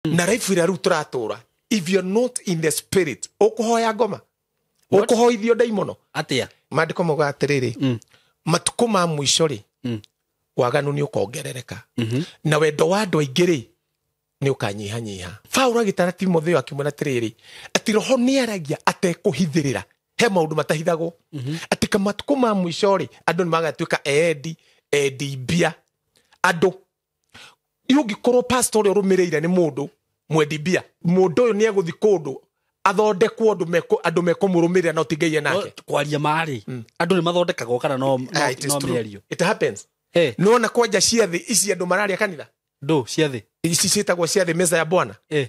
Na life ĩrĩa rĩu tũratũra, if you're not in the spirit, ũkũhoya ngoma, ũkũhoithio ndaimono. Atia? Maandĩko maugaga atĩrĩrĩ, matukũ ma mũico rĩ, waganu nĩ ũkongerereka na wendo wa andũ aingĩ rĩ nĩ ũkanyihanyiha. Paulo agĩtara Timotheo akĩmwĩra atĩrĩrĩ, atĩ roho nĩ aragia atekũhithĩrĩra, he maũndũ matahithagwo, atĩ kamatukũ ma mũico rĩ andũ nĩ magatuĩka endi, endi mbia. Andũ ũngĩkorwo pastor ũrĩa ũrũmĩrĩire nĩ mũndũ mwendi mbia, mũndũ ũyũ nĩ egũthiĩ kũndũ athondekwo andũ mekũmũrũmĩrĩra no ti Ngai enake. Kwaria marĩ andũ nĩ mathondekagwo kana no It is no true. mĩario. It happens. Eh. Nĩwona kwanja ciathĩ ici andũ mararia kanitha, Ndũ ciathĩ? Ici ciĩtagwo ciathĩ, meza ya Bwana. Ĩ,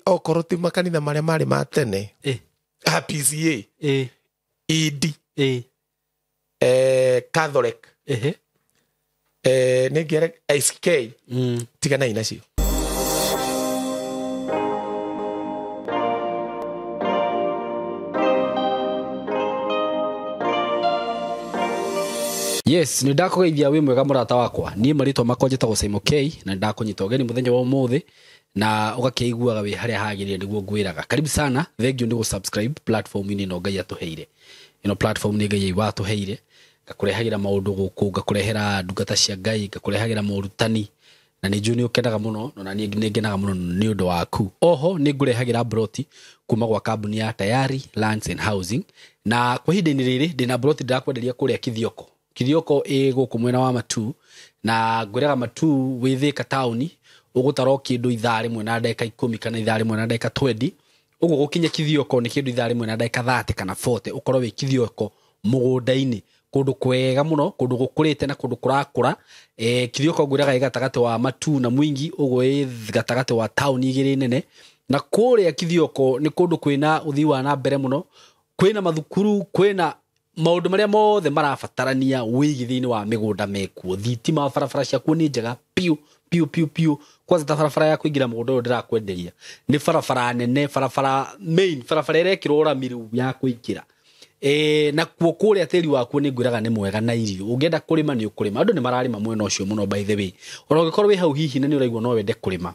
okorwo ti makanitha marĩa marĩ ma tene, PCA, ED, Catholic, nĩ ngere SK, tiganai nacio. Yes, nĩ ndakũgeithia, wĩ mwega mũrata wakwa. Niĩ marĩtwa makwa njĩtagwo Simon K na nĩ ndakũnyita ũgeni mũthenya wa ũmũthĩ na ũgakĩiguaga wĩ harĩa hagĩrĩire nĩguo ngwĩraga karibu sana. Thank you nĩ gũ-subscribe platform-inĩ ĩno Ngai atũheire. Ĩno platform nĩ Ngai watũheire, ngakũrehagĩra maũndũ gũkũ, ngakũrehera ndungata cia Ngai, ngakũrehagĩra morutani, na nĩ njũĩ nĩ ũkenaga mũno, na niĩ nĩ ngenaga mũno nĩ ũndũ waku. Oho nĩ ngũrehagĩra broti kuma gwa kambuni ya Tayari Lands and Housing, na kwa ihinda-inĩ rĩrĩ ndĩna broti ndĩrakwenderia kũrĩa Kithioko. Kithioko ĩ gũkũ mwena wa Matuu, na ngwĩraga Matuu wĩ Thĩka taũni ũgũtara o kĩndũ ithaa rĩmwe na ndagĩka 10 kana ithaa rĩmwe na ndagĩka 20 ũguo gũkinya Kithioko. Nĩ kĩndũ ithaa rĩmwe na ndagĩka 30 kana 40 ũkorwo wĩ Kithioko mũgũnda-inĩ, kũndũ kwega mũno, kũndũ gũkũrĩte na kũndũ kũrakũra. Kithioko ngwĩraga ĩ gatagatĩ wa Matuu na Mwingi, ũguo ĩ gatagatĩ wa taũni igĩrĩ nene. Na kũrĩa Kithioko nĩ kũndũ kwĩna ũthii wa na mbere mũno, kwĩna mathukuru, kwĩna maũndũ marĩa mothe marabatarania wĩigi thĩinĩ wa mĩgũnda mekuo, thitima, barabara ciakuo nĩ njega piũ piũ piũ piũ. Kwanza ta barabara ya kũingĩra mũgũnda ũyũ ndĩrakwenderia nĩ barabara nene, barabara main, barabara ĩrekĩrwo rami rĩu ya kũingĩra. Na kuo kũrĩa tĩri wakuo nĩ ngwĩraga nĩ mwega na irio ũngĩenda kũrĩma nĩ ũkũrĩma. Andũ nĩ mararĩma mwena ũcio mũno. By the way, ona ũngĩkorwo wĩ hau hihi na nĩ ũraigua no wende kũrĩma,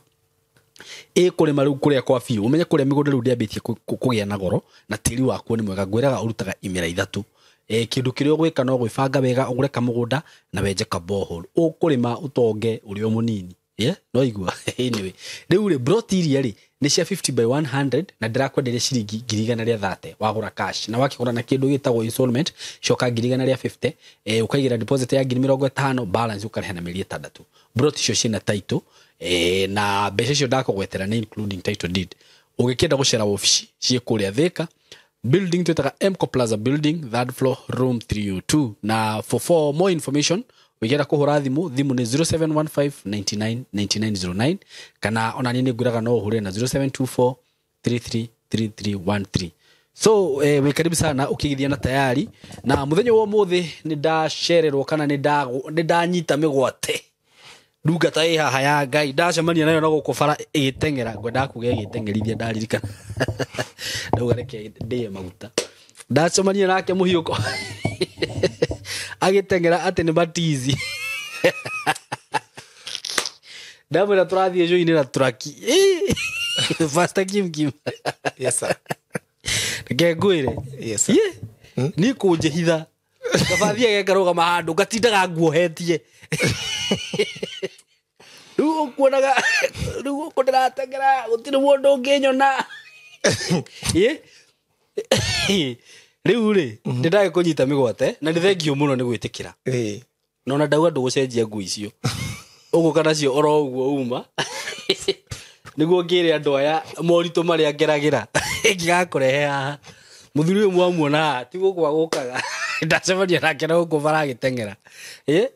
ĩ kũrĩma rĩu kũrĩa kwa biũ, ũmenye kũrĩa mĩgũnda rĩu ndĩambĩtie kũgĩa na goro, na tĩri wakuo nĩ mwega. Ngwĩraga ũrutaga imera 3. Kĩndũ kĩrĩa ũgwĩka no gwĩbanga wega, ũgũre kamũgũnda na wenje kabohol, ũkũrĩma ũtonge ũrĩ o mũnini. Yeah? No igua. Anyway, rĩu rĩ broti iria rĩ nĩ cia 50 by 100 na ndĩrakwenderia ciringi 130,000 wagũra cash, na wakĩgũra na kĩndũ gĩtagwo installment coka 150,000, ũkaigĩra deposit ya 50,000, balance ũkarĩha na mĩeri 6. Broti icio ciĩna title, na mbeca icio ndakũgwetera nĩ including title deed. Ũngĩkĩenda gũcera wabici ciĩ kũrĩa Thika building twĩtaga Mco Plaza building, third floor, room 302. Na for more information wĩngĩenda kũhũra thimũ, thimũ nĩ 0715 99 9909, kana ona niĩ nĩ ngwĩraga no ũhũre na 0724 333313. So wĩ karibu sana ũkĩgithia na Tayari. Na mũthenya wa ũmũthĩ nĩ ndacererwo kana nĩ ndanyita mĩgwate ndungata ĩ haha ya Ngai, ndacemania nayo na gũkũ bara ĩgĩteng'era, ngwendaga kuga ĩgĩteng'erithia, ndaririkana ndauga reke ndĩe maguta. Ndacemania nake mũhiũko agĩteng'era atĩ nĩ matizi, ndamwĩra tũrathiĩ cũinĩ na turaki. Pastor Kim Kim. Yes, sir. Reke ngwĩre. Yes, sir. Ye, niĩ kũnjĩhitha kaba thiage ngarũgama handũ ngatindaga nguohetie, rĩu ũkuonaga rĩu gũkũ ndĩrateng'era gũtirĩ mũndũ ũngĩnyona. Ĩ, rĩu rĩ nĩ ndagĩkũnyita mĩgwate na nĩ thengio mũno nĩ gwĩtĩkĩra. Na ona ndauga ndũgũcenjia nguo icio ũgũka nacio oro ũguo uma nĩguo ngĩre andũ aya moritũ marĩa ngeragĩra ngĩgakũrehe haha. Mũthuri ũyũ mwamuona haha ti gũkũ agũkaga, ndacemania nake na gũkũ bara agĩteng'era. Ĩ?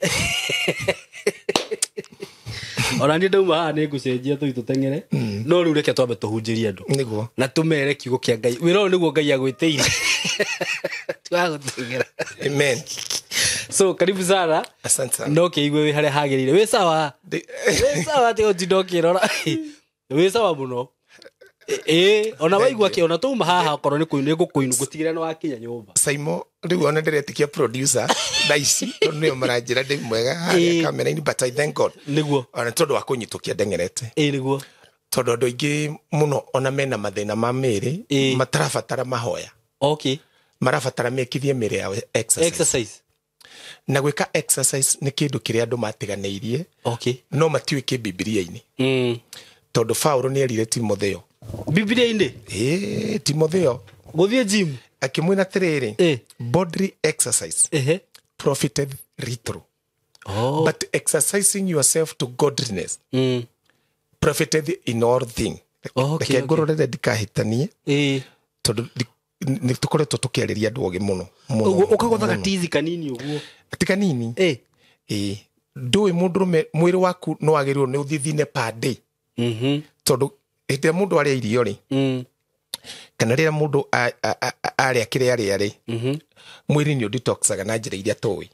Ona niĩ ndauma haha nĩ ngũcenjia tũi tũteng'ere, no rĩu reke twambe tũhunjĩrie andũ na tũmere kiugo kĩa Ngai. Wĩra ũyũ nĩguo Ngai agwĩtĩire tiwagũteng'era. Amen. So karibu sana. Asante sana. No kĩigue wĩ harĩa hagĩrĩire, wĩ sawa? Wĩ sawa atĩ ũtinda ũkĩrora, wĩ sawa mũno. Ĩ, ona waigua kĩ ona tũma haha okorwo nĩ kũinũ ngũkũinũ ngũtigĩra nĩ wakinya nyũmba. Saimo, rĩu ona ndĩretĩkia producer thaa ici tondũ nĩo maranjĩra ndĩ mwega harĩa kamera-inĩ, but I thank God ona tondũ wa kũnyitũkia ndeng'erete. Ĩ, nĩguo. Tondũ andũ aingĩ mũno ona mena mathĩna ma mĩĩrĩ matarabatara mahoya. Okay. Marabatara mekithie mĩĩrĩ yao exercise. Exercise. Na gwĩka exercise nĩ kĩndũ kĩrĩa andũ matiganĩirie. Okay. No matiũĩ kĩ Bibilia-inĩ. Tondũ Paulo nĩ erire Timotheo. Bibilia-inĩ? Ĩĩ, Timotheo. Gũthiĩ gym. Akĩmwĩra atĩrĩrĩ, bodily exercise profiteth little. Oh. But exercising yourself to godliness profiteth in all things. Okay, Reke ngũrorere ndikahĩtanie. Tondũ nĩ tũkoretwo tũkĩarĩria andũ ogĩ mũno. Ũkagũtha gatizi kanini ũguo. Ti kanini. Ĩĩ. Ndũĩ mũndũrũme mwĩrĩ waku no wagĩrĩirwo nĩ ũthithine per day. Tondũ hĩndĩ ĩrĩa mũndũ arĩa irio rĩ, kana rĩrĩa mũndũ arĩa kĩrĩa arĩa rĩ, mwĩrĩ nĩ ũdetoxaga na njĩra iria tũĩ.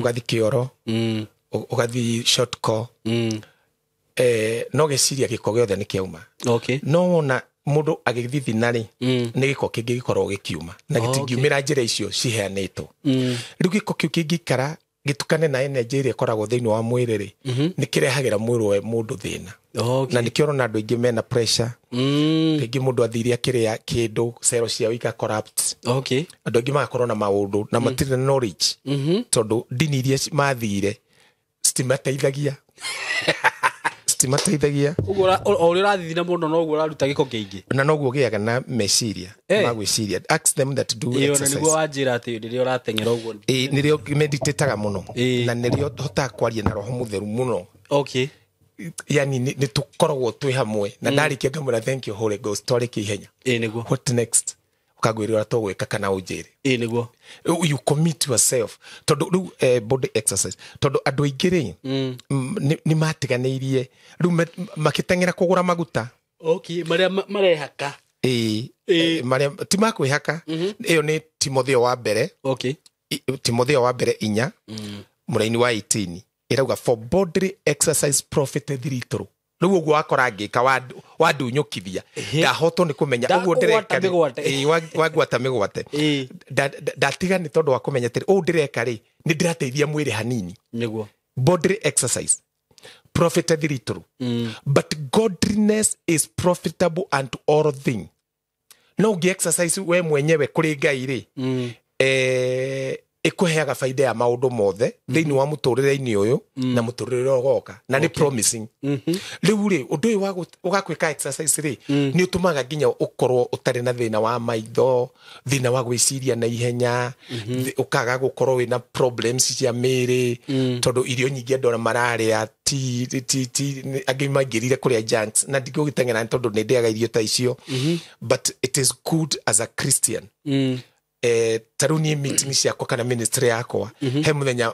Ũgathiĩ kĩoro, ũgathiĩ short call, no gĩciria gĩko gĩothe nĩ kĩauma. Okay. No wona mũndũ agĩthithina rĩ, nĩ gĩko kĩngĩ gĩkoragwo gĩkiuma na gĩtingiumĩra njĩra icio ciheanĩtwo. Rĩu gĩko kĩu kĩngĩikara gĩtukane na energy ĩrĩa ĩkoragwo thĩinĩ wa mwĩrĩ rĩ, nĩ kĩrehagĩra mwĩrĩ wa mũndũ thĩna. Okay. Na nĩkĩo ũrona andũ aingĩ mena pressure. Rĩngĩ mũndũ athire akĩrĩa kĩndũ cero ciao ika corrupt. Okay. Andũ aingĩ magakorwo na maũndũ na matirĩ na knowledge. Tondũ ndini iria mathire citimateithagia. Citimateithagia. Ũguo o ũrĩa ũrathithina mũno noguo ũraruta gĩko kĩingĩ. Na noguo ũgĩaga na meciria ma gwĩciria. Ask them that do exercise. Ĩĩ, ona nĩguo wanjĩra atĩ rĩrĩa ũrateng'era ũguo. Ĩĩ, nĩrĩo meditataga mũno. Na nĩrĩo hotaga kwaria na roho mũtheru mũno. Okay. Yani nĩ tũkoragwo twĩ hamwe na ndarĩkia ngamwĩra thank you Holy Ghost, twarĩkia ihenya. Ĩĩ nĩguo. What next? Ũkangwĩra ũrĩa tũgwĩka kana ũnjĩre. Ĩĩ nĩguo. You commit yourself. Tondũ rĩu body exercise. Tondũ andũ aingĩ rĩ, nĩ matiganĩirie. Rĩu makĩteng'era kũgũra maguta. Okay, marĩa marehaka. Ĩĩ, marĩa ti ma kwĩhaka. Ĩyo nĩ Timotheo wa mbere. Okay. Timotheo wa mbere 4, mũraini wa 18. Ĩrauga for bodily exercise profiteth little. Rĩu ũguo wakora ngĩka wandunyũkithia. Ndahotwo nĩ kũmenya ũguo ndĩreka rĩ. Wangwata mĩgwate. Ndatiga nĩ tondũ wa kũmenya atĩrĩ, ũũ ndĩreka rĩ, nĩ ndĩrateithia mwĩrĩ hanini. Nĩguo. Bodily exercise profiteth little. But godliness is profitable unto all things. No ũngĩ exercise we mwenyewe kũrĩ Ngai rĩ, ĩkũheaga baida ya maũndũ mothe thĩinĩ wa mũtũrĩre-inĩ ũyũ na mũtũrĩre ũrĩa ũgoka, na nĩ promising. Rĩu rĩ, ũndũ ũyũ ũgakwĩka exercise rĩ, nĩ ũtũmaga nginya ũkorwo ũtarĩ na thĩna wa maitho, thĩna wa gwĩciria na ihenya, ũkaga gũkorwo wĩna problems cia mĩĩrĩ, tondũ irio nyingĩ andũ mararĩa ti angĩ maingĩrire kũrĩa junks, na ndingĩgũgĩteng'era tondũ nĩ ndĩaga irio ta icio. But it is good as a Christian. Ta rĩu niĩ meeting ciakwa kana ministry yakwa, he mũthenya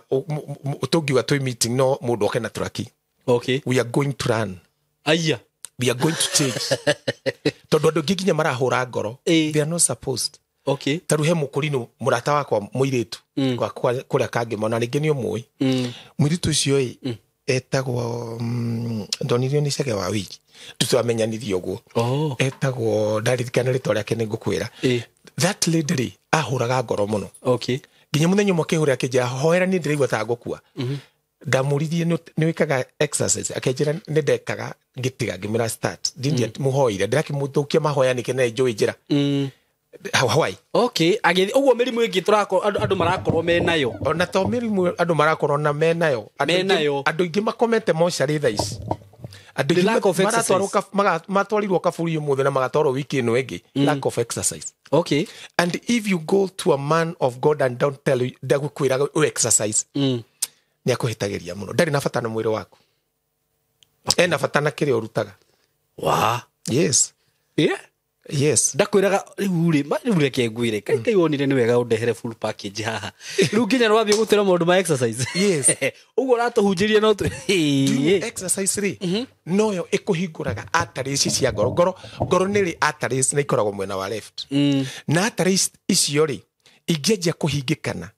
tũngiuga twĩ meeting no mũndũ oke na traki. Okay. We are going to run. Aya. We are going to change. Tondũ andũ aingĩ nginya marahũra ngoro. They are not supposed. Okay. Ta rĩu he mũkũrinũ mũrata wakwa mũirĩtu kũrĩa Kangĩma, na rĩngĩ nĩ ũmũĩ. Mũirĩtu ũcio ĩ, etagwo ndonirio nĩ Cege wa Wiki. Tũtwamenyanirie ũguo. Etagwo, ndaririkana rĩtwa rĩake nĩ ngũkwĩra. That lady rĩ, ahũraga ngoro mũno. Okay. Nginya mũthenya ũmwe akĩhũra akĩnjĩra, hoera niĩ ndĩraigua ta ngũkua. Ndamũririe nĩ wĩkaga exercise, akĩnjĩra nĩ ndekaga, ngĩtiga ngĩmwĩra start. Ndingĩamũhoire, ndĩrakĩmũthũkia mahoya nĩkĩ na njũĩ njĩra. Hawaii. Okay, agĩthiĩ ũguo mĩrimũ ĩngĩ andũ marakorwo menayo. Ona to mĩrimũ andũ marakorwo na menayo. Menayo. Andũ aingĩ makomete mocarĩ thaa ici. Andũ aingĩ matwarirwo kaburi ũmũthĩ na magatwarwo wiki ĩno ĩngĩ. Lack of exercise. Okay. And if you go to a man of God and don't tell you ndagũkwĩraga ũ exercise, nĩ akũhĩtagĩria mũno. Ndarĩ na bata na mwĩrĩ waku. Ena bata na kĩrĩa ũrutaga. Wa. Yes. Yeah. Yes. Ndakwĩraga rĩu rĩ, rĩu reke ngwĩre. Kai wonire nĩ wega ũndehere full package haha. Rĩu nginya nĩ wambia gũtwĩra maũndũ ma exercise. Yes. Ũguo ũratũhunjĩria no exercise rĩ, noyo ĩkũhingũraga arteries cia ngoro. Ngoro nĩ rĩ arteries na ikoragwo mwena wa left. Na arteries icio rĩ, ingĩanjia kũhingĩkana,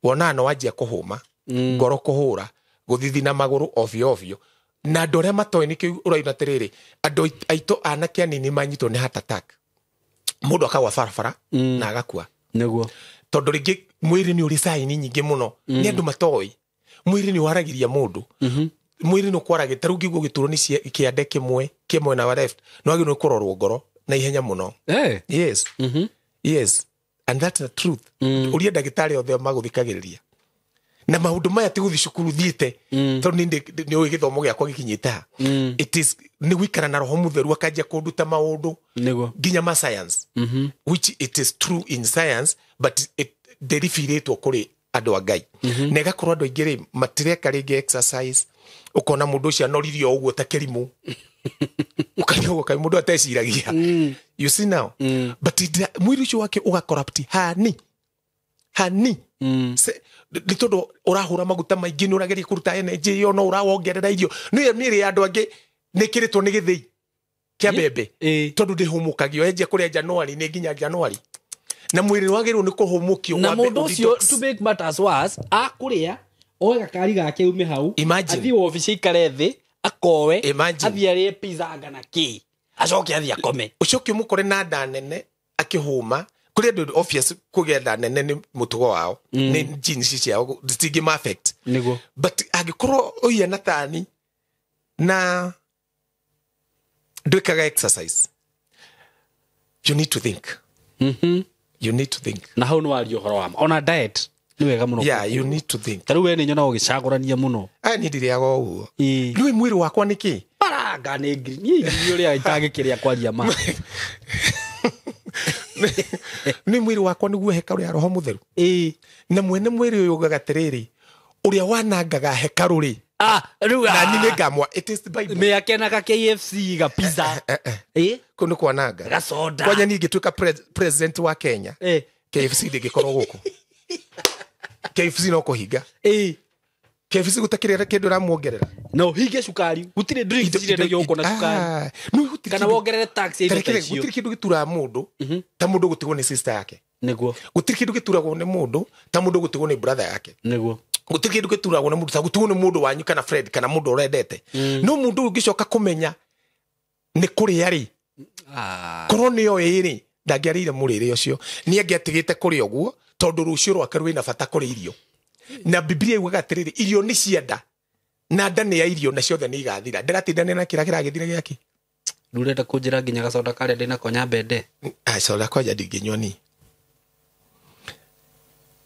wonaga no wanjia kũhũma, ngoro kũhũra, gũthithina magũrũ ovyo ovyo. Na andũ arĩa matoĩ nĩkĩo ũraina atĩrĩrĩ, andũ aitũ anake anini manyitwo nĩ heart attack. Mũndũ akagwa barabara na agakua. Nĩguo. Tondũ rĩngĩ mwĩrĩ nĩ ũrĩ sign nyingĩ mũno. Nĩ andũ matoĩ. Mwĩrĩ nĩ waragĩria mũndũ. Mwĩrĩ nĩ ũkwaragĩ ta rĩu ngĩigua gĩturo nĩ kĩande kĩmwe kĩ mwena wa left no wagĩrĩirwo nĩ kũrorwo ngoro na ihenya mũno. Yes. Yes, and that's the truth. Ũria ndagĩtarĩ othe magũthikagĩrĩria na maũndũ maya ti gũthiĩ cukuru thiĩte tondũ nĩ ũĩ gĩthomo gĩakwa gĩkinyĩte ha. It is nĩ gũikara na roho mũtheru akanjia kũnduta maũndũ nginya ma science, which it is true in science, but it ndĩribirĩtwo kũrĩ andũ a Ngai. Na ĩgakorwo andũ aingĩ rĩ matireka rĩngĩ exercise, ũkona mũndũ ũcio anoririo ũguo ta kĩrimũ, ũkariũgwo kaĩ mũndũ ateciragia. You see now? But mwĩrĩ ũcio wake ũgacorrupt hani hani. Nĩ tondũ ũrahũra maguta maingĩ, nĩ ũrageria kũruta energy ĩyo no ũrawongerera irio. Nĩ mĩĩrĩ ya andũ angĩ nĩ ĩkĩrĩtwo nĩ gĩthĩi kĩa mbembe tondũ ndĩhũmũkagio, enjia kũrĩa January nĩ nginya January, na mwĩrĩ wagĩrĩirwo nĩ kũhũmũkio na wambe mũndũ ũcio ũdetox. to make matters worse akũrĩa oe gakari gake ume hau, Imagine. athiĩ wobici aikare thĩ akoe, Imagine. athiĩ arĩe pizza anga na kĩ, acoke athiĩ akome. Ũcoke ũmũkore na nda nene akĩhũma. Kũrĩ andũ obvious kũgĩa nda nene nĩ mũtugo wao, nĩ genes ciao, citingĩ affect. Nĩguo. But angĩkorwo ũhiana tani na ndwĩkaga exercise, you need to think. You need to think. Na hau nĩ waria ũhoro wa ma, ona diet nĩ wega mũno. Yeah, you need to think. Ta rĩu we nĩ nyonaga ũgĩcagũrania mũno. Aya niĩ ndirĩaga ũguo. Ĩĩ. Rĩu mwĩrĩ wakwa nĩ kĩ? Baranga nĩ ngiri niĩ ngiri ũrĩa itangĩkĩrĩa kwaria ma. Nĩ mwĩrĩ wakwa nĩguo hekarũ ya roho mũtheru. Ĩĩ. Na mwene mwĩrĩ ũyũ ugaga atĩrĩrĩ, ũrĩa wanangaga hekarũ rĩ, Ah, rĩu na niĩ nĩngamwa. It is the Bible. Mĩake na ka KFC ga pizza. Ĩĩ. Kũu nĩ kwananga. Gacoda. Kwanya niĩ ingĩtuĩka president wa Kenya, Ĩĩ. KFC ndĩngĩkorwo gũkũ. KFC no kũhinga. Ĩĩ. KFC gũtakĩrĩ kĩndũ ũramuongerera. Na ũhinge cukari, gũtirĩ drinks cirendagio gũkũ na cukari. Ah, no gũtirĩ Kana kĩndũ- wongerere tax ya indo ta Tarekere, icio. gũtirĩ kĩndũ gĩturaga mũndũ ta mũndũ gũtigwo nĩ sister yake. Nĩguo. Gũtirĩ kĩndũ gĩturagwo nĩ mũndũ ta mũndũ gũtigwo nĩ brother yake. Nĩguo. Gũtirĩ kĩndũ gĩturagwo nĩ mũndũ ta gũtigwo nĩ mũndũ wanyu kana friend kana mũndũ ũrendete. No mũndũ ũyũ ũngĩcoka kũmenya nĩ kũrĩa rĩ, Ah. korwo nĩyo ĩrĩ ndangĩarĩire mũrĩre ũcio, nĩ angĩatigĩte kũrĩa ũguo tondũ rũciũ rwake rwĩna bata kũrĩ irio. Na Biblia yugaga atĩrĩrĩ, irio nĩ cia nda na nda nĩ ya irio na ciothe nĩ igathira. Ndĩratindania na kĩrĩa kĩragĩthira gĩake. Rĩu ũrenda kũnjĩra nginya gacoda karĩa ndĩnako nyambe nde? Soda kwanja ndingĩnyua ni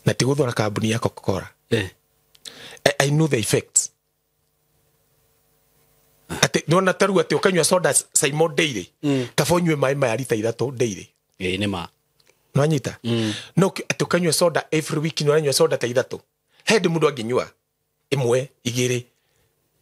na ti gũthora kambuni ya Coca-Cola. Eh. I know the effects. Atĩ nĩwona ta rĩu atĩ ũkanyua soda Simon daily, kaba ũnyue maĩ maya rita 3 daily. Ĩĩ nĩ ma. Nĩwanyita? No atĩ ũkanyua soda every week, nĩ ũranyua soda ta 3. He hĩndĩ mũndũ angĩnyua 1 2.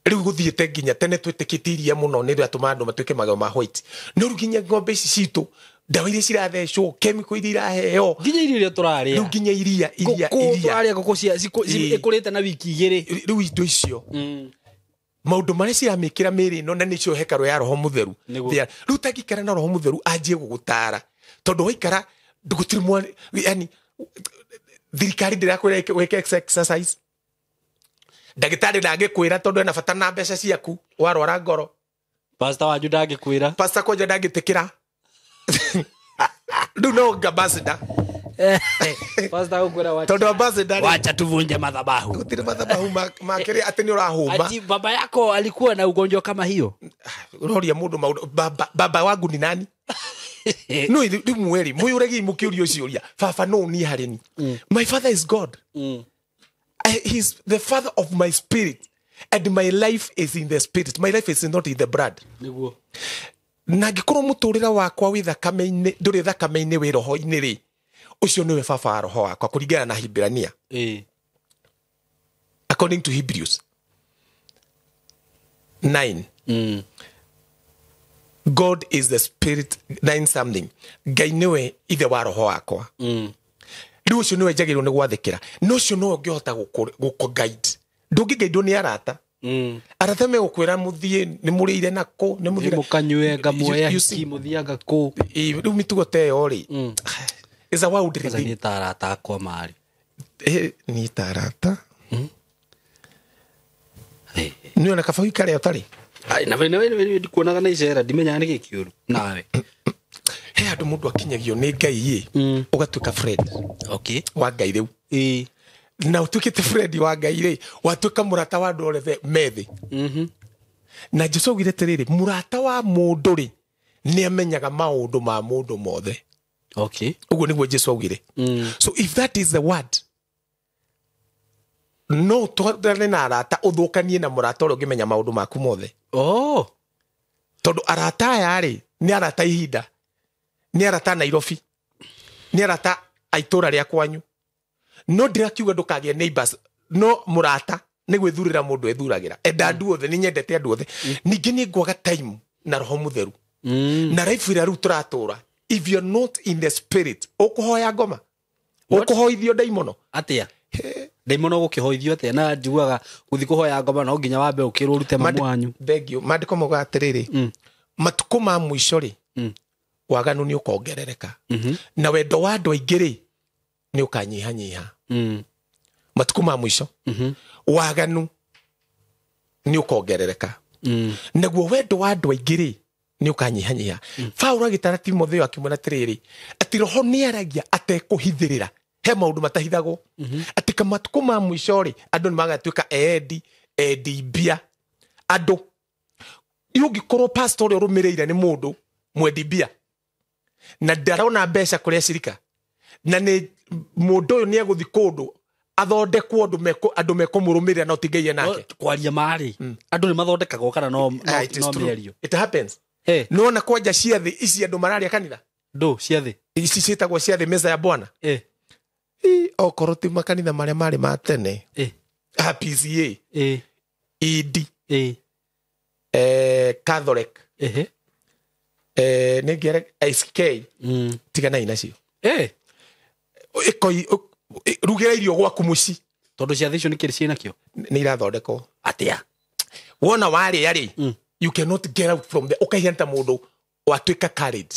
Rĩu gũthiĩte nginya tene twĩtĩkĩtie iria mũno nĩ rĩatũmaga andũ matuĩke magego ma white. No rĩu nginya ng'ombe ici citũ, ndawa iria cirathecwo, chemical iria iraheo, Nginya irio iria tũrarĩa. rĩu nginya iria iria Ngũkũ iria tũrarĩa ngũkũ cia Ĩĩ. ĩkũrĩte na wiki 2. Rĩu indo icio maũndũ marĩa ciramĩkĩra mĩĩrĩ ĩno na nĩcio hekarũ ya roho mũtheru. Nĩguo. Rĩu tangĩikara na roho mũtheru anjie gũgũtara tondũ waikara gũtirĩ yani thirikari ndĩrakwĩra wĩke exercise, ndagĩtarĩ ndangĩkwĩra tondũ ena bata na mbeca ciaku warwara ngoro. Pastor wanyu ndangĩkwĩra. Pastor kwanja ndangĩtĩkĩra. Rĩu no ambassador. Pastor agũkwĩra wacha. Tondũ ambassador rĩ, Wacha tuvunje madhabahu. gũtirĩ mathabahu makĩrĩa atĩ nĩ ũrahũma. Ati baba yako alikuwa na ugonjwa kama hiyo. Ũroria mũndũ maũndũ baba wangu ni nani? No rĩu mweri mwĩyũragiei mũkĩũria ũcio ũria baba no niĩ harĩ ni. My father is God. He's the father of my spirit and my life is in the spirit. My life is not in the blood. Nĩguo. Na angĩkorwo mũtũrĩre wakwa wĩ thakame-inĩ, ndũrĩ thakame-inĩ, wĩ roho-inĩ rĩ, ũcio nĩwe baba wa roho wakwa kũringana na Hibrania. Ĩĩ. According to Hebrews 9. God is the spirit 9 something. Ngai nĩwe ithe wa roho wakwa. Rĩu ũcio nĩwe njagĩrĩirwo nĩ gwathĩkĩra. Na ũcio nĩwe ũngĩhota gũkũ guide. Ndũngĩgaidwo nĩ arata. Arata megũkwĩra mũthiĩ nĩ mũrĩire nako, nĩ mũthire. Mũkanyue ngamuoya You see, hiki mũthianga kũ. Ĩ, rĩu mĩtugo ta ĩyo rĩ, is a world Kwanza thing. niĩ ta arata akwa marĩ. Niĩ ta arata. Nĩ ona kaba ũikare ũtarĩ. Ai, na we ndikuonaga na icera ndimenyaga nĩkĩ kĩũru nawe. He handũ mũndũ akinyagio nĩ Ngai ĩ, ũgatuĩka friend Okay. wa Ngai rĩu. Ĩĩ. Na ũtuĩkĩte friend wa Ngai rĩ, watuĩka mũrata wa andũ othe methĩ. Na Jesu augire atĩrĩrĩ, mũrata wa mũndũ rĩ, nĩ amenyaga maũndũ ma mũndũ mothe. Okay. Ũguo nĩguo Jesu augire. So if that is the word, no twarane na arata ũthũkanie na mũrata ũrĩa ũngĩmenya maũndũ maku mothe. Oh. Tondũ arata aya rĩ, nĩ arata ihinda, nĩ arata Nairobi, nĩ arata a itũra rĩa kwanyu. No ndĩrakiuga ndũkagĩe neighbors, no mũrata nĩ gwĩthurĩra mũndũ ethuragĩra. Enda andũ othe, nĩ nyendete andũ othe. Ningĩ nĩ ngwaga time na roho mũtheru. Na life ĩrĩa rĩu tũratũra, if you're not in the spirit, ũkũhoya ngoma, ũkũhoithio ndaimono. Atia? Ndaimono gũkĩhoithio atĩa? Na njiguaga gũthiĩ kũhoya ngoma no nginya wambe ũkĩrwo ũrute mamu wanyu. Thank you. Maandĩko maugaga atĩrĩrĩ, matukũ ma mũico rĩ, waganu nĩ ũkongerereka. Na wendo wa andũ aingĩ rĩ, nĩ ũkanyihanyiha. Matukũ ma mũico, waganu nĩ ũkongerereka. Naguo wendo wa andũ aingĩ rĩ, nĩ ũkanyihanyiha. Paũlũ agĩtara Timotheo akĩmwĩra atĩrĩrĩ, atĩ roho nĩ aragia atekũhithĩrĩra. He maũndũ matahithagwo. Atĩ matukũ ma mũico rĩ, andũ nĩ magatuĩka endi, endi mbia. Andũ ũngĩkorwo pastor ũrĩa ũrũmĩrĩire nĩ mũndũ mwendi mbia, na ndarona mbeca kũrĩ acirika, na nĩ mũndũ ũyũ nĩ egũthiĩ kũndũ athondekwo andũ mekũmũrũmĩrĩra no ti Ngai nake. Kwaria marĩ, andũ nĩ mathondekagwo kana no mĩario. It happens. Nĩwona kwanja ciathĩ ici andũ mararia kanitha? Ndũ ciathĩ? Ici ciĩtagwo ciathĩ meza ya Bwana. Okorwo ti makanitha marĩa marĩ ma tene. PCA. ED. Catholic. Nĩ SK. Tiganai nacio. Rugĩra irio gwaku mũciĩ. Tondũ ciathĩ icio nĩ kĩrĩ ciĩnakĩo? Nĩ irathondekwo. Atĩa? Wona warĩa rĩ, you cannot get out from there. Ũkaihana ta mũndũ watuĩka carried.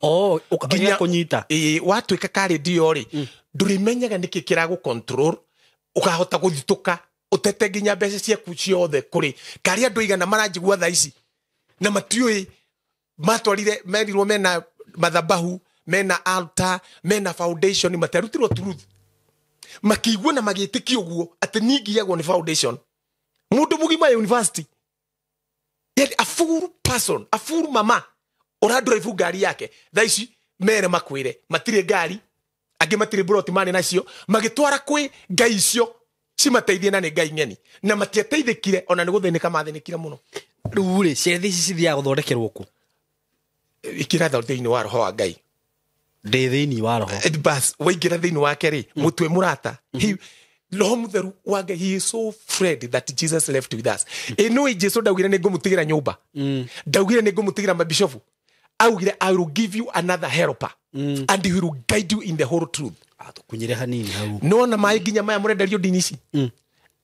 Oh, nginya kũnyita. Watuĩka carried yo rĩ, ndũrĩmenyaga nĩkĩ kĩragũ control, ũkahota gũthitũka, ũtete nginya mbeca ciaku ciothe kũrĩ. Karĩ andũ igana maranjigua thaa ici, na matiũĩ, matwarire, merirwo mena mathabahu, mena altar, mena foundation, matiarutirwo truth. Makĩigua na magĩtĩkia ũguo atĩ ningiagwo nĩ foundation. Mũndũ mũgima university, yet a full person, a full mama, ũradrive ngari yake. Thaa ici mere makwĩre matirĩ ngari, angĩ matirĩ broti marĩ nacio, magĩtwara kwĩ ngai icio cimateithie na nĩ ngai ng'eni, na matiateithĩkire ona nĩ gũthĩnĩka mathĩnĩkire mũno. Rĩu rĩ, ciathĩ ici cithiaga gũthondekerwo kũ? Ikĩra thĩinĩ wa roho wa Ngai. Ndĩ thĩinĩ wa roho. Bas, waingĩra thĩinĩ wake rĩ, mũtue mũrata. Roho mũtheru wa Ngai, he is so afraid that Jesus left with us. Ĩnũĩ Jesu ndaugire nĩ ngũmũtigĩra nyũmba. Ndaugire nĩ ngũmũtigĩra mabishofu. Augire, I will give you another helper. And he will guide you in the whole truth. Tũkunyire hanini hau. Nĩwona maĩ nginya maya mũrenderio ndini ici?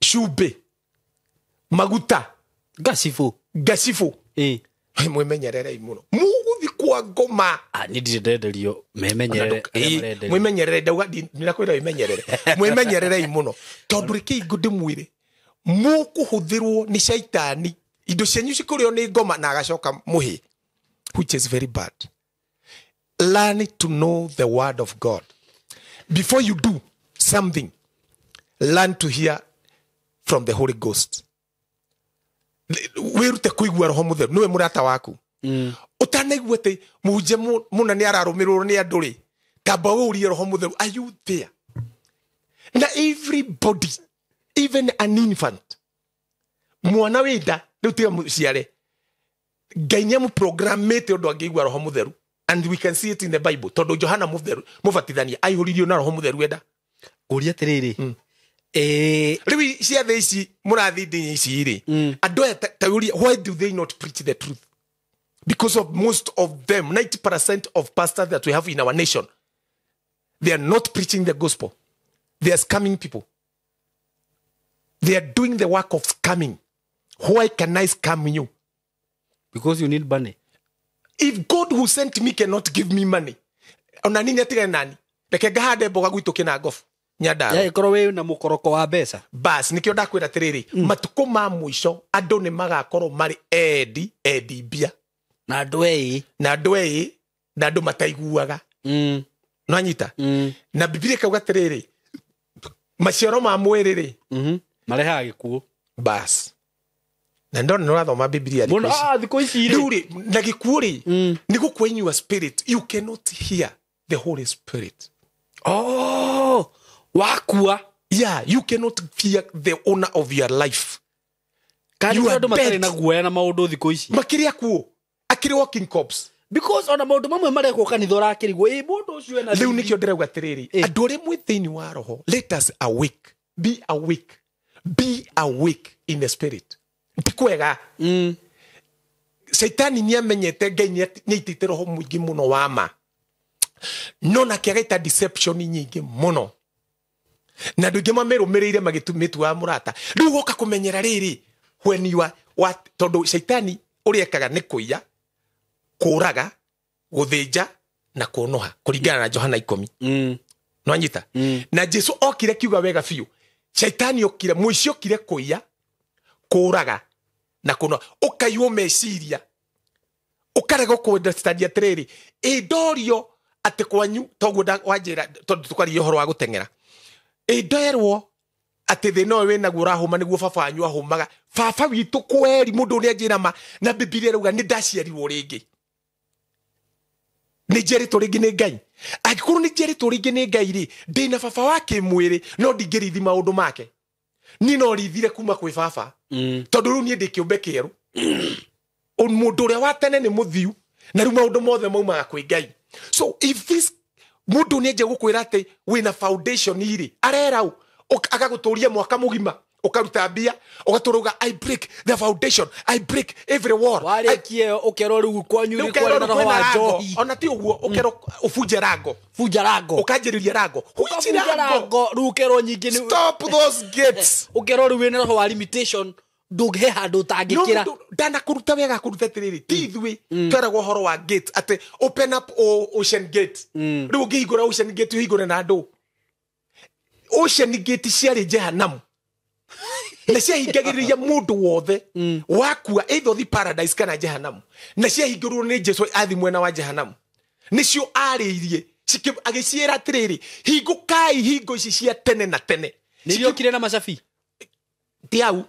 Cumbĩ, maguta, ngacibũ. Ngacibũ. Mwĩmenyererei mũno. Mũgũthiĩ kwa ngoma. Niĩ ndirĩ ndenderio memenyerere. Mwĩmenyerere, ndauga ndirakwĩra wĩmenyerere. Mwĩmenyererei mũno. Tondũ reke ndĩmwĩre, mũkũhũthĩrwo nĩ caitani, indo cianyu cikũrĩo nĩ ngoma na agacoka mũhĩ, which is very bad. Learn to know the word of God. Before you do something, learn to hear from the Holy Ghost. Wĩrute kũigua roho mũtheru, nĩwe mũrata waku. Ũtanaigua atĩ mũhunjia mũna nĩ ararũmĩrĩrwo nĩ andũ rĩ, tamba ũrie roho mũtheru, are you there? Na everybody, even an infant, mwana wĩ nda, rĩu tiga mũciare, Ngai nĩ amũprogramĩte ũndũ angĩigua roho mũtheru. And we can see it in the Bible. Tondũ Johana mũtheru, mũbatithania, aihũririo na roho mũtheru enda. Ngũria atĩrĩrĩ, Rĩu ciathĩ ici mũrathiĩ ndini ici rĩ, andũ aya ta ũria, why do they not preach the truth? Because of most of them, 90% of pastors that we have in our nation, they are not preaching the gospel. They are scamming people. They are doing the work of scamming. Why can I scam you? Because you need money. If God who sent me cannot give me money, ona nini atigane nani? Reke ngahande mboga gwitũ Kĩnangobu, Nyandarua. Yagĩkorwo wĩ na mũkoroko wa mbeca. Bas, nĩkĩo ndakwĩra atĩrĩrĩ, matukũ ma mũico andũ nĩ magakorwo marĩ endi, endi mbia. Na andũ eĩ. Na andũ eĩ, na andũ mataiguaga. Nĩwanyita? Na Bibilia ĩkauga atĩrĩrĩ, Maciaro ma mwĩrĩ rĩ Marehaga gĩkuũ. Bas. Na ndona nĩ ũrathoma Biblia thikũ Mũno ici. Thikũ ici rĩ. Rĩu rĩ, na gĩkuũ rĩ, nĩ gũkua in your spirit. You cannot hear the Holy Spirit. Oh, wakua. Yeah, you cannot fear the owner of your life. Kana You nĩ are andũ matarĩ dead. na guoya na maũndũ thikũ ici. Makĩria kuo, akĩrĩ walking corpse. Because ona maũndũ mamwe marekwo kanitha ũrakĩrigwo ĩ mũndũ ũcio ena Rĩu thithi. nĩkĩo ndĩrauga atĩrĩrĩ, andũ arĩa mwĩ thĩinĩ wa roho, let us awake, be awake, be awake in the spirit. Ti kwega. Caitani nĩ amenyete Ngai nĩ aitĩte roho mũingĩ mũno wa ma, no nake agaita deception nyingĩ mũno, na andũ aingĩ mamĩrũmĩrĩire magĩmĩtuaga mũrata. Rĩu woka kũmenyera rĩrĩ, when you are tondũ caitani ũrĩa ekaga nĩ kũiya, kũraga, gũthĩnja na kũnũha, kũringana na Johana 10. Nwanyita? Na Jesu okire kiuga wega biũ, caitani okire, mũici okire kũiya, kũraga na kũnũha. Ũkaiywo meciria, ũkarega kũ-understand atĩrĩrĩ, ĩ ndorio atĩ kwanyu toguo wanjĩra, tondũ tũkwaria ũhoro wa gũteng'era, ĩ nderwo atĩ thĩna ũyũ wĩnaguo ũrahũma nĩguo baba wanyu ahũmaga. Baba witũ kweri mũndũ ũrĩa anjĩra ma na Bibilia ĩrauga nĩ ndaciarirwo rĩngĩ, nĩ njiarĩtwo rĩngĩ nĩ Ngai. Angĩkorwo nĩ njiarĩtwo rĩngĩ nĩ Ngai rĩ, ndĩna baba wa kĩmwĩrĩ, no ndingĩrithi maũndũ make. Niĩ no rithire kuma kwĩ baba, tondũ rĩu niĩ ndĩ kĩũmbe kĩerũ. Mũndũ ũrĩa wa tene nĩ mũthiu, na rĩu maũndũ mothe maumaga kwĩ Ngai. So if this mũndũ nĩ anjia gũkwĩra atĩ wĩna foundation rĩ, arera ũ agagũtũria mwaka mũgima, ũkaruta mbia, ũgatũrũga, I break the foundation, I break every wall. Warĩkia ĩyo ũkerwo rĩu kwanyu Rĩu rĩ kwarĩ ũkerwo na rĩu roho kwĩna wa rango. njohi. Ona ti ũguo, ũkerwo ũbunje rango. Bunja rango. Ũkanjĩrĩria rango. Which Ũkabunja rango? rango rĩu ũkerwo nyingĩ nĩ Stop those gates. ũkerwo rĩu wĩna roho wa limitation, ndũngĩhe handũ ũtangĩkĩra. No, ndanakuruta wega akũruta atĩrĩrĩ, ti ithuĩ tweragwo ũhoro wa gate atĩ open up ocean gate. Rĩu ũngĩhingũra ocean gate ũhingũre na andũ. Ocean gate ciarĩ jehanamu na ciahingagĩrĩria mũndũ wothe wakua either ũthi paradise kana jehanamu, na ciahingũrirwo nĩ Jesu athi mwena wa jehanamu. Nĩcio arĩirie agĩciĩra atĩrĩrĩ, hingũkai hingo ici cia tene na tene. Nĩ iria ũkire na macabi? Ti au.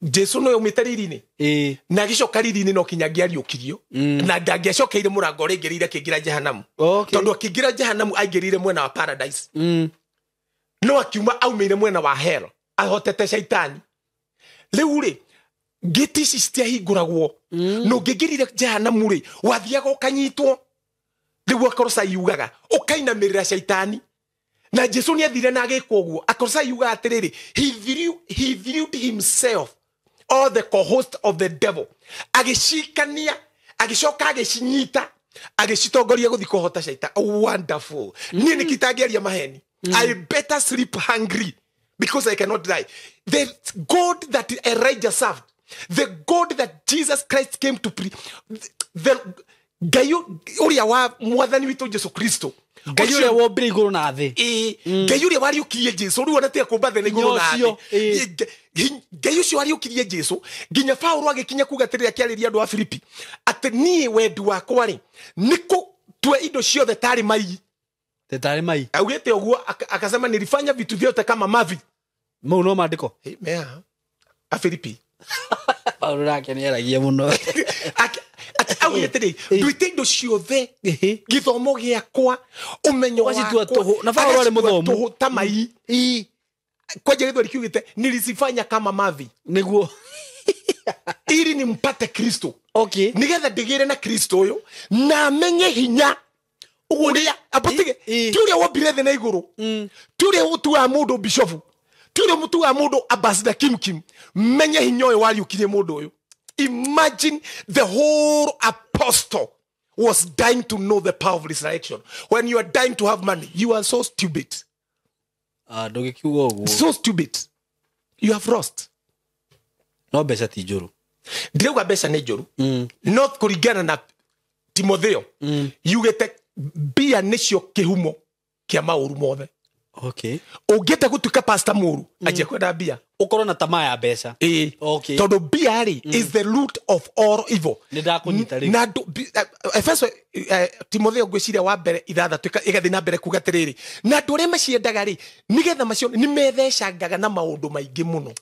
Jesu nĩwe aumĩte riri-inĩ. Na agĩcoka riri-inĩ no kinya angĩariũkirio, na ndangĩacokeire mũrango ũrĩa aingĩrĩire akĩingĩra jehanamu. Tondũ akĩingĩra jehanamu aingĩrĩire mwena wa paradise. No akiuma aumĩire mwena wa hell, ahotete caitani. Rĩu rĩ, ngĩti ici citiahingũragwo. Na ũngĩingĩrire jehanamu rĩ, wathiaga ũkanyitwo. Rĩu Akorosai yugaga ũkainamĩrĩra caitani. Na Jesu nĩ athire na agĩkwo ũguo. Akorosai yugaga atĩrĩrĩ, he threw himself all the co-host of the devil. Agĩcikania, agĩcoka agĩcinyita, agĩcitongoria gũthiĩ kũhota caitani. Wonderful. Niĩ nĩkĩ itangĩaria maheni? I better sleep hungry because I cannot die. The God that Elijah served, the God that Jesus Christ came to pre, the Ngai ũrĩa wa mwathani witũ Jesu Kristo, Ngai ũrĩa wombire igũrũ na thĩ. Ngai ũrĩa wariũkirie Jesu, rĩu ona tiga kũmba thĩ na igũrũ na Ũcio, thĩ. Ngai ũcio wariũkirie Jesu nginya Paũlũ agĩkinya kuga atĩrĩrĩ, akĩarĩria andũ a Filipi atĩ niĩ wendi wakwa rĩ nĩ kũtua indo ciothe tarĩ mai. Tarĩ mai. Augĩte ũguo, akasema nilifanya vitu vyote kama mavi. Mau no maandĩko. Hey, mea. A Filipi. Paũlũ nake nĩaragia mũno. Ati augĩte rĩ, nduĩte indo ciothe, gĩthomo gĩakwa, ũmenyo Ũgacitua wakwa, tũhũ. Na Paũlũ arĩ agacitua mũthomu. tũhũ ta mai. Kwanja gĩthweri kiugĩte nilizifanya kama mavi. Nĩguo. Ili nimpate Kristo. Okay. Nigetha ndigĩre na Kristo ũyũ na menye hinya ũrĩa abotige, ti ũrĩa wombire thĩ na igũrũ, ti ũrĩa ũtuaga mũndũ bishofu, ti ũrĩa mũtuaga mũndũ ambassador Kim Kim. Menye hinya ũyũ wariũkirie mũndũ ũyũ. Imagine the whole apostle was dying to know the power of resurrection. When you are dying to have money, you are so stupid. Ndũgĩkiuga ũguo. So stupid. You have lost. No mbeca ti njũru. Ndirauga mbeca nĩ njũru. No kũringana na Timotheo, yugĩte mbia nĩcio kĩhumo kĩa maũru mothe. Okay. Ũngĩenda gũtuĩka pastor mũru, anjia kwenda mbia. Ũkorwo na tamaa ya mbeca. Ĩĩ. Okay. Tondũ mbia rĩ is the root of all evil. Nĩ ndakũnyita rĩu. Na Efeso, Timotheo ngwĩciria wa mbere 6 ĩgathiĩ na mbere kuga atĩrĩrĩ, na andũ arĩa maciendaga rĩ, nĩgetha macione nĩ methecangaga na maũndũ maingĩ mũno.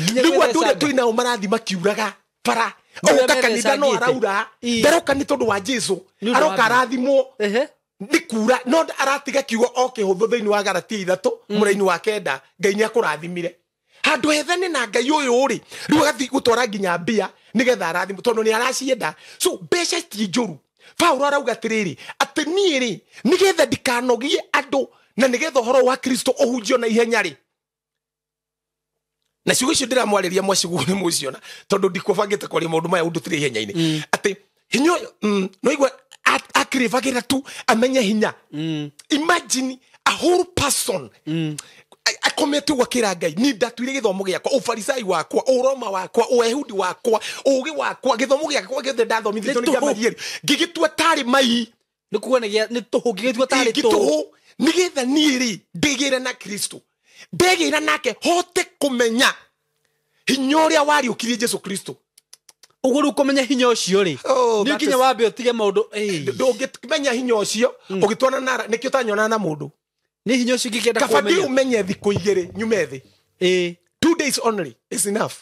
Nginya Rĩu andũ arĩa gwĩthecanga. twĩ nao marathiĩ makiuraga bara, Nĩ oka kanitha no methecangĩte. araura, Ii. ndaroka nĩ tondũ wa Jesu, Nĩ ũndũ wa aroka mbia. arathimwo Ehe. nĩ kura, no aratiga kiugo o kĩhũthũ thĩinĩ wa Galatia 3 mũraini wa 9, Ngai nĩ akũrathimire. Handũ hethane na Ngai ũyũ rĩ, rĩu agathiĩ gũtwara nginya mbia nĩgetha arathimwo tondũ nĩ aracienda. So mbeca ti njũru. Paulo arauga atĩrĩrĩ, atĩ niĩ rĩ, nĩgetha ndikanogie andũ na nĩgetha ũhoro wa Kristo ũhunjio na ihenya rĩ, na ciugo icio ndĩramwarĩria mwaciguo nĩ mũciona tondũ ndikũbangĩte kwaria maũndũ maya ũndũ tũrĩ ihenya-inĩ, atĩ hinya ũyũ, no igua akĩrĩbagĩra tu amenye hinya. Imagine a whole person akomete ũguo akĩra Ngai, ni ndatuire gĩthomo gĩakwa, ũfarisai wakwa, ũroma wakwa, ũehudi wakwa, ũũgĩ wakwa, gĩthomo gĩakwa gĩothe ndathomithĩtio nĩ Nĩ tũhũ. Gamalieli, ngĩgĩtua tarĩ mai. Nĩ kuga nĩ tũhũ, ngĩgĩtua tarĩ tũhũ. Gĩtũhũ, nĩgetha niĩ rĩ ndĩgĩre na Kristo, ndegĩra nake hote kũmenya hinya ũrĩa wariũkirie Jesu Kristo. Ũguo rĩu kũmenya hinya ũcio rĩ, Oh, nĩ that nginya wambe ũtige maũndũ. Ĩĩ. Ndũngĩmenya hinya ũcio ũgĩtwarana na nĩkĩo ũtanyonana na mũndũ. Nĩ hinya ũcio ingĩkĩenda Kaba ndi kũmenya. ũmenye thikũ 2 nyume thĩ. Ĩĩ. 2 days only is enough.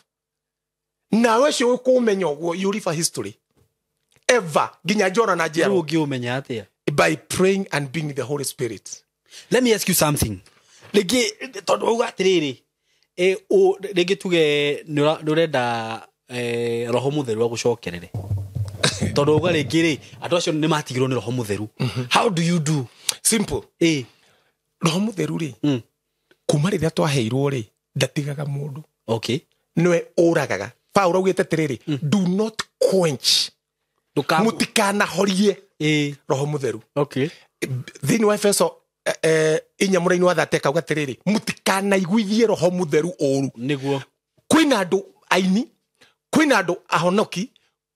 Nawe ũcio ũkũmenya ũguo, you live a history ever nginya njora na Rĩu njiaro. ũngĩũmenya atĩa? By praying and being the Holy Spirit. Let me ask you something. Rĩngĩ tondũ wauga atĩrĩrĩ, rĩngĩ tuge nĩ ũrenda roho mũtheru agũcokerere, tondũ wauga rĩngĩ rĩ, andũ acio nĩ matigirwo nĩ roho mũtheru. How do you do? Simple. Ĩĩ. Roho mũtheru rĩ, kuma rĩrĩa twaheirwo rĩ, ndatigaga mũndũ. Okay. Nĩwe ũragaga. Paulo augĩte atĩrĩrĩ, do not quench, mũtikanahorie Ĩĩ. roho mũtheru. Okay. Thĩinĩ wa Efeso 4 mũraini wa 30 akauga atĩrĩrĩ, mũtikanaiguithie roho mũtheru ũru. Nĩguo. Kwĩna andũ aini, kwĩna andũ ahonoki,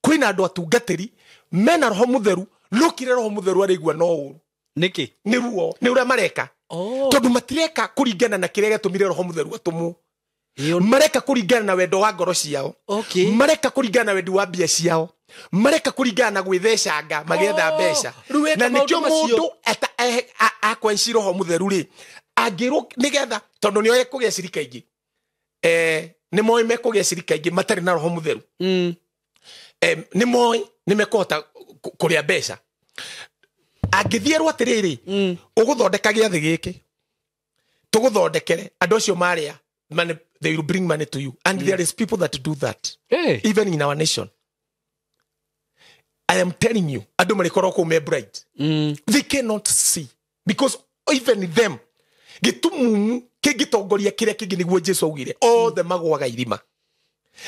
kwĩna andũ atungatĩri mena roho mũtheru, no kĩrĩa roho mũtheru araigua no ũru. Nĩkĩ? Nĩ ruo, nĩ ũrĩa mareka. Oh. Tondũ matireka kũringana na kĩrĩa gĩatũmire roho mũtheru atũmwo. Ĩyo. Mareka kũringana na wendo wa ngoro ciao. Okay. Mareka kũringana na wendi wa mbia ciao, mareka kũringana na gwĩthecanga magĩetha Oh, mbeca. rĩu weka Na nĩkĩo maũndũ macio. mũndũ akwenci roho mũtheru rĩ, angĩrwo nĩgetha, tondũ nĩoĩ kũgĩa cirika ingĩ, nĩ moĩ mekũgĩa cirika ingĩ matarĩ na roho mũtheru. Nĩ moĩ nĩ mekũhota kũrĩa mbeca. Angĩthiĩrwo atĩrĩrĩ, ũgũthondeka gĩathĩ gĩkĩ, tũgũthondekere andũ acio marĩa money, they will bring money to you. And there is people that do that. Hey. Even in our nation. I am telling you, andũ marĩkorwo kũu me bright. They cannot see because even them, gĩtumumu kĩngĩtongoria kĩrĩa kĩngĩ, nĩguo Jesu augire, othe magũaga irima.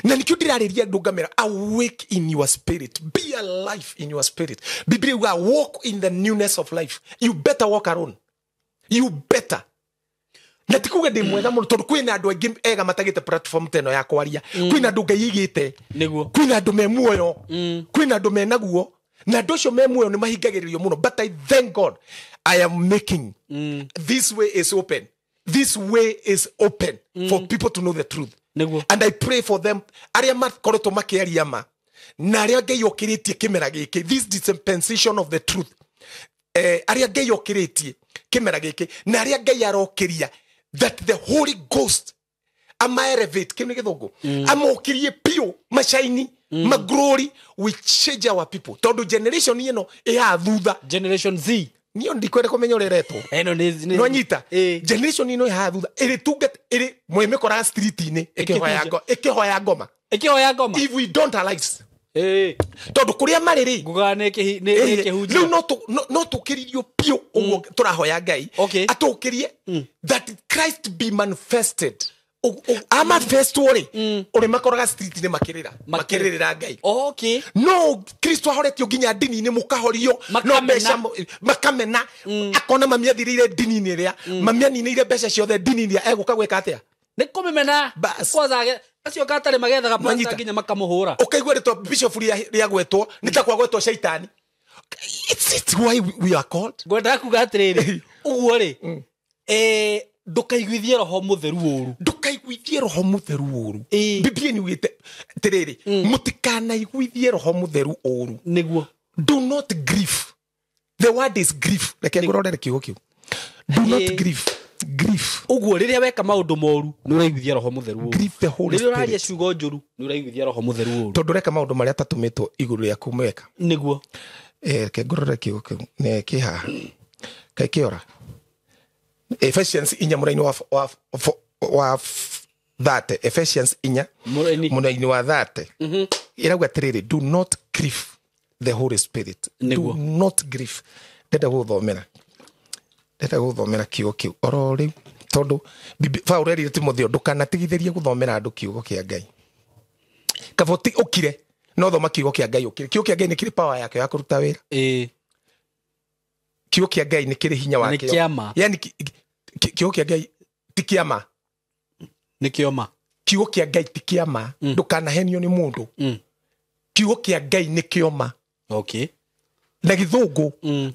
Na nĩkĩo ndĩrarĩria andũ ngamera, awake in your spirit, be alive in your spirit. Biblia yugaga, walk in the newness of life. You better walk alone. You better. Na ti kuga ndĩ mwega mũno, tondũ kwĩna andũ aingĩ ega matagĩte platform ta ĩno ya kwaria. Kwĩna andũ Ngai aigĩte. Nĩguo. Kwĩna andũ me muoyo. Kwĩna andũ me naguo. Na andũ acio me muoyo nĩ mahingagĩrĩrio mũno. But I thank God I am making. This way is open. This way is open for people to know the truth. Nĩguo. And I pray for them. Arĩa makoretwo makĩaria ma, na arĩa Ngai okĩrĩtie kĩmera gĩkĩ, this dispensation of the truth. Arĩa Ngai okĩrĩtie kĩmera gĩkĩ, na arĩa Ngai arokĩria, that the Holy Ghost ama elevate, kĩu nĩ gĩthũngũ, amokĩrie biũ, macaini, maglori, we change our people. Tondũ generation ĩno ĩhaha thutha. Generation Z. Niĩ ndikwenda kũmenya ũrĩa ĩretwo. Ĩno nĩ Nwanyita. Ĩĩ. Generation ĩno ĩhaha thutha ĩrĩtungata ĩrĩ mwĩmĩkoraga street-inĩ ĩkĩhoya ngoma. Ĩkĩhoya ngoma. If we don't arise. Ĩĩ. Tondũ kũrĩa marĩ rĩ, Ngugaga nĩ kĩhunjio. rĩu no tũkĩririo biũ ũguo tũrahoya Ngai Okay. atũkĩrie that Christ be manifested. Amanifestwo rĩ, ũrĩmakoraga street-inĩ makĩrĩra, makĩrĩrĩra Ngai. Okay. No Kristo ahoretio nginya ndini-inĩ mũkahorio, no Makamena. mbeca makamena, akona mami athirĩire ndini-inĩ ĩrĩa, mami aninĩire mbeca ciothe ndini-inĩ ĩrĩa, egũka gwĩka atĩa? Nĩ kũmĩmena. Bas. Kwanza acio gatarĩ magethaga Manyita. pasta nginya makamũhũra. Ũkaigua rĩtwa bishop rĩagwetwo nĩ ta kwagwetwo shaitani. It's why we are called. Ngwendaga kuga atĩrĩrĩ, ũguo rĩ, Ndũkaiguithie roho mũtheru ũru. Ndũkaiguithie roho mũtheru ũru. Ĩĩ. Biblia nĩ ugĩte atĩrĩrĩ, mũtikanaiguithie roho mũtheru ũru. Nĩguo. Do not grieve. The word is grief. Reke ngũrorere kiugo kĩu. Do not Ĩĩ. grieve. Grief. Ũguo rĩrĩa weka maũndũ moru nĩ ũraiguithia roho mũtheru ũru. Grieve the Holy Rĩrĩa ũraria Spirit. ciugo njũru nĩ ũraiguithia roho mũtheru ũru. Tondũ ũreka maũndũ marĩa atatũmĩtwo igũrũ rĩaku meka. Nĩguo. Reke ngũrorere kiugo kĩu. Nĩ kĩ haha. Kaĩ kĩora. Ephesians 4 mũraini wa 30. Ephesians 4 Mũraini. mũraini wa 30. Ĩrauga atĩrĩrĩ, do not grieve the Holy Spirit. Do Nĩguo. not grieve. Ndenda gũthomera. Ndenda gũthomera kiugo kĩu oro rĩu tondũ Paũlũ erire Timotheo ndũkanatigithĩrie gũthomera andũ kiugo kĩa Ngai. Kaba ũkire no thoma kiugo kĩa Ngai ũkire. Kiugo kĩa Ngai nĩ kĩrĩ power yakĩo ya kũruta wĩra. Ĩĩ. Kiugo kĩa Ngai nĩ kĩrĩ hinya Na nĩ wakĩo. kĩa ma. Yani kiugo kĩa Ngai ti kĩa ma. Nĩ kĩo ma. Kiugo kĩa Ngai ti kĩa ma. Ndũkanahenio nĩ mũndũ. Kiugo kĩa Ngai nĩ kĩo ma. Okay. Na gĩthũngũ,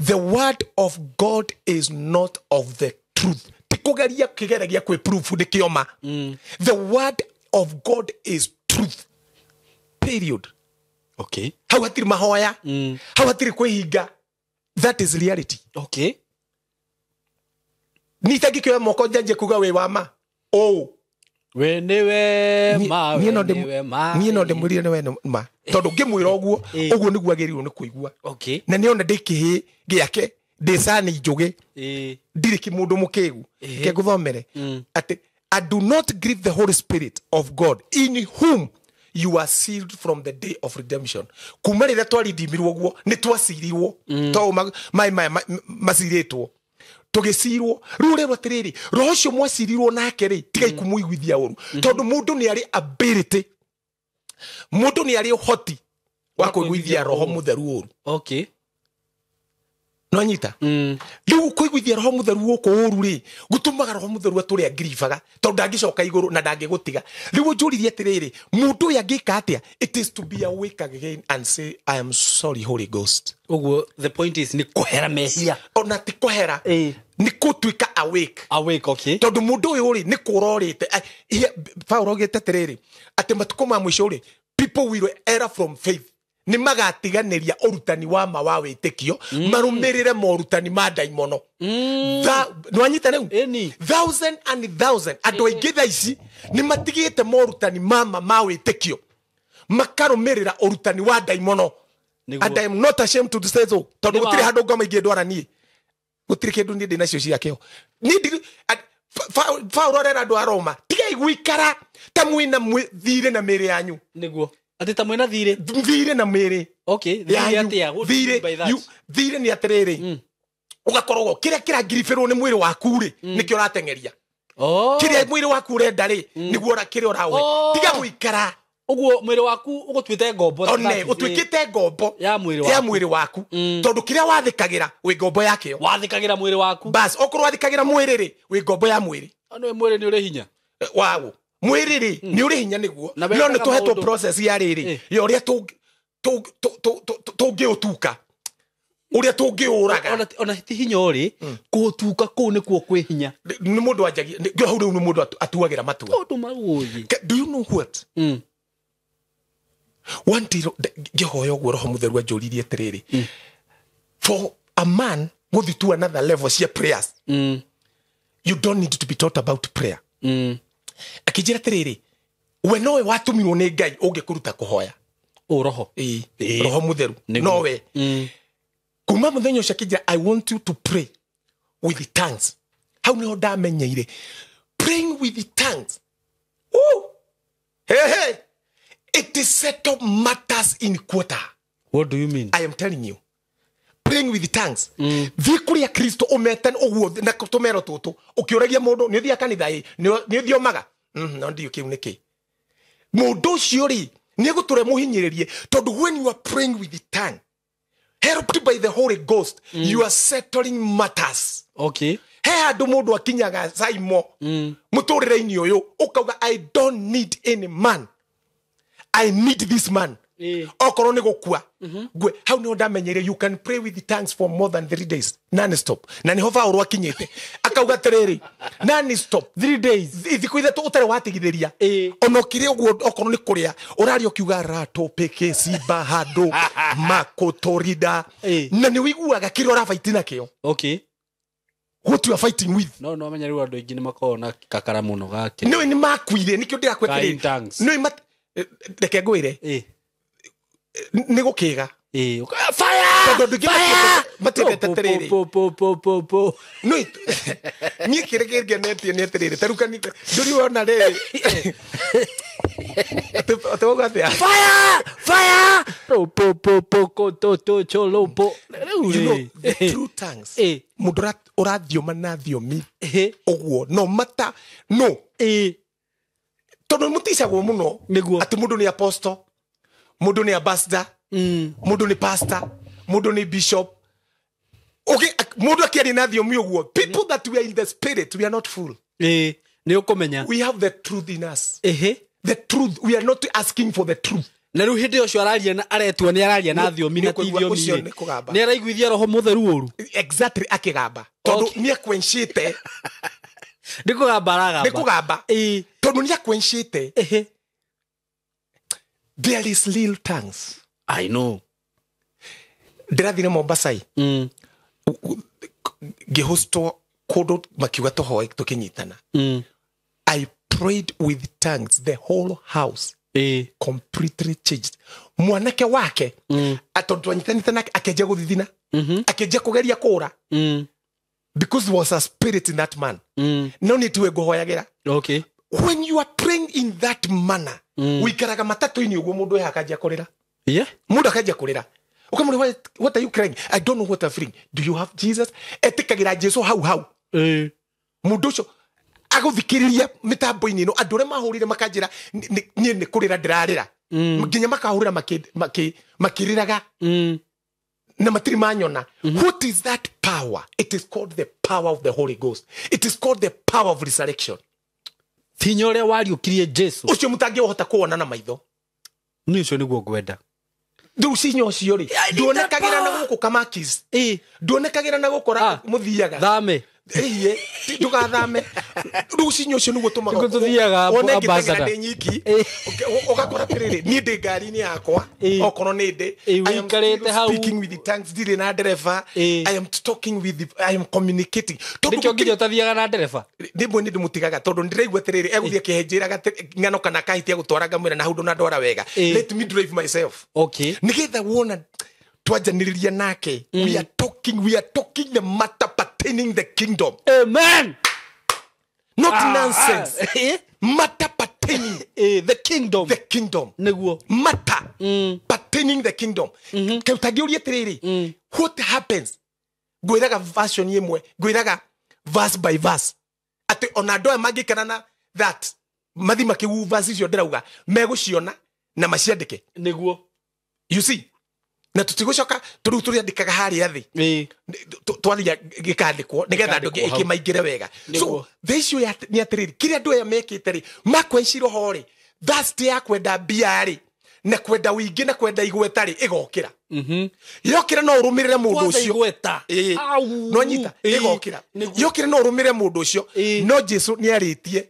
the word of God is not of the truth. Ti kũgeria kĩgeragia kwĩ proof nĩ kĩo ma. The word of God is truth. Period. Okay. Hau hatirĩ mahoya. Hau hatirĩ kwĩhinga. That is reality. Okay. Nĩ itangĩkĩoya moko njanjie kuga wĩ wa ma. Ũũ. We nĩwe ma, we Niĩ no nĩwe ma. niĩ no ndĩmwĩrire nĩ we nĩ ma. Tondũ ngĩmwĩra ũguo, Ĩĩ. ũguo nĩguo agĩrĩirwo nĩ kũigua. Okay. Na nĩona ndĩ kĩhĩ gĩake, ndĩ cani njũgĩ. Ĩĩ. Ndirĩ kĩmũndũ mũkĩgu. Ĩĩ. Reke ngũthomere. Atĩ, I do not grieve the Holy Spirit of God in whom you are sealed from the day of redemption. Kuma rĩrĩa twarindimirwo ũguo, nĩ twacirirwo. To maĩ maya macirĩtwo. Tũgĩcirwo. Rĩu ũrerwo atĩrĩrĩ, roho ũcio mwacirirwo nake rĩ, tigai kũmũiguithia ũru. Tondũ mũndũ nĩ arĩ ability. Mũndũ nĩ arĩ ũhoti wa kũiguithia roho mũtheru ũru. Okay. No nyita? Rĩu kũiguithia roho mũtheru gũkũ ũru rĩ, gũtũmaga roho mũtheru atũre angiribaga, tondũ ndangĩcoka igũrũ na ndangĩgũtiga. Rĩu ũnjũririe atĩrĩrĩ, mũndũ ũyũ angĩka atĩa? It is to be awake again and say, I am sorry, Holy Ghost. Ũguo the point is nĩ kũhera mehia. Ona ti kũhera. Ĩĩ. Nĩ kũtuĩka awake. Awake, okay. Tondũ mũndũ ũyũ rĩ, nĩ kũrorĩte. Paũlũ augĩte atĩrĩrĩ, atĩ matukũ ma mũico rĩ, people will err from faith. Nĩ magatiganĩria ũrutani wa ma wa wĩtĩkio, marũmĩrĩre morutani ma ndaimono. Nĩwanyita rĩu? Ĩni. Thousand and thousand. Andũ aingĩ thaa ici nĩ matigĩte morutani ma ma ma wĩtĩkio, makarũmĩrĩra ũrutani wa ndaimono. Nĩguo. And I am not ashamed to say so. Tondũ Nĩ wa- gũtirĩ handũ ngoma ingĩndwara niĩ. Gũtirĩ kĩndũ niĩ ndĩ nacio ciakĩo. Niĩ ndirĩ, Paũlũ arera andũ a Roma, tigai gũikara ta mwĩna thirĩ na mĩĩrĩ yanyu. Nĩguo. Atĩ ta mwĩna thirĩ? Thirĩ na mĩĩrĩ. Okay, thirĩ Yanyu. atĩa? What do you mean by that? Thirĩ nĩ atĩrĩrĩ, ũgakorwo kĩrĩa kĩrangiribĩrwo nĩ mwĩrĩ waku rĩ, nĩkĩo ũrateng'eria. Oh. Kĩrĩa mwĩrĩ waku ũrenda rĩ, nĩguo kĩrĩa ũraũhe. Oh. Tiga gũikara. Ũguo mwĩrĩ waku ũgũtuĩte ngombo. One, That is, ũtuĩkĩte ngombo Ya mwĩrĩ ya waku. mwĩrĩ waku. Tondũ kĩrĩa wathĩkagĩra, wĩ ngombo yakĩo. Wathĩkagĩra mwĩrĩ waku. Bas, okorwo wathĩkagĩra mwĩrĩ rĩ, wĩ ngombo ya mwĩrĩ. Nĩ mwĩrĩ nĩ ũrĩ hinya. Wawo. Mwĩrĩ rĩ, nĩ ũrĩ hinya nĩguo. Na No wekaga nĩ tũhetwo maũndũ. process ya rĩrĩ, ya ũrĩa tũngĩũtuka. Ũrĩa tũngĩũraga. Ona ti hinya ũrĩ, kũũtuka kũu nĩkuo kwĩ hinya. Nĩ mũndũ anjagia, hau rĩu nĩ mũndũ atuagĩra matua. Maũndũ maũĩ. Do you know what? One day, ngĩhoya ũguo roho mũtheru anjũririe atĩrĩrĩ, for a man gũthiĩ to another level cia prayers, you don't need to be taught about prayer. Akĩnjĩra atĩrĩrĩ, we nowe watũmirwo nĩ Ngai ũngĩkũruta kũhoya. Ũ roho. Ĩĩ, Ĩĩ. roho mũtheru. Nĩguo. Nowe. Kuma mũthenya ũcio akĩnjĩra, I want you to pray with the tongues. Hau nĩho ndamenyeire praying with the tongues. Ooh. Hey, hey. It is settle matters in quarter. What do you mean? I am telling you. Praying with the tongues. Thiĩ kũrĩa Kristo ũmetane ũguo na tũmero tũtũ. Ũkĩũragia mũndũ, nĩ ũthiaga kanitha ĩ, nĩ ũthiomaga? No ndiũ kĩu nĩ kĩ. Mũndũ ũcio rĩ, nĩ egũtũra mũhinyĩrĩrie, tondũ when you are praying with the tongue, helped by the Holy Ghost, you are settling matters. Okay. He handũ mũndũ akinyaga Saimo, mũtũrĩre-inĩ ũyũ, ũkauga, I don't need any man. I need this man. Okorwo nĩ gũkua ngwe hau nĩho ndamenyeire you can pray with tongues for more than 3 days non stop. Na nĩho Paũlũ akinyĩte akauga atĩrĩrĩ non stop 3 days thikũ ithatũ ũtarĩ watigithĩria ona ũkĩrĩ ũguo okorwo nĩ kũrĩa ũraria ũkiuga rato peke simba handũ makotorida na nĩ ũiguaga kĩrĩa ũrabaiti nakĩo. Okay. What you are fighting with. No menya rĩu andũ aingĩ nĩ makoragwo na kakara mũno gake. No nĩ makuire nĩkĩo ndĩrakwĩra atĩrĩrĩ. No reke ngwĩre nĩ gũkĩga. Fire! Tondũ andũ aingĩ matiendete atĩrĩrĩ. No niĩ kĩrĩa kĩngenetie nĩ atĩrĩrĩ ta rĩu kanitha ndũrĩ wona rĩrĩ atĩ wauga atĩa? Fire! Fire! Po po po ko to to cholo po. You know, the true tongues. Mũndũ ũrathioma na thiomi ũguo no mata no tondũ mũticagwo mũno atĩ mũndũ nĩ apostle, mũndũ nĩ ambassador, mũndũ nĩ pastor, mũndũ nĩ bishop. Okay, mũndũ akĩaria na thiomi ũguo, people that we are in the spirit, we are not fool. Nĩ ũkũmenya. We have the truth in us. The truth, we are not asking for the truth. Na rĩu hĩndĩ ũcio araria na aretua nĩ araria na thiomi na ti thiomi nĩ araiguithia roho mũtheru ũru. Exactly, akĩgamba tondũ nĩ akwencĩte. Nĩ kũgamba aragamba. Nĩ kũgamba tondũ nĩ akwencĩte. There is real tongues. I know. Ndĩrathire Mombasa ngĩhostwo kũndũ makiuga tũhoe tũkĩnyitana. I prayed with tongues the whole house. Completely changed. Mwanake wake tondũ twanyitanĩte nake akĩanjia gũthithina, akĩanjia kũgeria kũra because there was a spirit in that man. No nĩ tiwe ngũhoyagĩra. Okay. When you are praying in that manner, wikaraga matatũ-inĩ ũguo mũndũ eha akanjia kũrĩra. Yeah. Mũndũ akanjia kũrĩra. Ũkamũria, what are you crying? I don't know what I'm feeling. Do you have Jesus? Etĩkagĩra Jesu hau hau. Mũndũ ũcio agũthikĩrĩria mĩtambo-inĩ ĩno andũ arĩa mahũrire makanjĩra niĩ nĩ kũrĩra ndĩrarĩra nginya makahũrĩra makĩrĩraga na matirĩ manyona. What is that power? It is called the power of the Holy Ghost. It is called the power of resurrection. Hinya ũrĩa wariũkirie Jesu ũcio mũtangĩhota kuona na maitho. Nĩ ũcio nĩguo ngwenda. Rĩu cinya ũcio rĩ nduonekagĩra na gũkũ Kamakis, nduonekagĩra na gũkũ mũthiaga thame ndũgathame. Rĩu cinya ũcio nĩguo tũmaga wone ngĩteng'era ndĩ nyiki ũgakora atĩrĩrĩ niĩ ndĩ ngari-inĩ yakwa okorwo nĩ ndĩ I am speaking with the tongues, ndirĩ na ndereba. I am talking with the, I am communicating. Nĩkĩo nginya ũtathiaga na ndereba. Rĩmwe nĩ ndĩmũtigaga tondũ ndĩraigua atĩrĩrĩ egũthiĩ akĩhenjĩraga ng'ano kana akahĩtia gũtwara ngamwĩra na hau ndũnandwara wega. Let me drive myself. Okay. Nĩgetha wona twanjanĩrĩria nake, we are talking the matter pertaining the kingdom. Amen. Not nonsense. Matter pertaining the kingdom. The kingdom. Nĩguo. Matter pertaining the kingdom. Ũtangĩũria atĩrĩrĩ, what happens? Ngwĩraga version ĩmwe, ngwĩraga verse by verse. Atĩ ona andũ aya mangĩkena na that mathi makĩgu verse icio ndĩrauga megũciona na maciandĩke. Nĩguo. You see? Na tũtigũcoka tũrĩu tũrĩandĩkaga harĩa thĩ twaria gĩkandĩkwo nĩgetha andũ ĩkĩmaingĩre wega. So the issue nĩ atĩrĩrĩ kĩrĩa andũ aya mekĩte rĩ makwenci roho rĩ thirst ya kwenda mbia rĩ na kwenda ũingĩ na kwenda igweta rĩ ĩgokĩra. Yokĩra no ũrũmĩrĩre mũndũ ũcio. No nyita ĩgokĩra. Yokĩra no ũrũmĩrĩre mũndũ ũcio no Jesu nĩ arĩtie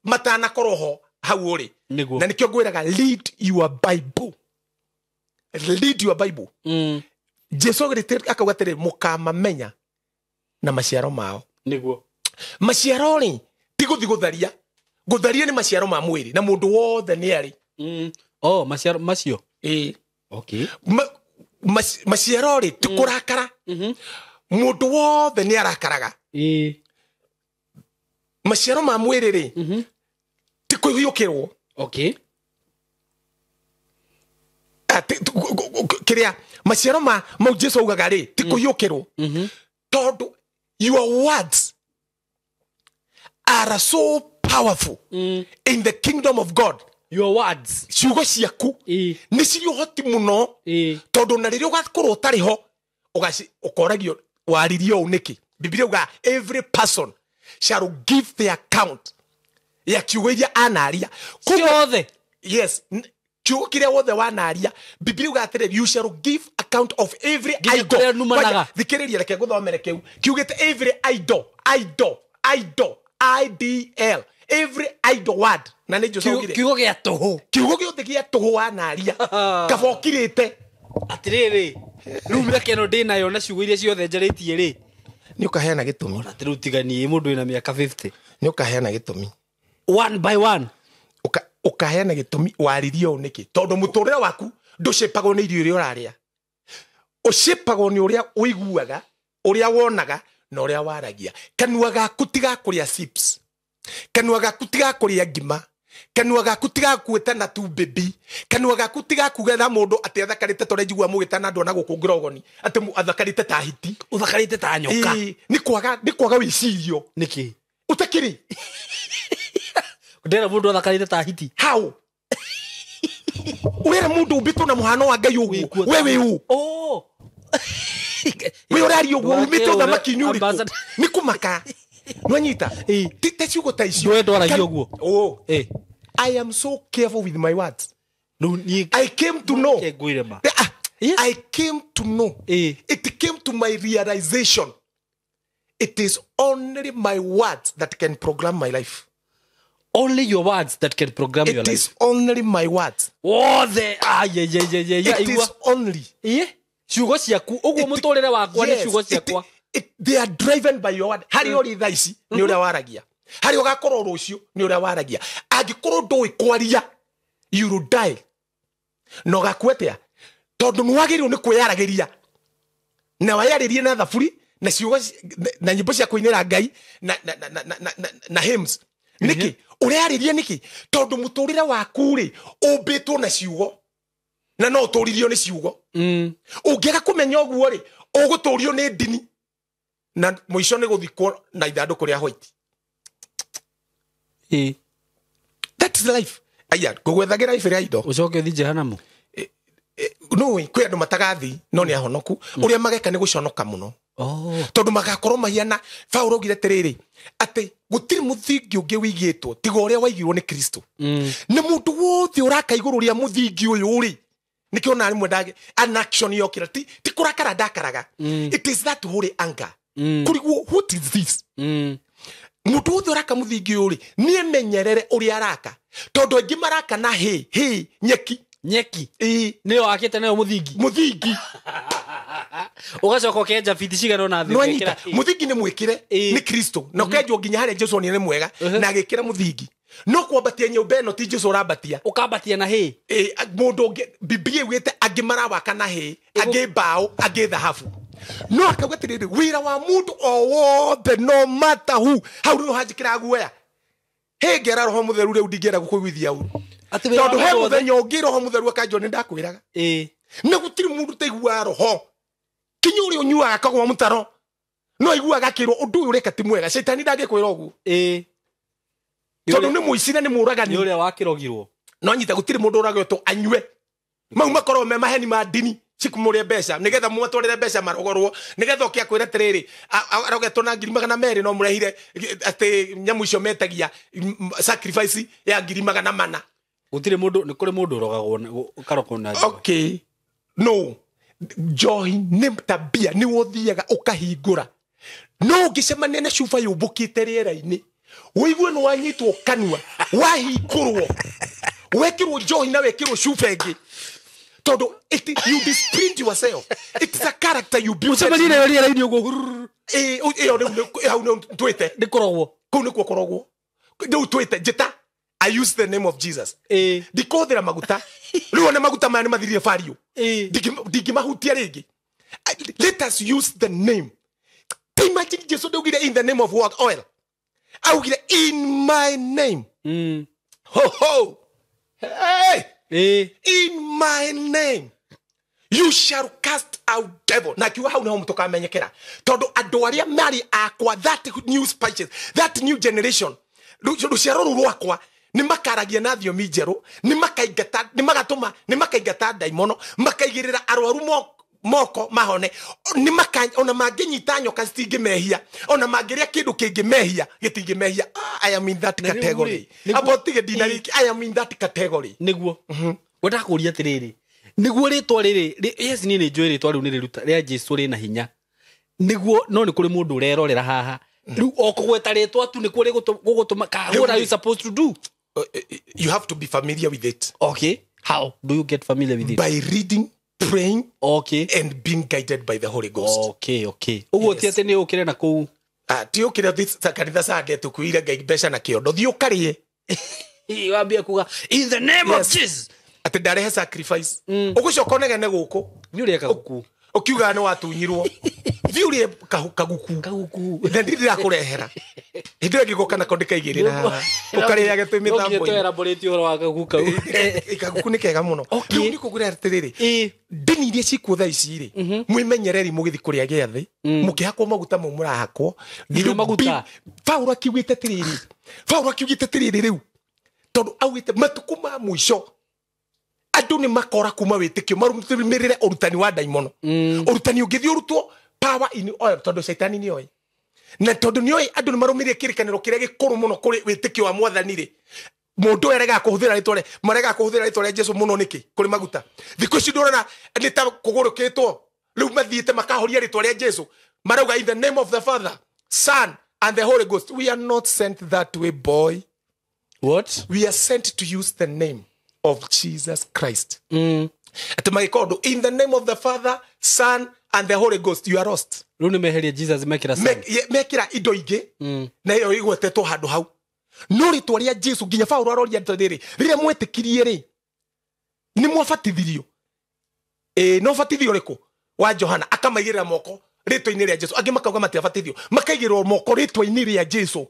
matanakorwo ho hau ũrĩ. Na nĩkĩo ngwĩraga lead your Bible. Lead your Bible. Jesu akauga atĩrĩ mũkamamenya na maciaro mao. Nĩguo. Maciaro rĩ ti gũthiĩ gũtharia. Gũtharia nĩ maciaro ma mwĩrĩ na mũndũ wothe nĩ arĩ. Oh, maciaro macio. Okay. Maciaro rĩ ti kũrakara. Mũndũ wothe nĩ arakaraga. Maciaro ma mwĩrĩ rĩ ti kũhiũkĩrwo. Okay. Kĩrĩa maciaro ma mau Jesu augaga rĩ ti kũhiũkĩrwo tondũ your words are so powerful in the kingdom of God. Your words, ciugo ciaku nĩ cirĩ ũhoti mũno tondũ na rĩrĩa ũgakorwo ũtarĩ ho ũkoragio waririe ũũ nĩkĩ. Bibilia ugaga every person shall give the account ya kiugo iria anaria ciothe. Yes. Kiugo kĩrĩa wothe wanaria, Biblia yugaga atĩrĩrĩ, you shall give account of every idle. Thikĩrĩria, reke ngũthomere kĩu kiugĩte every idle, idle, idle, idl, every idle word. Na nĩ Jesũ augire kiugo gĩa tũhũ, kiugo gĩothe gĩa tũhũ wanaria, kaba ũkirĩte. Atĩrĩrĩ, rĩu mĩaka ĩno ndĩnayo na ciugo iria ciothe njarĩtie rĩ, nĩ ũkaheana gĩtũmi. Atĩ rĩu tiganie mũndũ wĩna mĩaka 50, nĩ ũkaheana gĩtũmi one by one. Ũkaheana gĩtũmi waririe ũũ nĩkĩ? Tondũ mũtũrĩre waku ndũcĩpagwo nĩ irio iria ũrarĩa, ũcĩpagwo nĩ ũrĩa ũiguaga, ũrĩa wonaga na ũrĩa waragia. Kanua gaku tigakũrĩa chips, kanua gaku tigakũrĩa ngima, kanua gaku tigakwĩtana tu baby, kanua gaku tigakuga na mũndũ atĩ athakarĩte ta ũrĩa njiguaga mũgĩtana andũ ona gũkũ ngĩrogoni atĩ athakarĩte ta hiti, ũthakarĩte ta nyoka. Nĩ kwaga wĩcirio. Nĩkĩ ũtakĩrĩ? Ndĩra mũndũ athakarĩte ta hiti. How? Ũrera mũndũ ũmbĩtwo na mũhano wa Ngai ũguo, we wĩ ũ? We ũraria ũguo umĩte ũthamaki-inĩ ũrĩkũ? Nĩ kũmaka. Nwanyita? Te ciugo ta icio. Ndũĩ ndwaragia ũguo. I am so careful with my words. I came to know. I came to know. It came to my realization. It is only my words that can program my life. Only your words that can program your life. It is only my words. Wothe. Yeah. It is only. Ciugo ciaku ũguo mũtũrĩre wakwa nĩ ciugo ciakwa. They are driven by your word. Harĩ ũrĩ thaa ici nĩ ũrĩa waragia, harĩ ũgakorwo rũciũ nĩ ũrĩa waragia. Angĩkorwo ndũĩ kwaria, you will die. Na ũgakua atĩa? Tondũ nĩ wagĩrĩirwo nĩ kwĩyaragĩria, na wayarĩrie na thaburi na ciugo na nyĩmbo cia kũinĩra Ngai na hymns. Nĩkĩ ũreyarĩria? Nĩkĩ? Tondũ mũtũrĩre waku rĩ ũmbĩtwo na ciugo, na no ũtũririo nĩ ciugo. Ũngĩaga kũmenya ũguo rĩ, ũgũtũrio nĩ ndini, na mũico nĩ gũthikwo na ithandũkũ rĩa white. That is life. Aya, ngũgwethagĩra ibe rĩa indo ũcoke ũthiĩ jehanamu. No, kwĩ andũ matagathi no nĩ ahonoku. Ũrĩa mageka nĩ gũconoka mũno, tondũ magakorwo mahiana. Paũlũ augire atĩrĩrĩ, atĩ gũtirĩ mũthingi ũngĩ wĩigĩtwo tiga ũrĩa waigirwo nĩ Kristo. Nĩ mũndũ wothe ũraka igũrũ rĩa mũthingi ũyũ rĩ, nĩkĩo ona rĩmwe ndage an action yokĩra, ti kũrakara ndakaraga. It is that holy anger. Kũrigwo, what is this? Mũndũ wothe ũraka mũthingi ũyũ rĩ, nĩemenyerere ũrĩa araka, tondũ aingĩ maraka na hĩ nyeki. Nyeki nĩyo akĩte nayo mũthingi. Mũthingi ũgacoka ũkenja biti cigana ũna thĩ. Nwanyita, mũthingi nĩ mwĩkĩre nĩ Kristo, na ũkenjwo nginya harĩa Jesũ onire nĩ mwega na agĩkĩra mũthingi. No kwambatia nyũmba ĩno ti Jesũ ũrambatia, ũkambatia na hĩ. Mũndũ ũngĩ, Biblia ĩugĩte angĩ marawaka na hĩ, angĩ mbaũ, angĩ thahabu. No akauga atĩrĩrĩ, wĩra wa mũndũ o wothe, no matter who, hau nĩho hanjĩkĩraga guoya. Hĩ ngera Roho Mũtheru rĩu ndingĩenda gũkũiguithia ũru, tondũ he mũthenya ũngĩ Roho Mũtheru akanjwo nĩ ndakwĩraga. Na gũtirĩ mũndũ ũtaiguaga roho, kinya ũrĩa ũnyuaga akagwa mũtaro, no aiguaga akĩrwo ũndũ ũyũ ũreka ti mwega. Caitani ndangĩkwĩra ũguo, tondũ nĩ mũici na nĩ mũũragani. Nĩ ũrĩa wakĩrogirwo. No nyita, gũtirĩ mũndũ ũragĩtwo anyue. Mau makorwo me maheni ma ndini cikumũrĩe mbeca nĩgetha mũmatwarĩre mbeca marogorwo, nĩgetha ũke akwĩre atĩrĩrĩ, arogetwo na 200,000 no mũrehire atĩ nyamũ icio metagia sacrifice ya 400,000. Gũtirĩ mũndũ, nĩ kũrĩ mũndũ ũrogagwo ũkarogwo na njohi. Okay. No, njohi nĩ tabia, nĩ ũthiaga ũkahingũra. No ũngĩcemania na cuba yũmbũkĩte rĩera-inĩ, ũigue nĩ wanyitwo kanua, wahingũrwo, wekĩrwo njohi na wekĩrwo cuba ĩngĩ. Tondũ you discipline yourself. It's a character you build. Ũcemanie nayo rĩera-inĩ ũguo. Ĩyo rĩu hau nĩ twĩte. Nĩ kũrogwo. Kũu nĩkuo kũrogwo. Rĩu twĩte, njĩta, I use the name of Jesus. Ndikũhũthĩra maguta. Rĩu ona maguta maya nĩ mathirire bario. Ndingĩmahutia rĩngĩ. Let us use the name. Imagine Jesu ndaugire in the name of what? Oil. Augire in my name. Ho ho. Hey. In my name you shall cast out devil. Na kiuga hau niho mũtũkamenyekera, tondũ andũ arĩa marĩ akwa, that new species, that new generation, rũciaro rũu rwakwa nĩ makaragia na thiomi njerũ, nĩ makaingata, nĩ magatũma, nĩ makaingata ndaimono, makaigĩrĩra arwaru moko mahone, nĩ maka, ona mangĩnyita nyoka citingĩmehia, ona mangĩrĩa kĩndũ kĩngĩmehia gĩtingĩmehia. I am in that category. Abo tige ndinarĩki, I am in that category. Nĩguo. Ngwendaga kũria atĩrĩrĩ, nĩguo rĩtwa rĩrĩ, yes, niĩ nĩ njũĩ rĩtwa rĩu nĩ rĩruta rĩa Jesu rĩna hinya, nĩguo no nĩ kũrĩ mũndũ ũrerorera haha rĩu o kũgweta rĩtwa tu nĩkuo rĩgũtũma. What are you supposed to do? You have to be familiar with it. Okay, how do you get familiar with it? By reading, praying, okay, and being guided by the Holy Ghost. Okay, okay. Ũguo ti atĩ nĩ ũkĩre na kũu. Ti ũkĩre ũthiĩ kanitha Sunday tũkuire Ngai mbeca na kĩondo, thiĩ ũkarĩe. Wambie kuga in the name of Jesus. Atĩ ndarehe sacrifice. Ũgũcoka ũnegene gũkũ. Nĩ ũrĩe kaguku. Ũkiugaga nĩ watunyirwo. Thiĩ ũrĩe kaguku. Kaguku. Na ndirĩ ndĩrakũrehera. Hĩndĩ ĩyo ĩngĩ goka nako ndĩkaigĩrĩra haha. Ũkarĩage twĩ mĩtambo-inĩ. No nginya tũelaborate ũhoro wa kaguku kau. Kaguku nĩ kega mũno. Rĩu nĩ kũgwĩra atĩrĩrĩ, ndini iria cikuo thaa ici rĩ, mwĩmenyereri mũgĩthiĩ kũrĩa gĩathĩ, mũkĩhakwo maguta mau mũrahakwo. Nginya maguta. Paũlũ akiugĩte atĩrĩrĩ, Paũlũ akiugĩte atĩrĩrĩ rĩu, tondũ augĩte matukũ ma mũico andũ nĩ makora kuma wĩtĩkio marũmĩrĩre ũrutani wa ndaimono. Ũrutani ũngĩthiĩ ũrutwo power in oil, tondũ caitani nĩ oĩ. Na tondũ nĩ oĩ andũ nĩ marũmĩrĩire kĩrĩkanĩro kĩrĩa gĩkũrũ mũno kũrĩ wĩtĩkio wa mwathani rĩ, mũndũ ũyũ aregaga kũhũthĩra rĩtwa rĩa, maregaga kũhũthĩra rĩtwa rĩa Jesu mũno nĩkĩ kũrĩ maguta. Thikũ ici ndũrona nĩ ta kũgũrũkĩtwo, rĩu mathiĩte makahoria rĩtwa rĩa Jesu, marauga in the name of the Father, Son and the Holy Ghost. We are not sent that way, boy. What? We are sent to use the name of Jesus Christ. Atĩ magĩkorwo in the name of the Father, Son and the Holy Ghost, you are lost. Rĩu nĩ meheria Jesus mekĩra Son. Mekĩra indo ingĩ na ĩyo ĩgwetetwo handũ hau. No rĩtwa rĩa Jesu nginya Paũlũ aroria atĩrĩrĩ, rĩrĩa mwetĩkirie rĩ, nĩ mwabatithirio. No batithio ũrĩkũ? Wa Johana. Akamaigĩrĩra moko rĩtwa-inĩ rĩa Jesu. Angĩ makauga matiabatithio, makaigĩrĩrwo moko rĩtwa-inĩ rĩa Jesu.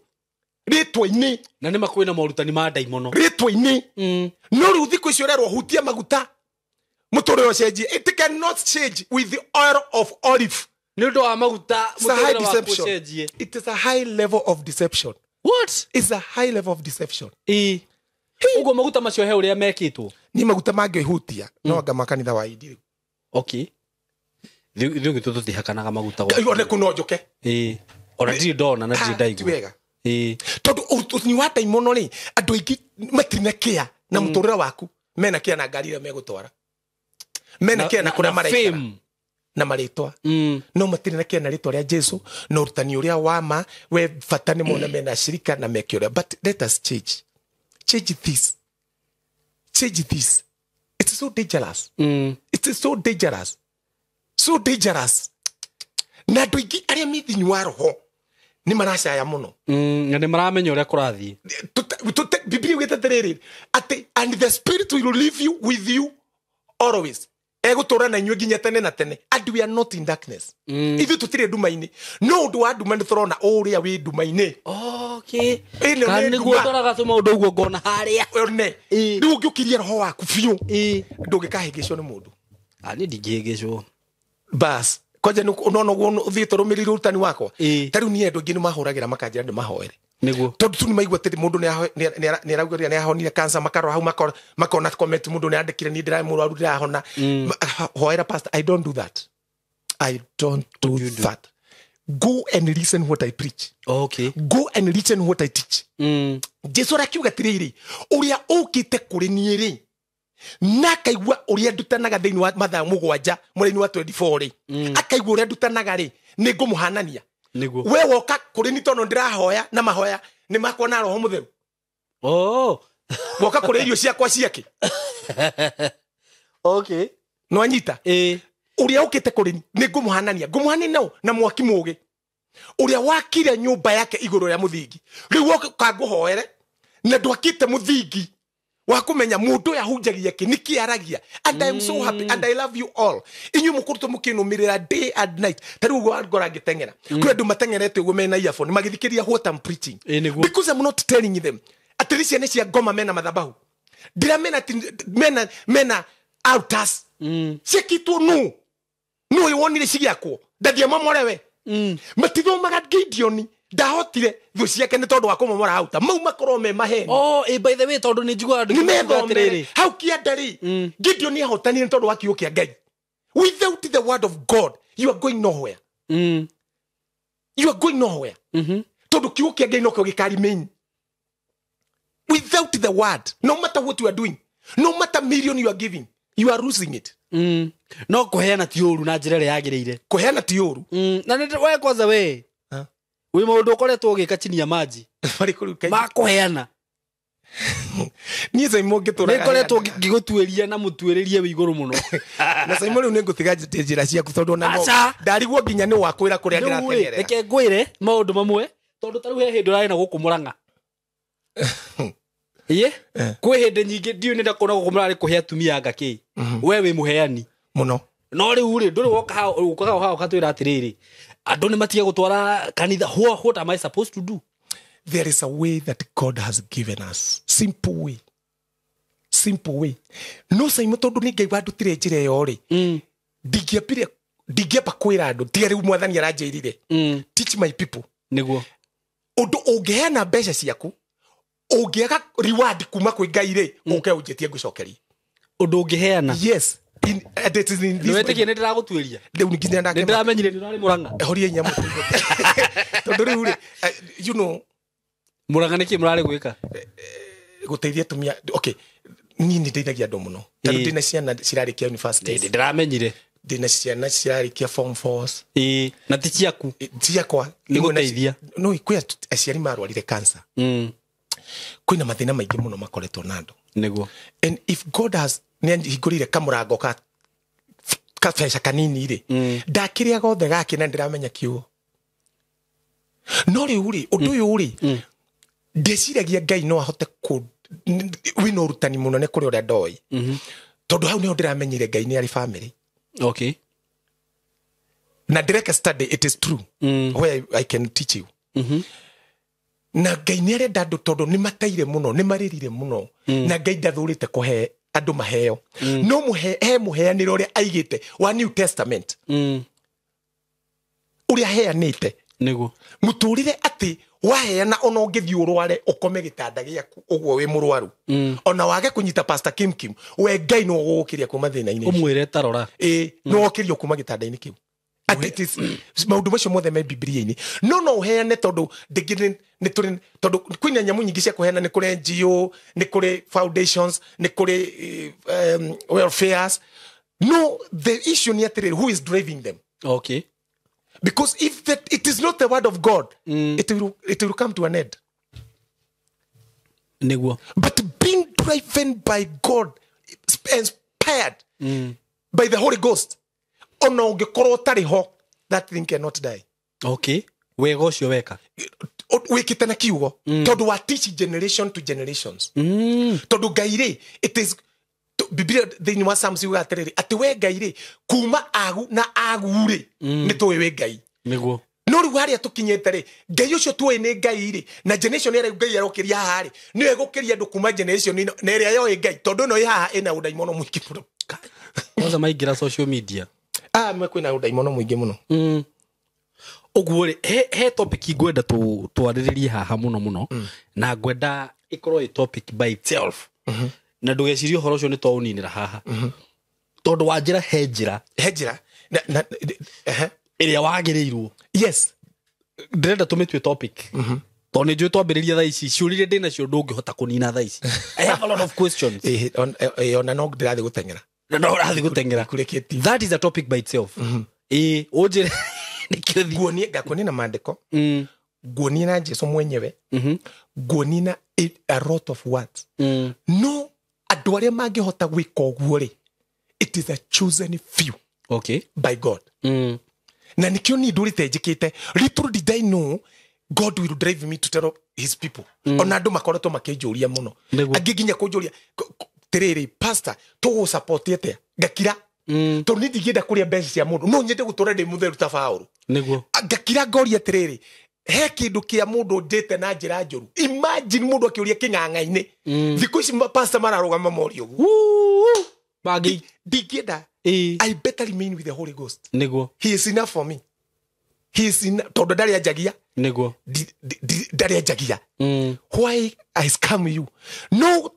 Rĩtwa-inĩ. Na nĩ makwĩ na morutani ma ndaimono. Rĩtwa-inĩ. No rĩu thikũ icio ũrerwo hutia maguta mũtũrĩre ũcenjie. It cannot change with the oil of olive. Nĩ ũndũ wa maguta mũtũrĩre waku ũcenjie. It is a high level of deception. What? It's a high level of deception. Ũguo maguta macio he ũrĩa mekĩtwo. Ni maguta mangĩhutia no anga ma kanitha wa Indi rĩu. Okay. Ithuĩ gĩtũ tũtihakanaga maguta gwa. One kũ no njoke. Ona ndirĩ ndona na ndirĩ ndaigua. Ti wega. Tondũ ũrutani wa ndaimono rĩ, andũ aingĩ matirĩ na kĩa na mũtũrĩre waku, mena kĩa na ngari ĩrĩa megũtwara, mena kĩa na kũrĩa maraikara na marĩtwa, no matirĩ na kĩa na rĩtwa rĩa Jesu na ũrutani ũrĩa wa ma we bata nĩ mone mena shirika na meke ũrĩa. But let us change. Change this. Change this. It is so dangerous. It is so dangerous. So dangerous. Na andũ aingĩ arĩa me thĩinĩ wa roho nĩ maracaya mũno. Na nĩ maramenya ũrĩa kũrathiĩ. Biblia ĩugĩte atĩrĩrĩ, atĩ and the spirit will leave you with you always. Egũtũũra na inyuĩ nginya tene na tene. And we are not in darkness. Ithuĩ tũtirĩ nduma-inĩ. No ũndũ wa nduma nĩ tũrona ũrĩa wĩ nduma-inĩ. Okay. Kana nĩguo ndoraga tũmaũndũ ũguo ngona harĩa. One. Rĩu ũngĩũkĩria roho waku biũ, ndũngĩkahĩngĩcwo nĩ mũndũ. Niĩ ndingĩhĩngĩcwo. Bas. Kwanja nĩ ũguo ũthiĩte ũrũmĩrĩire ũrutani wakwa. Ta rĩu niĩ andũ aingĩ nĩ mahũragĩra makanjĩra ndĩmahoere. Nĩguo. Tondũ tu nĩ maigua atĩ mũndũ nĩ arauga nĩ ahonire cancer, makarora hau makona comment mũndũ nĩ andĩkire niĩ ndĩrarĩ mũrwaru ndĩrahona. Hoera pastor, I don't do that. I don't do that. Go and listen what I preach. Okay. Go and listen what I teach. Jesu arakiuga atĩrĩrĩ, ũrĩa ũkĩte kũrĩ niĩ rĩ, na akaigua ũrĩa ndutanaga thĩinĩ wa mathaa 7 mũraini wa 24 rĩ, akaigua ũrĩa ndutanaga rĩ, nĩ ngũmũhanania. Nĩguo. We woka kũrĩ ni tondũ ndĩrahoya na mahoya nĩ makwa na roho mũtheru. Woka kũrĩa irio ciakwa ciake. Okay. No anyita. Ũrĩa ũkĩte kũrĩ ni nĩ ngũmũhanania. Ngũmũhanania nao na mwaki mũũgĩ. Ũrĩa wakire nyũmba yake igũrũ rĩa mũthingi. Rĩu woka ngũhoere na ndwakĩte mũthingi wa kũmenya mũndũ ũyũ ahunjagia kĩ, nĩkĩ aragia. And I am so happy and I love you all. Inyuĩ mũkoretwo mũkĩnũmĩrĩra day and night. Ta rĩu ũguo ngora ngĩteng'era. Kũrĩ andũ mateng'erete ũguo mena earphone magĩthikĩrĩria what I'm preaching. Because I'm not telling them atĩ nĩ ciana cia ngoma mena mathabahu. Ndiramena atĩ mena altars. Ciakĩtwo nũ? Nũ ũyũ wonire cigĩakwo? Ndathiĩ mamore we. Matithomaga Gideon ndahotire thũ ciake nĩ tondũ wa kũmomora hau ta mau makorwo me maheni. By the way, tondũ nĩ njiguaga andũ nĩ methomere hau kĩanda rĩ, Gideon nĩ ahotanire nĩ tondũ wa kiugo kĩa Ngai. Without the word of God you are going nowhere. You are going nowhere. Tondũ kiugo kĩa Ngai nokĩo gĩkari main. Without the word, no matter what you are doing, No matter million you are giving, you are losing it. No kũheana ti ũru na njĩra ĩrĩa yagĩrĩire. Kũheana ti ũru. Na nĩ we kwanza we wĩ maũndũ ũkoretwo ũgĩka chini ya maji ma kũheana. Niĩ Saimo ngĩtũraga nĩngoretwo ngĩgũtuĩria na mũtuĩrĩrie wĩ igũrũ mũno. Na Saimo rĩu nĩngũtiga njĩra ciaku tondũ ona ndarigwo nginya nĩ wakwĩra kũrĩa ndĩrateng'erera. Reke ngwĩre maũndũ mamwe tondũ ta rĩu he hĩndĩ ũrarĩ na gũkũ Mũrang'a. Ĩĩ kwĩ hĩndĩ nyingĩ ndiũĩ nĩ ndakona gũkũ mũrarĩ kũhe atumia anga kĩ. We wĩ mũheani mũno. No rĩu rĩ ndũrĩ woka ũkaga haha ũgatwĩra atĩrĩrĩ andũ nĩ matige gũtwara kanitha. What am I supposed to do? There is a way that God has given us. Simple way. Simple way. No Saimo tondũ nĩ Ngai wandutire njĩra ĩyo rĩ. Ndingĩamba kwĩra andũ tiga rĩu mwathani aranjĩrire. Teach my people. Nĩguo. Ũndũ ũngĩheana mbeca ciaku ũngĩaga reward kuma kwĩ Ngai rĩ ũke ũnjĩtie ngũcokerie. Ũndũ ũngĩheana. Yes. In it is in this. Nĩwetĩkie nĩ ndĩragũtuĩria. Rĩu nginya ndakĩma. Nĩ ndĩramenyire nĩ ũrarĩ Mũrang'a. Horia nyamũ. Tondũ rĩu rĩ you know Mũrang'a nĩkĩ mũrarĩ gwĩka? Gũteithia atumia. Okay, niĩ nĩ ndeithagia andũ mũno. Tondũ ndĩna ciana cirarĩkia university. Nĩ ndĩramenyire. Ndĩna ciana cirarĩkia form 4. Ĩĩ, na ti ciaku. Ciakwa. Nĩ gũteithia. No kwĩ aciari marwarire cancer. Kwĩna mathĩna maingĩ mũno makoretwo na andũ. Nĩguo. And if God has nĩahingũrire kamũrango ka kabeca kanini rĩ, ndakĩrĩa gothe gake na ndĩramenya kiugo. No rĩu rĩ, ũndũ ũyũ rĩ, ndĩciragia Ngai no ahote kũ wĩna ũrutani mũnene kũrĩ ũrĩa ndoĩ. Tondũ hau nĩho ndĩramenyire Ngai nĩ arĩ family. Okay. Na ndĩreka study, it is true. Where I can teach you. Na Ngai nĩ arenda andũ tondũ nĩ mateire mũno, nĩ marĩrire mũno. Na Ngai ndathũrĩte kũhe andũ maheo. No he mũheanĩre ũrĩa aigĩte wa New Testament. Ũrĩa aheanĩte. Nĩguo. Mũtũrĩre atĩ waheana ona ũngĩthiĩ ũrware ũkome gĩtanda gĩaku ũguo wĩ mũrwaru. Ona wage kũnyita Pastor Kim Kim, we Ngai no ũgũkĩria kuma thĩna-inĩ. Ũmwĩre tarora. Ĩĩ, no ũkĩrio kuma gĩtanda-inĩ kĩu. Maũndũ macio mothe me Bibilia-inĩ. No no ũheane tondũ ndĩngĩ nĩ tũrĩ tondũ kwĩna nyamũ nyingĩ cia kũheana, nĩ kũrĩ NGO, nĩ kũrĩ foundations, nĩ kũrĩ welfares. No, the issue nĩ atĩrĩrĩ, who is driving them? Okay. Because if that it is not the word of God, it will come to an end. Nĩguo. But being driven by God, inspired by the Holy Ghost, ona ũngĩkorwo ũtarĩ ho, that thing cannot die. Okay. Wega ũcio weka. Wĩkĩte na kiugo. Tondũ wa teach generation to generations. Tondũ Ngai rĩ, it is Biblia thĩinĩ wa Psalms yugaga atĩrĩrĩ, atĩ we Ngai rĩ, kuma agu na agu rĩ, nĩ tũĩ wĩ Ngai. Nĩguo. No rĩu harĩa tũkinyĩte rĩ, Ngai ũcio tũĩ nĩ Ngai rĩ, na generation ĩrĩa Ngai arokĩria haha rĩ, nĩyo ĩgũkĩria andũ kuma generation ĩno, na ĩrĩa yoĩ Ngai, tondũ ĩno ĩ haha ĩna ũndaimono mũingĩ mũno. Kwanza maingĩra social media. Kwĩna ũndaimono mũingĩ mũno. Ũguo rĩ, he topic ngwenda twarĩrĩrie haha mũno mũno, na ngwenda ĩkorwo ĩ topic by itself. Na ndũgecirie ũhoro ũcio nĩ twaũninĩra haha. Tondũ wa njĩra he njĩra. He njĩra. Ĩrĩa wagĩrĩirwo. Yes. Ndĩrenda tũmĩtue topic. Tondũ nĩ njũĩ twambĩrĩria thaa ici, ciũria iria ndĩnacio ndũngĩhota kũnina thaa ici. I have a lot of questions. Ona no ndĩrathiĩ gũteng'era. No ũrathiĩ gũteng'era. Kũrĩkĩtie. That is a topic by itself. Ĩĩ, ũnjĩre nĩkĩo nguonie, ngakuonie na maandĩko. Nguonie na Jesu mwenyewe. Nguonie na a lot of words. No andũ arĩa mangĩhota gwĩka ũguo rĩ, it is a chosen few. Okay. By God. Na nĩkĩo niĩ ndũrĩte njĩkĩte. Little did I know God will drive me to tell his people. Ona andũ makoretwo makĩnjũria mũno. Angĩ nginya kũnjũria tĩrĩrĩ, pastor, tũgũsupport atĩa? Ngakira. Tondũ niĩ ndingĩenda kũrĩa mbeca cia mũndũ. No nyende gũtũra ndĩ mũtheru ta Paũlũ. Nĩguo. Ngakira ngoria atĩrĩrĩ, he kĩndũ kĩa mũndũ ndĩte na njĩra njũru. Imagine mũndũ akĩũria kĩng'ang'a-inĩ. Thikũ ici pastor mararũgama morio ũguo. Ndingĩenda. I better remain with the Holy Ghost. Nĩguo. He is enough for me. He is enough. Tondũ ndarĩ anjagia. Nĩguo. Ndarĩ anjagia. Why I scam you? No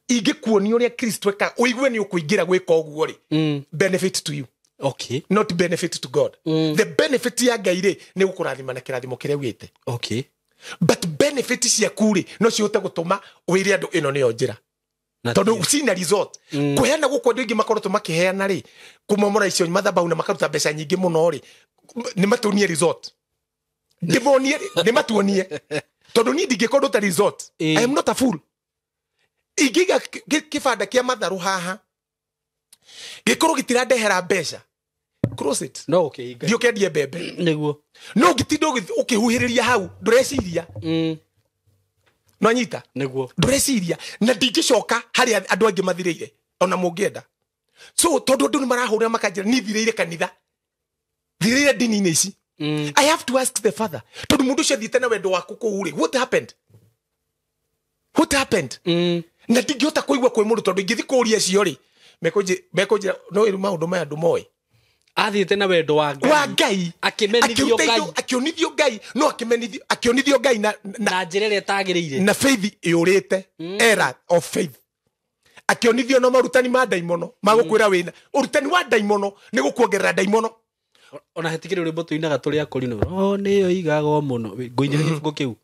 ingĩkuonia ũrĩa Kristo ekaga, ũigue nĩ ũkũingĩra gwĩka ũguo rĩ. Benefit to you. Okay. Not benefit to God. The benefit ya Ngai rĩ, nĩ gũkũrathima na kĩrathimo kĩrĩa ugĩte. Okay. But benefit ciaku rĩ, no cihote gũtũma wĩre andũ ĩno nĩyo njĩra. Tondu sina result. Kuheana guku andu aingi makoretwo makiheana ri kumomora icio mathabau na makaruta mbeca nyingi muno ri ni matuonie result. Ndimonie ni matuonie. Tondu ni ndingikorwo nduta result. I am not a fool. Ingiga kibanda kia matharu haha gikorwo gitirandehera mbeca, cross it. No ukihinga. Thiĩ ũkendie mbembe. Niguo. No ngĩtinda ũkĩhuhĩrĩria hau ndũreciria. No anyita. Niguo. Ndũreciria na ndingĩcoka harĩa andũ angĩ mathirĩire ona mũngĩenda. So tondũ andũ nĩ marahũra makanjĩra ni thirĩire kanitha, thirĩire ndini-inĩ ici. I have to ask the father. Tondũ mũndũ ũcio athiĩte na wendo waku kũu rĩ, what happened? What happened? Na ndingĩhota kũigua kwĩ mũndũ tondũ ingĩthiĩ kũũria acio rĩ, mekũnjĩra no ĩru maũndũ maya andũ moĩ. Athiĩte na wendo wa Ngai. Wa Ngai. Akĩmenithio Ngai. Akĩonithio Ngai. No akĩonithio Ngai na njĩra ĩrĩa ĩtagĩrĩire. Na faith ĩũrĩte. Era of faith. Akĩonithio no marutani ma ndaimono magũkwĩra wĩna. Ũrutani wa ndaimono nĩ gũkuongerera ndaimono. Ona hetikire rwĩmbo tũinaga tũrĩ akũrinũ. Roho nĩyo igagwo mũno. Ngũinĩra gĩbungo kĩu.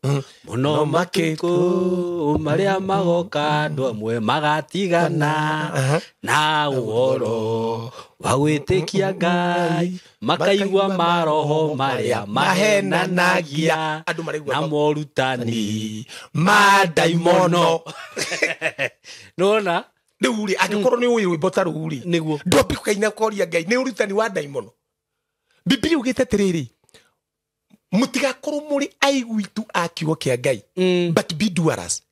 Mũno matukũ marĩa magoka andũ amwe magatigana na ũhoro wa gwĩtĩkia Ngai, makaigua maroho marĩa mahenanagia andũ maraigua na morutani ma ndaimono. Nĩwona? Rĩu rĩ, angĩkorwo nĩ ũĩ rwĩmbo ta rũu rĩ, nĩguo ndwambi kũkaina koria Ngai nĩ ũrutani wa ndaimono. Bibilia ugĩte atĩrĩrĩ, mũtigakorwo mũrĩ aigui tu a kiugo kĩa Ngai, but be doers.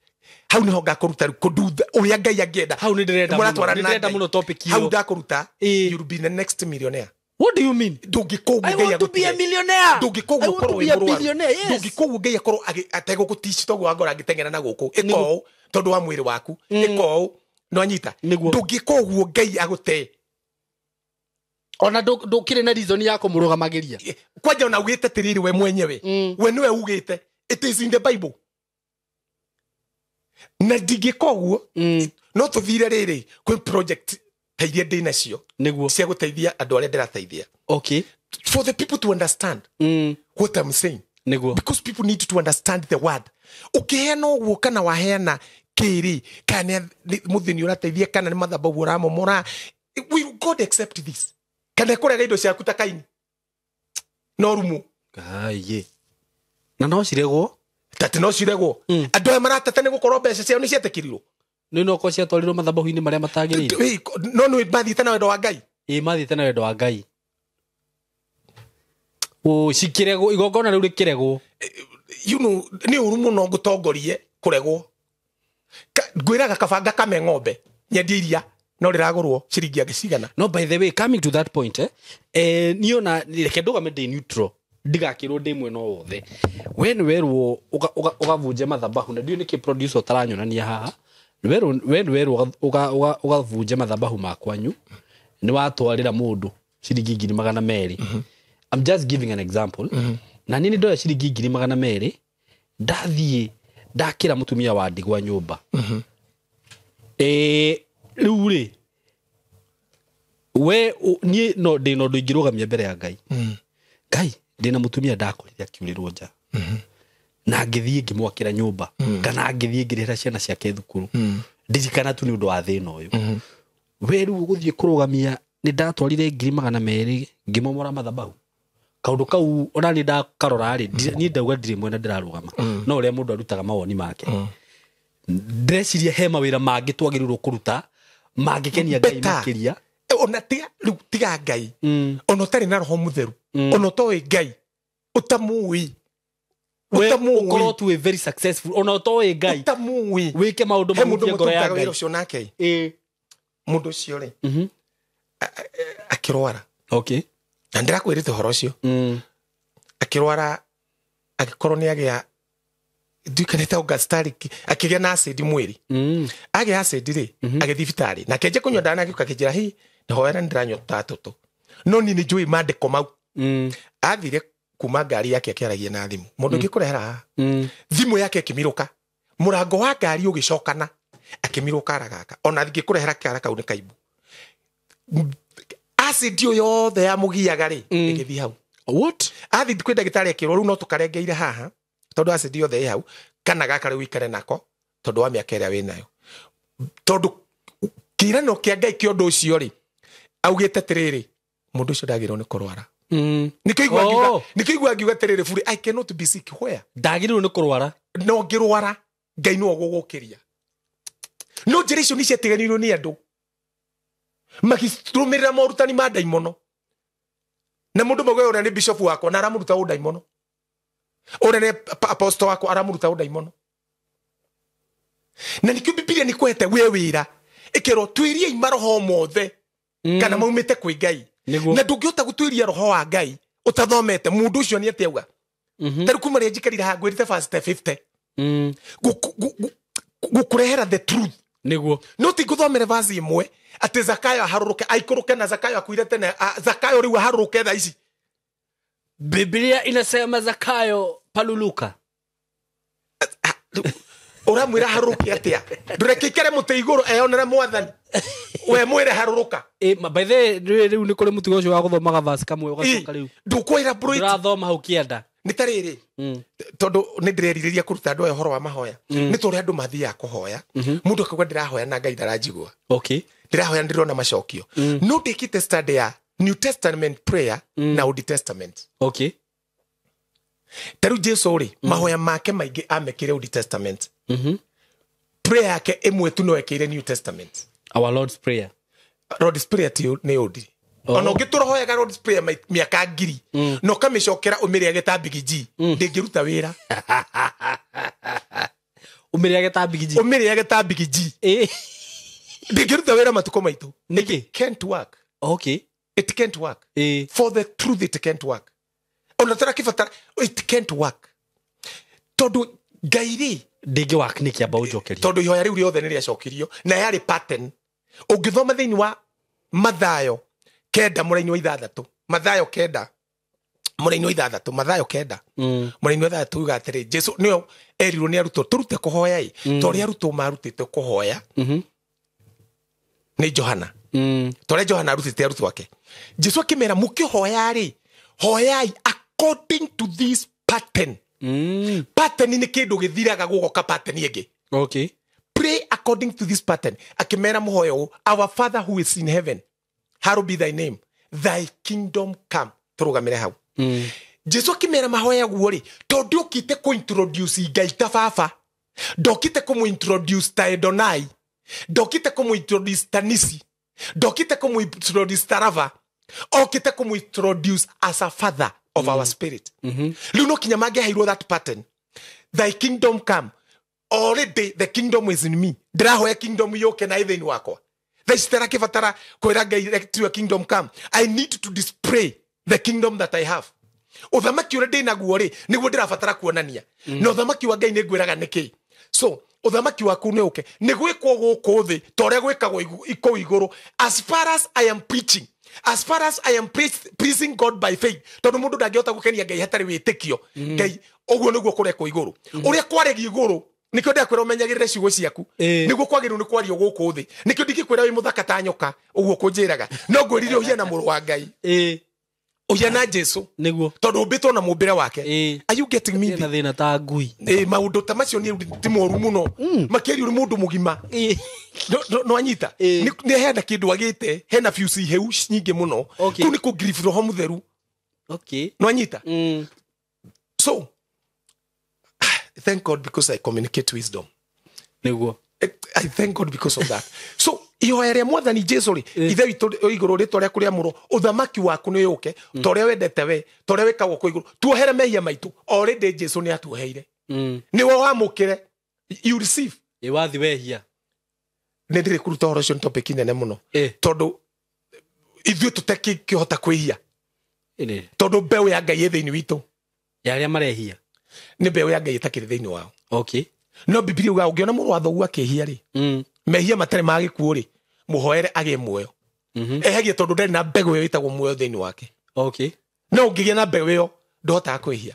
Hau niho ngakũruta rĩu kũndutha ũrĩa Ngai angĩenda. Hau nĩ ndĩrenda mũno, nĩ ndĩrenda mũno topic ĩyo. Hau ndakũruta, you'll be the next millionaire. What do you mean? Ndũngĩkũguo I want to be a millionaire. Ndũngĩkũguo ũkorwo wĩ mũrwaru. Ndũngĩkũguo Ngai akorwo ategũgũtici toguo wangora angĩteng'era na gũkũ. Ĩka ũũ tondũ wa mwĩrĩ waku. Ĩka ũũ. No anyita. Ndũngĩkũguo Ngai agũte. Ona ndũkĩrĩ na reason ya kũmũrũgamagĩria. Kwanja ona ugĩte atĩrĩrĩ we mwenyewe. We nĩwe ugĩte. It is in the Bible. Na ndingĩka ũguo, no tũthire rĩrĩ kwĩ project ta iria ndĩ nacio cia gũteithia andũ arĩa ndĩrateithia. Okay. For the people to understand what I'm saying. Nĩguo. Because people need to understand the word. Ũkĩheana ũguo kana waheana kĩrĩ, kana nĩ mũthĩni ũrateithia kana nĩ mathabahu ũramomora, will God accept this? Kana kũrega indo ciaku ta Kaini no rumu. Ngai. Na no ciregwo? Tati no ciregwo. Andũ aya marateta nĩ gũkorwo mbeca ciao nĩ cietĩkĩrirwo. Nĩ no korwo ciatwarirwo mathabahu-inĩ marĩa matagĩrĩire. No nĩ mathiĩte na wendo wa Ngai. Ĩĩ mathiĩte na wendo wa Ngai. O cikiregwo, igongona rĩu rĩkĩregwo. You know, nĩ ũru mũno ngũtongorie kũregwo. Ngwĩraga kabanga kame ng'ombe nyendie iria no rĩragũrwo ciringi angĩ cigana. No, by the way, coming to that point, niĩ ona reke ndũgame ndĩ neutral, ndigakĩrwo ndĩ mwena o wothe. We nĩ werwo ũgavunje mathabahu, na ndiũĩ nĩkĩ producer ũtaranyonania haha. We nĩ werwo ũgavunje mathabahu ma kwanyu, nĩ watwarĩra mũndũ ciringi 200,000. I'm just giving an example. Na niĩ nĩ ndoya ciringi 200,000, ndathiĩ ndakĩra mũtumia wa ndigwa nyũmba. Rĩu rĩ, we niĩ no ndĩ na ũndũ ingĩrũgamia mbere ya Ngai. Ngai, ndĩ na mũtumia ndakorire akiurĩrwo nja. Na ngĩthiĩ ngĩmwakĩra nyũmba, kana ngĩthiĩ ngĩrĩhĩra ciana ciake thukuru. Ndirikana tu nĩ ũndũ wa thĩna ũyũ. We rĩu ũgũthiĩ kũrũgamia nĩ ndatwarire 200,000 ngĩmomora mathabahu. Kaũndũ kau ona nĩ ndakarora rĩ, niĩ ndauga ndirĩ mwena ndĩrarũgama. No ũrĩa mũndũ arutaga mawoni make. Ndĩreciria he mawĩra mangĩ twagĩrĩirwo kũruta mangĩkenia Ngai makĩria. Ona tiga rĩu tiga Ngai. Ona ũtarĩ na roho mũtheru. Ona ũtoĩ Ngai. Ũtamũĩ. Ũkorwo tu wĩ very successful. Ona ũtoĩ Ngai. Ũtamũĩ. Wĩke maũndũ He mũndũ mahutie ngoro ya mũtũrutaga Ngai. wĩra ũcio nake. Mũndũ ũcio rĩ, akĩrwara. Okay. Na ndĩrakwĩrĩte ũhoro ũcio. Akĩrwara agĩkorwo nĩ agĩa nduikanĩte gastric, akĩgĩa na acid mwĩrĩ. Agĩa acid rĩ, agĩthiĩ thibitarĩ. Na akĩanjia kũnyua ndawa na agĩũka akĩnjĩra, hi, ndahoera nĩ ndĩranyua tũtatũ. No niĩ nĩ njũĩ maandĩko mau. Athire kuma ngari yake akĩaragia na thimũ. Mũndũ ũngĩ kũrehera haha. Thimũ yake ĩkĩmirũka. Mũrango wa ngari ũgĩcokana, akĩmirũka ara gaka. Ona ngĩkũrehera kara kau nĩ kaimbu. Acid ĩyo yothe yamũgiaga rĩ, ĩgĩthiĩ hau. What? Athiĩ kwĩ ndagĩtarĩ akĩrwo rĩu no tũkarengeire haha, tondũ acid yothe ĩ hau, kana gaka rĩu ũikare nako, tondũ wa mĩaka ĩrĩa wĩ nayo. Tondũ kĩĩranĩro kĩa Ngai kĩa ũndũ ũcio rĩ, augĩte atĩrĩrĩ, mũndũ ũcio ndagĩrĩirwo nĩ kũrwara. Nĩkĩo igua ngiuga, nĩkĩo igua ngiuga atĩrĩrĩ, buri, I cannot be sick. Where? Ndagĩrĩirwo nĩ kũrwara. No ngĩrwara, Ngai nĩwe ũgũgũkĩria. No njĩra icio nĩ ciatiganĩirio nĩ andũ makĩrũmĩrĩra morutani ma ndaimono. Na mũndũ mauga ũrĩa nĩ bishop wakwa na aramũruta ũndaimono, ũrĩa nĩ apostle wakwa aramũruta ũndaimono. Na nĩkĩo Bibilia nĩ kũhete we wĩra ĩkerwo twĩriei maroho mothe kana maumĩte kwĩ Ngai. Na ndũngĩhota gũtuĩria roho wa Ngai ũtathomete. Mũndũ ũcio nĩ atĩa auga? Ta rĩu kuma rĩrĩa njikarire haha ngwĩrĩte verse 50 gũkũrehera the truth. Nĩguo. No ti ngũthomere verse ĩmwe atĩ Zakayo aharũrũke aikũrũke, na Zakayo akuire tene, Zakayo rĩu aharũrũke thaa ici. Biblia inasema Zakayo paluluka. Ũramwĩra harũrũke atĩa? Ndũreke ikare mũtĩ igũrũ eyonere mwathani. We mwĩre harũrũka. By the way, rĩu nĩ kũrĩ mũtugo ũcio wa gũthomaga verse kamwe ũgacoka rĩu. Ndũkwĩra bro. Ndũrathoma hau kĩanda. Nĩ ta rĩrĩ, tondũ nĩ ndĩrerirĩria kũruta andũ aya ũhoro wa mahoya. Nĩ ta ũrĩa andũ mathiaga kũhoya. Mũndũ akauga ndĩrahoya na Ngai ndaranjigua. Ndĩrahoya ndĩrona macokio. No ndĩkĩte study ya New Testament prayer na Old Testament. Ta rĩu Jesu rĩ, mahoya make maingĩ amekĩre Old Testament. Prayer yake ĩmwe tu no ekĩire New Testament. Our Lord's Prayer. Lord's Prayer ti nĩ Old. Ona ũngĩtũrohoyaga Lord's Prayer mĩaka ngiri, na ũkamĩcokera ũmĩrĩage ta Big G, ndĩngĩruta wĩra. Ũmĩrĩage ta Big G. Ũmĩrĩage ta Big G. Ndĩngĩruta wĩra matukũ maitũ. Nĩkĩ? It can't work. It can't work. For the truth, it can't work. Ona tũrakĩbatara, it can't work. Tondũ Ngai rĩ, Ndĩngĩ work nĩkĩ amba ũnjokerie? Tondũ ihoya rĩu rĩothe nĩ rĩacokirio na yarĩ pattern. Ũngĩthoma thĩinĩ wa Mathayo 9 mũraini wa 6, Mathayo 9 mũraini wa 6, Mathayo 9 mũraini wa 6 uga atĩrĩ, Jesu nĩwe erirwo nĩ arutwo tũrute kũhoya ĩ, ta ũrĩa arutwo marutĩte kũhoya nĩ Johana. Ta ũrĩa Johana arutĩte arutwo ake. Jesu akĩmera mũkĩhoya rĩ, hoyai according to this pattern. Pattern nĩ kĩndũ gĩthiraga gũgoka pattern ĩngĩ. Pray according to this pattern. Akĩmera mũhoyo ũũ, Our Father who is in heaven, hallowed be thy name, thy kingdom come. Tũrũgamĩre hau. Jesu akĩmera mahoya guo rĩ, tondũ okĩte kũ-introduce Ngai ta baba, ndokĩte kũmũ-introduce ta Edonai, ndokĩte kũmũ-introduce ta Nisi, ndokĩte kũmũ-introduce ta Rava, okĩte kũmũ-introduce as a father of our spirit. Rĩu no kinya mangĩaheirwo that pattern. Thy kingdom come. Already the kingdom is in me. Ndĩrahoya kingdom yũke na ĩ thĩinĩ wakwa. Thaa ici itarakĩbatara kwĩra Ngai let your kingdom come. I need to display the kingdom that I have. Ũthamaki ũrĩa ndĩ naguo rĩ, nĩguo ndĩrabatara kuonania. Na ũthamaki wa Ngai nĩ ngwĩraga nĩkĩ. So, ũthamaki waku nĩ ũke. Nĩ gwĩkwo gũkũ thĩ, ta ũrĩa gwĩkagwo kũu igũrũ. As far as I am preaching, as far as I am pleasing God by faith, tondũ mũndũ ndangĩhota gũkenia Ngai hatarĩ wĩtĩkio. Ngai, ũguo nĩguo kũrekwo igũrũ. Ũrĩa kwarĩgio igũrũ, nĩkĩo ndĩrakwĩra ũmenyagĩrĩre ciugo ciaku. Nĩguo kwagĩrĩirwo nĩ kwario gũkũ thĩ. Nĩkĩo ndingĩkwĩra wĩ mũthaka ta nyoka, ũguo kũnjĩraga. No ngwĩrire ũhiana mũrũ wa Ngai. Ũhiana Jesu. Nĩguo. Tondũ ũmbĩtwo na mũmbĩre wake. Are you getting me? Ena thĩna ta ngui. Maũndũ ta macio nĩ ti moru mũno. Makĩria ũrĩ mũndũ mũgima. No anyita. Nĩ hena kĩndũ agĩte, hena fuse heu nyingĩ mũno. Kũu nĩ kũ grief roho mũtheru. No anyita. So, thank God because I communicate wisdom. Nĩguo. I thank God because of that. So, ihoya rĩa mwathani Jesu rĩ, ithe witũ wĩ igũrũ, rĩtwa rĩaku rĩamũrwo, ũthamaki waku nĩ ũke, ta ũrĩa wendete we, ta ũrĩa wĩkagwo kũu igũrũ. Tuohere mehia maitũ. Already Jesu nĩ atuoheire. Nĩwe wamũkĩre. You receive. Ĩ wathi wehia. Nĩ ndĩrĩ kũruta ũhoro ũcio, nĩ topic nene mũno. Tondũ ithuĩ tũtekĩhota kwĩhia. Tondũ mbeũ ya Ngai ĩ thĩinĩ witũ. Ya arĩa marehia. Nĩ mbeũ ya Ngai ĩtakĩrĩ thĩinĩ wao. No Bibilia yugaga ũngĩona mũrũ wa thoguo akĩhia rĩ, mehia matarĩ ma gĩkuũ rĩ, mũhoere agĩe muoyo. Ehagia tondũ ndarĩ na mbegũ ĩyo ĩtagwo muoyo thĩinĩ wake. No ũngĩgĩa na mbegũ ĩyo, ndũhotaga kwĩhia.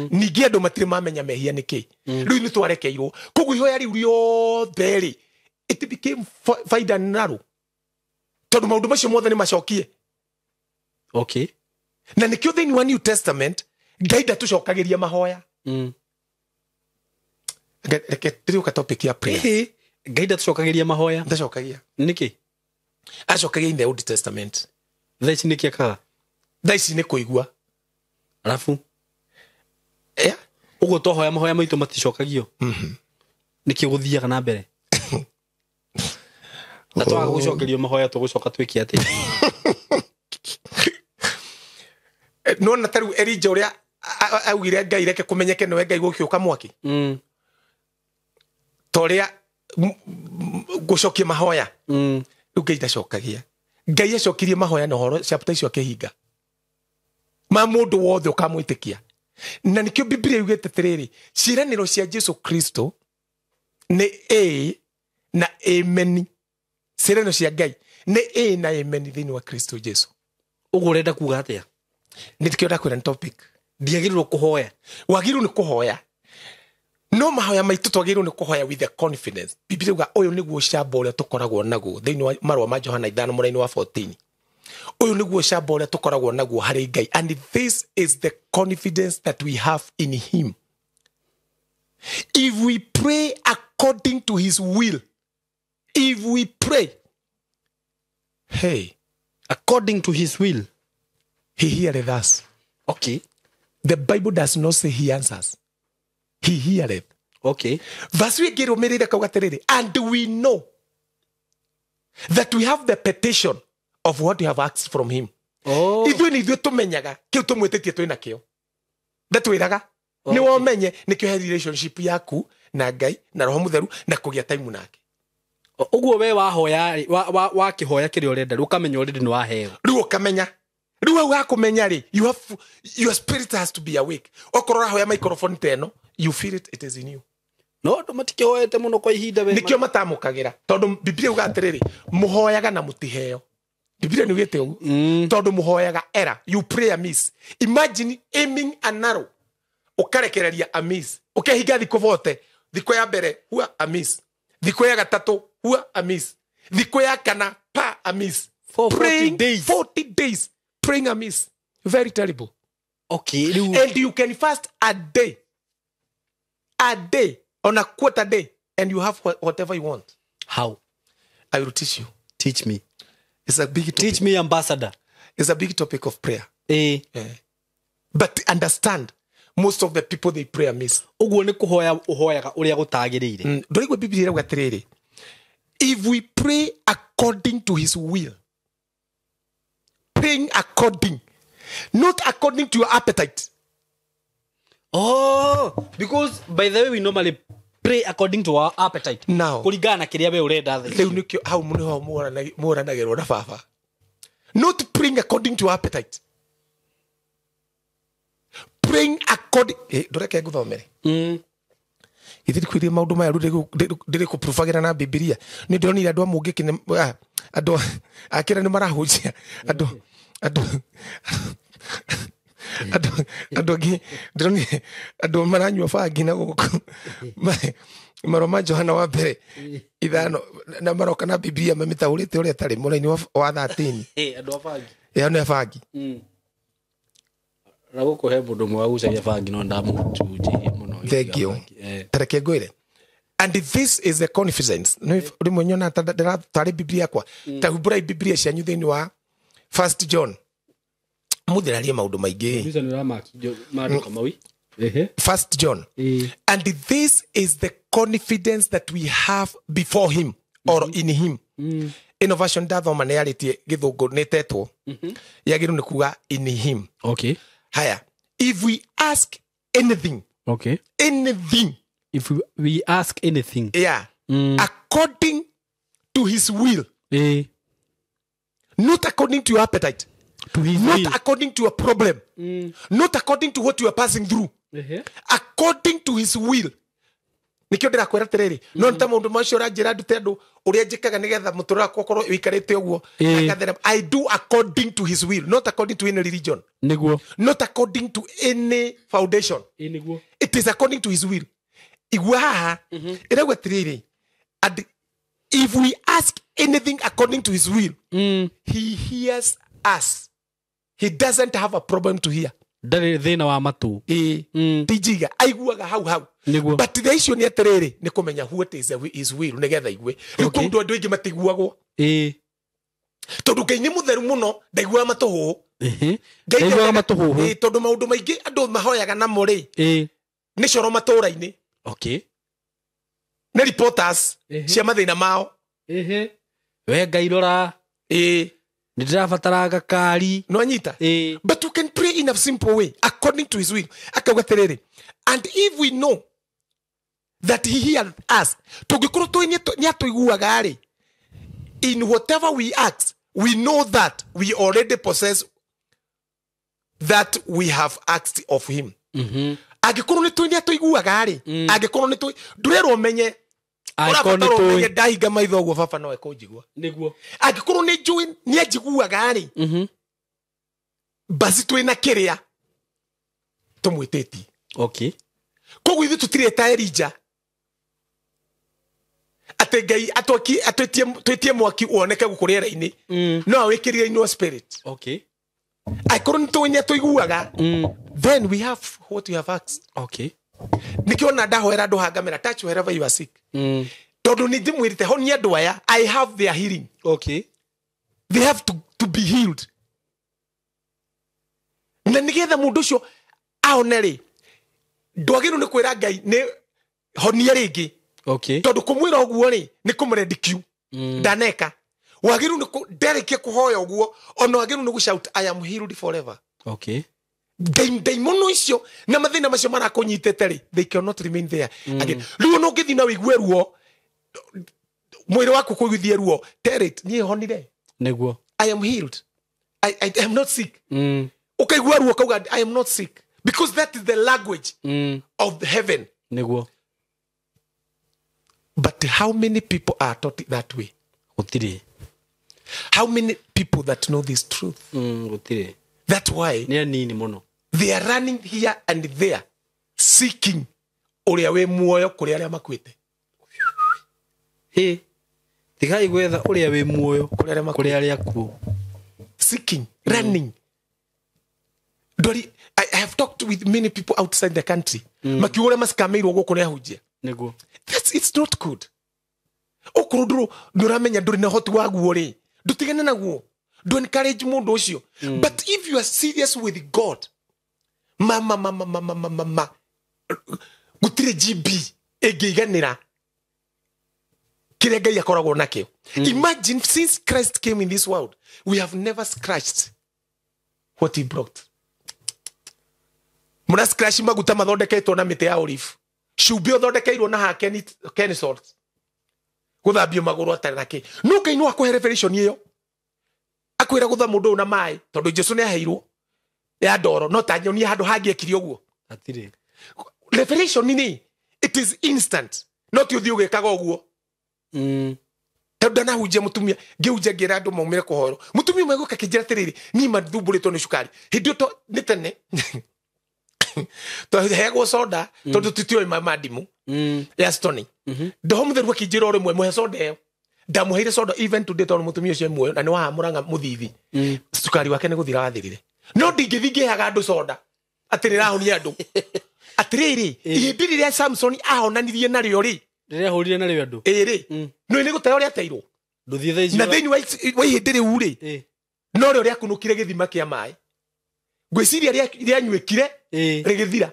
Ningĩ andũ matirĩ mamenya mehia nĩ kĩ. Rĩu nĩ twarekeirwo. Koguo ihoya rĩu rĩothe rĩ, it became faida narrow. Tondũ maũndũ macio mothe nĩ macokie. Na nĩkĩo thĩinĩ wa New Testament, Ngai ndatũcokagĩria mahoya. Reke tũrĩũka topic ya prayer. Ngai ndatũcokagĩria mahoya. Ndacokagia. Nĩkĩ? Acokagia in the Old Testament. Thaa ici nĩkĩ ekaga? Thaa ici nĩ kũigua. Arabu yeah. Ũguo twahoya mahoya maitũ maticokagio. Nĩkĩ gũthiaga na mbere? Na twaga gũcokerio mahoya tũgũcoka twĩke atĩa? Nona ta rĩu Elijah ũrĩa augire Ngai reke kũmenyeke nĩwe Ngai gũgĩũka mwaki. Ta ũrĩa gũcokia mahoya. Rĩu Ngai ndacokagia. Ngai acokirie mahoya na ũhoro chapter icio akĩhinga. Ma mũndũ wothe ũkamwĩtĩkia. Na nĩkĩo Biblia yugĩte atĩrĩrĩ, ciĩranĩro cia Jesu Kristo nĩ ĩĩ na ameni. Ciĩranĩro cia Ngai nĩ ĩĩ na ameni thĩinĩ wa Kristo Jesu. Ũguo ũrenda kuga atĩa? Nĩkĩo ndakwĩra nĩ topic. Ndiagĩrĩirwo kũhoya. Wagĩrĩirwo nĩ kũhoya. No mahoya maitũ twagĩrĩirwo nĩ kũhoya with the confidence. Biblia yuga ũyũ nĩguo ũcamba ũrĩa tũkoragwo naguo thĩinĩ wa marũa ma Johana 5 mũraini wa 14. Ũyũ nĩguo ũcamba ũrĩa tũkoragwo naguo harĩ Ngai, and this is the confidence that we have in him. If we pray according to his will, if we pray, hey, according to his will, he heareth us. Okay. The Bible does not say he answers. He heareth. Okay. Verse ĩngĩ kauga atĩrĩrĩ, and we know that we have the petition of what we have asked from him. Oh. Ithuĩ nĩ ithuĩ tũmenyaga kĩu tũmwĩtĩtie twĩ nakĩo. Ndatwĩraga. Nĩ womenye nĩkĩo he relationship yaku na Ngai na Roho Mũtheru na kũgĩa time nake. Ũguo we wahoya wakĩhoya kĩrĩa ũrenda rĩu ũkamenya already nĩ waheo. Rĩu ũkamenya. Rĩu hau hakũmenya rĩ, you have your spirit has to be awake. Okorwo ũrahoya microphone ta ĩno, you feel it, it is in you. No andũ matikĩhoete mũno kwa ihinda we. Nĩkĩo matamũkagĩra tondũ Biblia yuga atĩrĩrĩ, mũhoyaga na mũtiheo. Biblia nĩ yugĩte ũguo. Tondũ mũhoyaga error, you pray amiss. Imagine aiming an arrow, ũkarekereria amiss. Ũkehinga thikũ bote, thikũ ya mbere hua amiss, thikũ ya gatatũ hua amiss, thikũ ya kana pa amiss. For 40 Praying days. 40 days praying amiss. Very terrible. Okay, rĩu And you can fast a day on a quarter day, and you have whatever you want. How? I will teach you. Teach me. It's a big topic. Teach me, ambassador. It's a big topic of prayer. Eh. Yeah. But understand, most of the people they pray amiss. Ũguo nĩ kũhoya ũhoyaga ũrĩa gũtagĩrĩire. Ndũraigua Biblia ĩrauga atĩrĩrĩ, if we pray according to his will, praying according, not according to your appetite. Oh, because by the way we normally pray according to our appetite. Now, kũringana na kĩrĩa we ũrenda thaa ici. Rĩu nĩkĩo hau nĩho mũranagĩrwo na baba. Not praying according to your appetite. Praying according. Ndũreke ngũthomere. Ithe ndikwĩrire maũndũ maya rĩu ndĩrĩkũprufagĩra na Bibilia. Nĩ ndĩronire andũ a mũngĩkĩ andũ akĩra nĩ marahunjia. Andũ andũ angĩ ndĩronire andũ maranyua bangi na gũkũ. Marũa ma Johana wa mbere 5 na maroka na Bibilia mamĩtaũrĩte ũrĩa ĩtarĩ mũraini wa 13. Andũ a bangi. Ĩyo nĩ bangi. Na gũkũ he mũndũ ũmwe wagucagia bangi no ndamũhunjĩirie mũno. Thank you. Tareke ngwĩre. And this is the confidence. Rĩmwe nyona ta ndĩratwarĩ Bibilia yakwa. Ta humbũrai Bibilia cianyu thĩinĩ wa 1 John. Mũthĩrarie maũndũ maingĩ. 1 John. And this is the confidence that we have before him or in him. Ĩno version ndathoma nĩ yarĩtie gĩthũngũ nĩ ĩtetwo. Yagĩrĩirwo nĩ kuga in him. Okay. Haya. If we ask anything. Okay. Anything. If we ask anything. Yeah. According to his will. Not according to your appetite. To his not will. According to your problem. Not according to what you are passing through. According to his will. Nikio ndĩrakwĩra atĩrĩrĩ, no nĩ ta maũndũ macio ũranjĩra ndute andũ ũrĩa njĩkaga nĩgetha mũtũrĩre wakwa ũkorwo ũikarĩte ũguo. I do according to his will, not according to any religion. Nĩguo. Not according to any foundation. Nĩguo. It is according to his will. Igua haha, ĩrauga atĩrĩrĩ, and if we ask anything according to his will, he hears us. He doesn't have a problem to hear. Ndarĩ thĩna wa matũ. Ĩĩ, ti njiga, aiguaga hau hau. Nĩguo. But the issue nĩ atĩrĩrĩ, nĩ kũmenya what is his will nĩgetha igue. Rĩu Okay. kũndũ andũ aingĩ matiguagwo, Ĩĩ. tondũ Ngai nĩ mũtheru mũno, ndaiguaga matũhũhũ. Ehe. Ngai Ndaiguaga matũhũhũ. Ĩĩ, tondũ maũndũ maingĩ andũ mahoyaga namo rĩ, Ĩĩ. nĩ coro matũũra-inĩ, Okay. nĩ reporters Ehe. cia mathĩna mao. Ehe. We Ngai rora, Ĩĩ. nĩ ndĩrabatara gakari. No anyita. Ĩĩ. But you can pray in a simple way according to his will. Akauga atĩrĩrĩ, and if we know that he hears us, tũngĩkorwo tũĩ nĩ atũiguaga rĩ, in whatever we ask, we know that we already possess that we have asked of him. Angĩkorwo nĩ tũĩ nĩ atũiguaga rĩ, angĩkorwo nĩ tũĩ, ndũrerwo ũmenye, Angĩkorwo nĩ ũrabatara ũmenye tũĩ. ndahinga maitho ũguo baba no ekũnjigua. Nĩguo. Angĩkorwo nĩ njũĩ nĩ anjiguaga rĩ, basi twĩ na kĩrĩa tũmwĩtĩtie. Okay. Koguo ithuĩ tũtirĩ ta Elija atĩ Ngai atwĩtie mwaki woneke gũkũ rĩera-inĩ, no awĩkĩrire in your spirit. Okay. Angĩkorwo nĩ tũĩ nĩ atũiguaga, then we have what we have asked. Okay. Nĩkĩo ona ndahoera andũ hangamĩra, touch wherever you are sick, tondũ nĩ ndĩmwĩrĩte honia andũ aya, I have their healing. Okay. They have to be healed. Na nĩgetha mũndũ ũcio aone rĩ, ndwagĩrĩirwo nĩ kwĩra Ngai nĩ honia rĩngĩ. Okay. Tondũ kũmwĩra ũguo rĩ, nĩ kũmũredikiu. Ndaneka. Wagĩrĩirwo nĩ ndarĩkia kũhoya ũguo, ona wagĩrĩirwo nĩ gũshout, I am healed forever. Okay. Ndaimono icio na mathĩna macio marakũnyitĩte rĩ, they cannot remain there again. Rĩu ona ũngĩthiĩ na ũigue ruo, mwĩrĩ waku kũiguithie ruo, tell it, niĩ honire. Nĩguo. I am healed. I am not sick. Ukaigua ruo ukauga, I am not sick. Because that is the language of the heaven. Nĩguo. But how many people are taught that way? Gũtirĩ. How many people that know this truth? Gũtirĩ. That's why Nĩ anini mũno. they are running here and there seeking ũrĩa wĩ muoyo kũrĩ arĩa makuĩte. Hĩ. Tigai gwetha ũrĩa wĩ muoyo Kũrĩ arĩa makuĩte. kũrĩ arĩa akuũ. Seeking, running. Ndori, I have talked with many people outside the country. Makiuga ũrĩa macikamĩirwo gũkũ nĩ ahunjia. Nĩguo. It's not good. Okorwo ndũrũ ndũramenya ndũrĩ na ũhoti waguo rĩ, ndũtigane naguo. Ndũ encourage mũndũ ũcio. But if you are serious with God, ma ma ma ma ma ma ma ma ma, gũtirĩ GB ĩngĩiganĩra kĩrĩa Ngai akoragwo nakĩo. Imagine since Christ came in this world, we have never scratched what he brought. Mũra scratch maguta mathondeketwo na mĩtĩ ya olive. Cumbĩ ũthondekeirwo na ha Ken salt. Gũthambio magũrũ atarĩ na kĩ. No Ngai no akũhe revelation ĩyo. Akwĩra gũtha mũndũ ũyũ na maĩ, tondũ Jesũ nĩ aheirwo ya ndoro, no ta nyonie handũ hangĩ ekire ũguo. Hatirĩ. Revelation nĩ it is instant. No ti ũthiĩ ũgĩkaga ũguo. Tondũ ndanahunjia mũtumia, ngĩhunjia ngĩra andũ maumĩre kũhoerwo. Mũtumia ũmwe gũka akĩnjĩra atĩrĩrĩ, niĩ ma thumbũrĩtwo nĩ cukari. Hĩndĩ ĩyo nĩ tene. Twaheagwo soda, tondũ tũtiũĩ ma ndimũ ya Stony. Ndoho mũtheru akĩnjĩra o rĩmwe, mũhe soda ĩyo. Ndamũheire soda even today tondũ mũtumia ũcio e muoyo na nĩ wa Murang'a mũthithi. Cukari wake nĩ gũthira wathirire. No ndingĩthiĩ ngĩheaga andũ soda atĩ nĩrahonia andũ. Atĩrĩrĩ, ihĩndĩ rĩrĩa Samson ahonanirie narĩo rĩ, Rĩrĩa ahũrire narĩo andũ. ĩĩ rĩ, nĩ gũteo rĩateirwo. Ndũthiĩ thaa ici Na thĩinĩ wa ihĩndĩ rĩu rĩ, no rĩo rĩakunũkire gĩthima kĩa maĩ. Ngwĩciria rĩanyuĩkire, rĩgĩthira.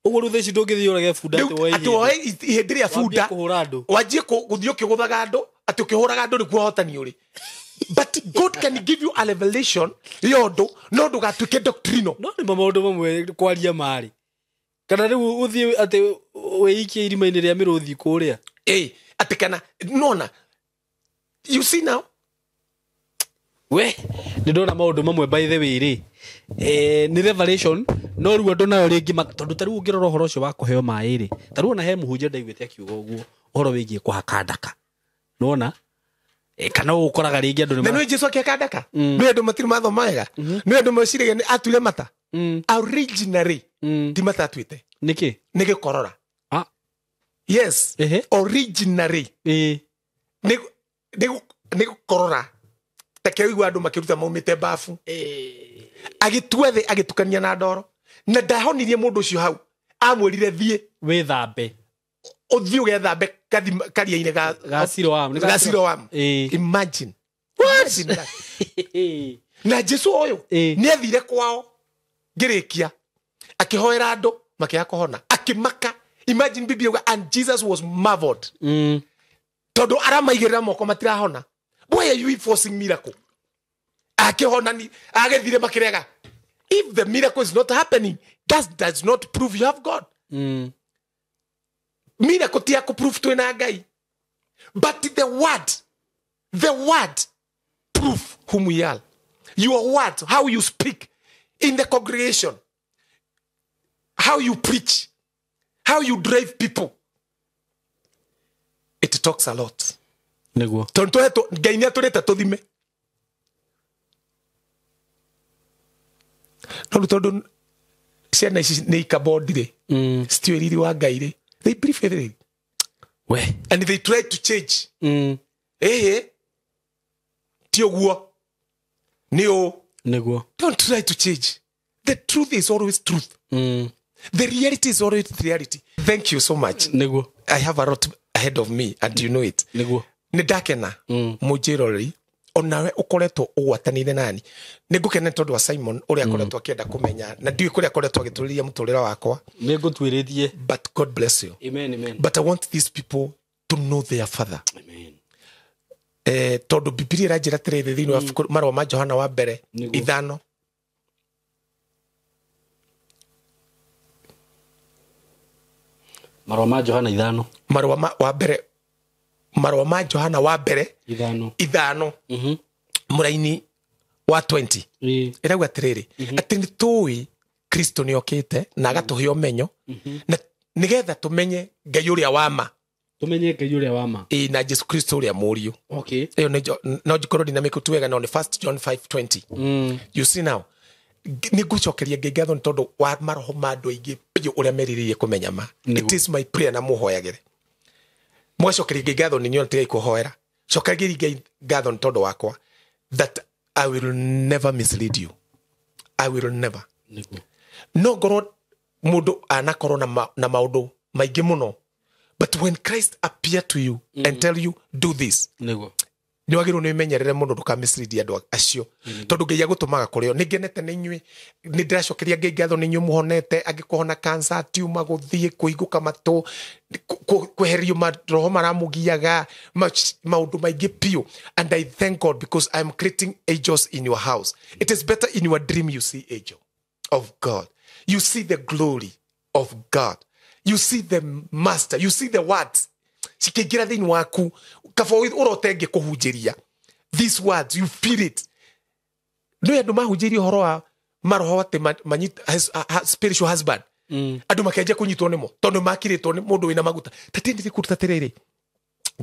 Ũguo rĩu thaa ici ndũngĩthiĩ ũrage bunda atĩ woe Atĩ woe ihĩndĩ rĩa bunda, Wambie kũhũra andũ. wanjie gũthiĩ ũkĩgũthaga andũ, atĩ ũkĩhũraga andũ nĩkuo ũhotani ũrĩ. But God can give you a revelation ya ũndũ, no ndũgatuĩke doctrinal. No nĩ maũndũ mamwe kwaria marĩ. Kana rĩu ũthiĩ atĩ wĩikie irima-inĩ rĩa mĩrũthi kũrĩa. Ĩĩ, atĩ kana, nona, you see now? We, nĩ ndona maũndũ mamwe by the way rĩ. Nĩ revelation, no rĩu andũ nayo rĩngĩ tondũ ta rĩu ũngĩrora ũhoro ũcio wa kũheo maĩ rĩ, ta rĩu ona he mũhunjia ndaiguĩte akiuga ũguo, ũhoro wĩgiĩ kũhaka ndaka. Nĩwona? Kana ũkoraga rĩngĩ andũ nĩ Na nĩũĩ Jesũ akĩhaka ndaka? Nĩũĩ andũ matirĩ mathoma wega? Nĩũĩ andũ meciragia nĩ atuire mata? Originally, ti mata atuĩte. Nĩkĩ? Nĩ gĩkorora. Yes. Originally. Nĩ gũkorora. Ta kĩrĩa ũiguaga andũ makĩruta maumĩte bafu. Agĩtua thĩ, agĩtukania na ndoro. Na ndahonirie mũndũ ũcio hau, amwĩrire thiĩ wĩthambe, ũthiĩ ũgethambe karia-inĩ ga Siloam. Ga Siloam. Imagine. What? Na Jesu ũyũ nĩ athire kwao ngĩrĩkia, akĩhoera andũ makĩaga kũhona, akĩmaka. Imagine Bible yuga, and Jesus was marveled. Tondũ aramaigĩrĩra moko matirahona. Why are you forcing miracle? Akĩhona ni agethire makĩrega. If the miracle is not happening, that does not prove you have God. Miracle ti ya kũ-prove twĩna Ngai. But the word prove whom we are. Your words, how you speak in the congregation, how you preach, how you drive people, it talks a lot. Nĩguo. Tondũ Ngai nĩ atũrĩte tũthime. No tondũ ciana ici nĩ ikabondi rĩ, citiũĩ riri wa Ngai rĩ, they believe everything. We. And they try to change. Ti ũguo. Nĩ ũ. Nĩguo. Don't try to change. The truth is always truth. The reality is always reality. Thank you so much. Nĩguo. I have a lot ahead of me and you know it. Nĩguo. Nĩ ndakena mũnjĩroreri onawe ũkoretwo ũgwatanĩire nani. Nĩ ngũkena tondũ wa Simon ũrĩa akoretwo akĩenda kũmenya na ndiũĩ kũrĩa akoretwo agĩtũrĩria mũtũrĩre wakwa. Nĩ ngũtuĩrĩtie. But God bless you. Amen, amen. But I want these people to know their father. Amen. Tondũ Bibilia ĩranjĩra atĩrĩrĩ thĩinĩ wa marũa ma Johana wa mbere 5 Marũa ma Johana 5. Marũa ma wa mbere, marũa ma Johana wa mbere 5. Mũraini wa 20. Ĩrauga atĩrĩrĩ, atĩ nĩ tũĩ Kristo nĩ okĩte na agatũhe ũmenyo, na nĩgetha tũmenye Ngai ũrĩa wa ma. Tũmenye Ngai ũrĩa wa ma. Ĩ, na Jesu Kristo ũrĩa mũriũ. Okay. Ĩyo nĩ no njikorwo ndina mĩkũtu wega, no nĩ 1 John 5:20. You see now, nĩ ngũcokeria Ngai ngatho nĩ tondũ wa maroho ma andũ aingĩ biũ ũrĩa merirĩirie kũmenya ma. It is my prayer na mũhoyagĩre. Mũgacokeria Ngai ngatho nĩ inyuĩ tigai kũhoera. Cokeria Ngai ngatho nĩ tondũ wakwa, that I will never mislead you. I will never. No ngorwo mũndũ anakorwo na maũndũ maingĩ mũno, but when Christ appear to you and tell you do this, nĩguo nĩ wagĩrĩirwo nĩ ũmenyerere mũno ndũkamislead andũ acio, tondũ Ngai agũtũmaga kũrĩ o. Nĩ ngenete nĩ inyuĩ, nĩ ndĩracokeria Ngai ngatho nĩ inyuĩ mũhonete, angĩkũhona cancer, tumor, gũthiĩ kũhingũka matũ, kweherio maroho maramũgiaga, maũndũ maingĩ biũ. And I thank God because I am creating angels in your house. It is better in your dream you see angel of God. You see the glory of God. You see the master. You see the words. Cikĩingĩra thĩinĩ waku, kaba ũrote ngĩkũhunjĩria. These words, you feel it. Nĩ andũ mahunjĩirie ũhoro wa maroho atĩ spiritual husband. Andũ makĩanjia kũnyitwo nĩmo tondũ makirĩtwo nĩ mũndũ wĩna maguta. Ta tindĩ kũruta atĩrĩrĩ,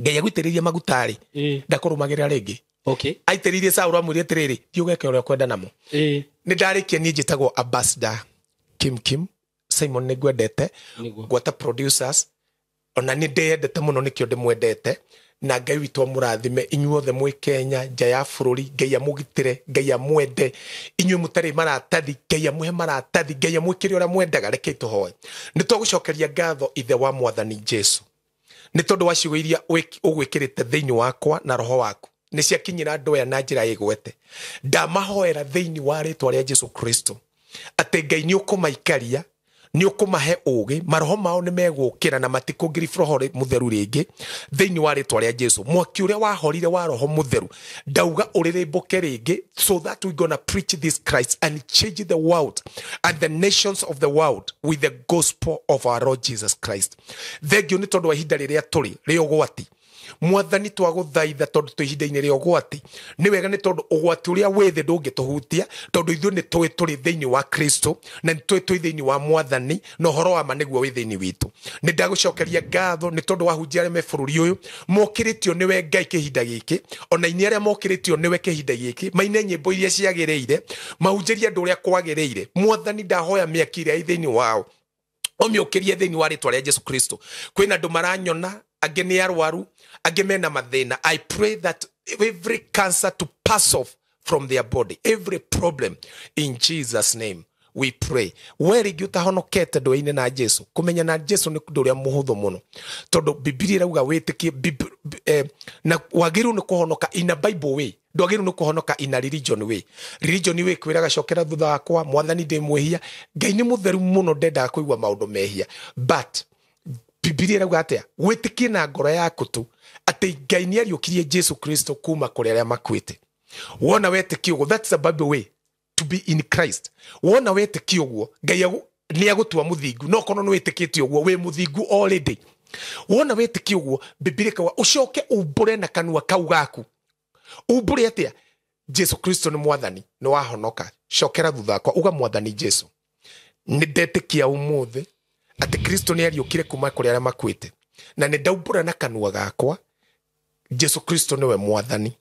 Ngai agũitĩrĩria maguta rĩ, ndakũrũmagĩrĩra rĩngĩ. Okay. Aitĩrĩirie Saũlũ amwĩrire atĩrĩrĩ, thiĩ ũgeke ũrĩa ũkwenda namo. Nĩ ndarĩkia niĩ njĩtagwo Ambassador Kim Kim. Simon nĩ ngwendete, ngwata producers, ona nĩ ndĩyendete mũno nĩkĩo ndĩmwendete, na Ngai witũ amũrathime inyuothe mwĩ Kenya, nja ya bũrũri. Ngai amũgitĩre, Ngai amwende inyuĩ mũtarĩ maratathi, Ngai amũhe maratathi, Ngai amwĩkĩre ũrĩa mwendaga. Rekei tũhoe. Nĩ twagũcokeria ngatho Ithe wa Mwathani Jesu nĩ tondũ wa ciugo iria ũgwĩkĩrĩte thĩinĩ wakwa na roho waku, nĩ ciakinyĩra andũ aya na njĩra ĩgwete. Ndamahoera thĩinĩ wa rĩtwa rĩa Jesu Kristo atĩ Ngai nĩ ũkũmaikaria, nĩ ũkũmahe ũũgĩ, maroho mao nĩ megũkĩra na matikũngĩribũ roho mũtheru rĩngĩ thĩinĩ wa rĩtwa rĩa Jesu. Mwaki ũrĩa wahorire wa roho mũtheru ndauga ũrĩrĩmbũke rĩngĩ, so that we gonna preach this Christ and change the world and the nations of the world with the gospel of our Lord Jesus Christ. Thengio nĩ tondũ wa ihinda rĩrĩa tũrĩ rĩa ũgwati. Mwathani twagũthaitha tondũ twĩ ihinda-inĩ rĩa ũgwati. Nĩ wega nĩ tondũ ũgwati ũrĩa wĩ thĩ ndũngĩtũhutia, tondũ ithuĩ nĩ tũĩ tũrĩ thĩinĩ wa Kristo na nĩ tũĩ twĩ thĩinĩ wa Mwathani, na ũhoro wa ma nĩguo wĩ thĩinĩ witũ. Nĩ ndagũcokeria ngatho nĩ tondũ wa ahunjia arĩa me bũrũri ũyũ mokĩrĩtio nĩwe Ngai kĩhinda gĩkĩ, ona inyuĩ arĩa mokĩrĩtio nĩwe kĩhinda gĩkĩ, maine nyĩmbo iria ciagĩrĩire, mahunjĩrie andũ ũrĩa kwagĩrĩire. Mwathani ndahoya mĩaki ĩrĩa ĩ thĩinĩ wao ũmĩũkĩrie thĩinĩ wa rĩtwa rĩa Jesu Kristo. Kwĩna andũ maranyona, angĩ nĩ arwaru, angĩ mena mathĩna. I pray that every cancer to pass off from their body, every problem, in Jesus' name We pray. We rĩngĩ ũtahonokete ndũĩ-inĩ na Jesu, kũmenya na Jesu nĩ ũndũ ũrĩa mũhũthũ mũno, tondũ Bibilia ĩrauga wĩtĩkie na wagĩrĩirwo nĩ kũhonoka in a Bible way. Ndwagĩrĩirwo nĩ kũhonoka in a religion way. Religion way kwĩraga cokera thutha wakwa, mwathani ndĩ mwĩhia. Ngai nĩ mũtheru mũno, ndendaga kũigua maũndũ mehia. But Bibilia ĩrauga atĩa? Wĩtĩkie na ngoro yaku tu atĩ Ngai nĩ ariũkirie Jesu Kristo kuma kũrĩ arĩa makuĩte. Wona wetĩkia ũguo, that's the Bible way to be in Christ. Wona wetĩkia ũguo, Ngai nĩ agũtua mũthingu. No korwo nĩ wĩtĩkĩtie ũguo, wĩ mũthingu already. Wona wetĩkia ũguo, Bibilia ĩkauga ũcoke umbũre na kanua kau gaku. Umbũre atĩa? Jesu Kristo nĩ mwathani, nĩ wahonoka. Cokera thutha wakwa, uga mwathani Jesu, nĩ ndetĩkia ũmũthĩ atĩ Kristo nĩ ariũkire kuma kũrĩ arĩa makuĩte, na nĩ ndaumbũra na kanua gakwa Jesu Kristo nĩwe mwathani,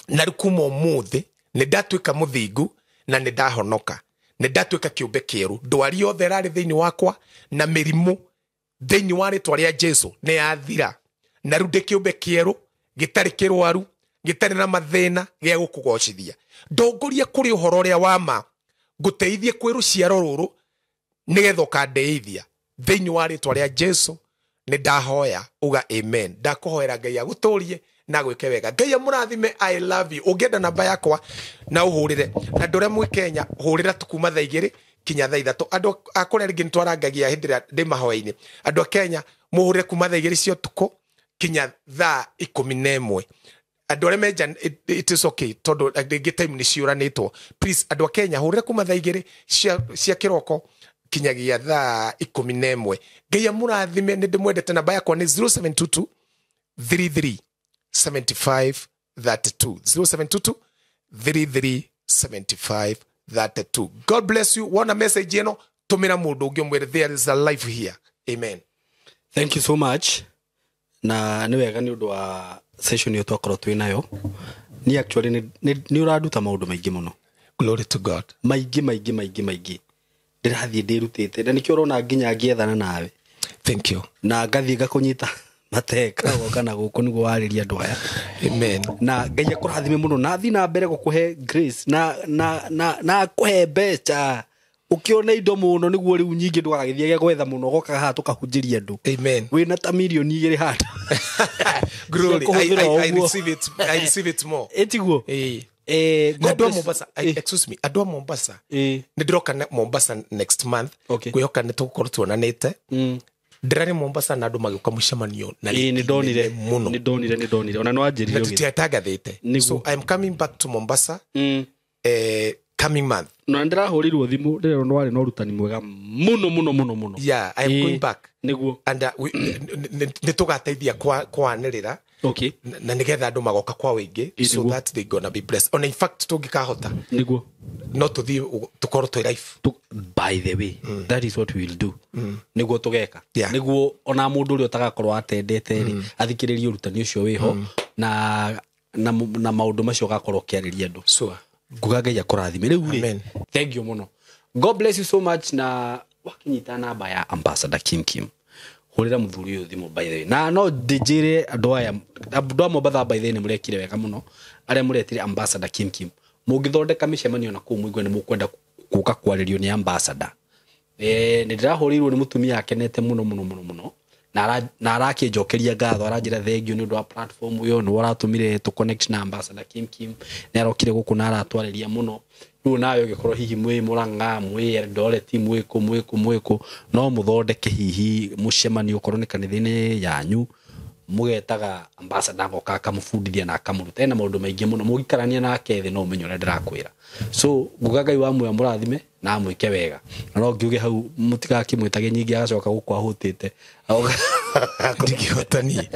na rĩu kuma ũmũthĩ nĩ ndatuĩka mũthingu na nĩ ndahonoka, nĩ ndatuĩka kĩũmbe kĩerũ. Ndwari yothe ĩrarĩ thĩinĩ wakwa na mĩrimũ thĩinĩ wa rĩtwa rĩa Jesu nĩ yathira, na rĩu ndĩ kĩũmbe kĩerũ gĩtarĩ kĩrwaru, gĩtarĩ na mathĩna, gĩa gũkũgocithia. Ndongoria kũrĩ ũhoro ũrĩa wa ma, ngũteithie kwĩ rũciaro rũrũ nĩgetha ũkandeithia. Thĩinĩ wa rĩtwa rĩa Jesu nĩ ndahoya, uga amen. Ndakũhoera Ngai agũtũrie na gwĩke wega. Ngai amũrathime. I love you. Ũngĩenda namba yakwa na ũhũrĩre, na andũ arĩa mwĩ Kenya hũrĩra tu kuma thaa 2 kinya thaa 3. Andũ a kũrĩa rĩngĩ nĩtwarangagia hĩndĩ ĩrĩa ndĩ mahoya-inĩ. Andũ a Kenya mũhũrĩre kuma thaa 2 cia ũtukũ kinya thaa 11. Andũ arĩa menja it is okay, tondũ rĩngĩ time nĩ ciũranĩtwo. Please andũ a Kenya hũrĩre kuma thaa 2 cia kĩroko kinyagia thaa 11. Ngai amũrathime, nĩ ndĩmwendete. Namba yakwa nĩ 0722 33 75 32. 0722 33 75 32. God bless you. Wona message ĩno, tũmĩra mũndũ ũngĩ ũmwĩre there is a life here. Amen. Thank you so much. Na nĩ wega nĩ ũndũ wa session ĩyo twakorwo twĩ nayo. Ni actually nĩ ũranduta maũndũ maingĩ mũno. Glory to God. Maingĩ maingĩ maingĩ maingĩ. Ndĩrathiĩ ndĩrutĩte na nĩkĩo ũrona nginya ngĩethana nawe. Thank you. Na ngathiĩ ngakũnyita mateka goka na gũkũ nĩguo warĩria andũ aya. Amen. Na Ngai akũrathime mũno na athiĩ na mbere gũkũhe grace na akũhe mbeca ũkĩona indo mũno nĩguo rĩu nyingĩ ndũgagĩthiage gwetha mũno ũgokaga haha tũkahunjĩria andũ. Amen. Wĩna ta mirioni 2 handũ. Glory. Cia kũhũthĩra I ũguo. receive it. I receive it more. Ĩtiguo? Na God andũ a bless. Mombasa, excuse me, andũ a Mombasa. Nĩ ndĩroka Mombasa next month. Okay. Ngwĩhoka nĩ tũgũkorwo tuonanĩte. Ndĩrarĩ Mombasa na andũ magĩũka mũcemanio na Nĩ ndonire mũno. Nĩ ndonire, nĩ ndonire. Ona nĩ wanjĩrire Na ũgĩthiĩ. tũtiatangathĩte. Nĩguo. So I am coming back to Mombasa coming month. Na ndĩrahũrĩirwo thimũ ndĩrerwo nĩ warĩ na ũrutani mwega mũno mũno mũno mũno. Yeah, I am going back. Nĩguo. And nĩ tũgateithia kwanĩrĩra. Okay. Na nĩgetha andũ magoka kwa wĩingĩ, so Nĩguo. that they gonna be blessed. Ona in fact tũngĩkahota Nĩguo. no tũthiĩ tũkorwo twĩ life. By the way, that is what we will do. Nĩguo tũgeka. Yeah. Nĩguo ona mũndũ ũrĩa ũtagakorwo atendete rĩ, athikĩrĩrie ũrutani ũcio wĩho na maũndũ macio ũgakorwo ũkĩarĩria andũ. Sure. Nguga Ngai akũrathime. Rĩu rĩ, Amen. thank you mũno. God bless you so much. Na wakinyita namba ya Ambassador Kim Kim, hũrĩra mũthuri ũyũ thimũ by the way. Na no ndĩnjĩre andũ aya, andũ a Mombatha by the way nĩ mũrekire wega mũno arĩa mũretire Ambassador Kim Kim. Mũngĩthondeka mĩcemanio na kũu mũigue nĩ mũkwenda gũka kwarĩrio nĩ Ambassador. Nĩ ndĩrahũrĩirwo nĩ mũtumia akenete mũno mũno mũno mũno na arakĩnjokeria ngatho, aranjĩra thank you nĩ ũndũ wa platform ĩyo, nĩwe ũratũmire tũ connect na Ambassador Kim Kim, nĩ arokire gũkũ na aratwarĩria mũno. Rĩu nawe ũngĩkorwo hihi mwĩ Mũrang'a, mwĩ Eldoret, mwĩ kũ, mwĩ kũ, mwĩ kũ, no mũthondeke hihi mũcemanio okorwo nĩ kanitha-inĩ yanyu, mũgetaga Ambassador agoka akamũbundithia na akamũruta. Ena maũndũ maingĩ mũno mũgĩikarania nake thĩ no ũmenye ũrĩa ndĩrakwĩra. So nguga Ngai wa muoyo amũrathime na amwĩke wega. Na no ngiuge hau mũtigakĩmwĩtage nyingĩ agacoka gũkũ ahũtĩte. Ndingĩhota niĩ.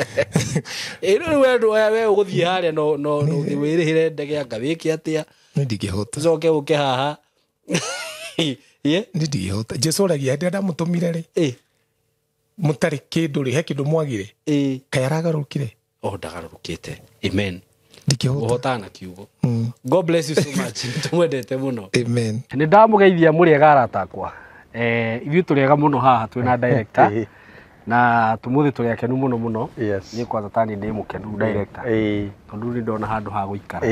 Rĩu we andũ aya, we ũgũthiĩ harĩa no ũthiĩ wĩrĩhĩre ndege anga wĩke atĩa? Niĩ ndingĩhota. Ũcoke ũke haha. Ye? Niĩ ndingĩhota. Jesu oragia hĩndĩ ĩrĩa ndamũtũmire rĩ, mũtarĩ kĩndũ rĩ, he kĩndũ mwagire? Kaĩ aragarũrũkire? O ndagarũrũkĩte. Amen. Ndingĩhota. Ũhotaga na kiugo. God bless you so much. Tũmwendete mũno. Amen. Nĩ ndamũgeithia mũrĩega arata akwa. Ithuĩ tũrĩega mũno haha twĩna director. Na tumuthi turi akenu muno muno. Yes. Ni kwanza tani ndi mukenu director. Tondu ni ndona handu ha guikara.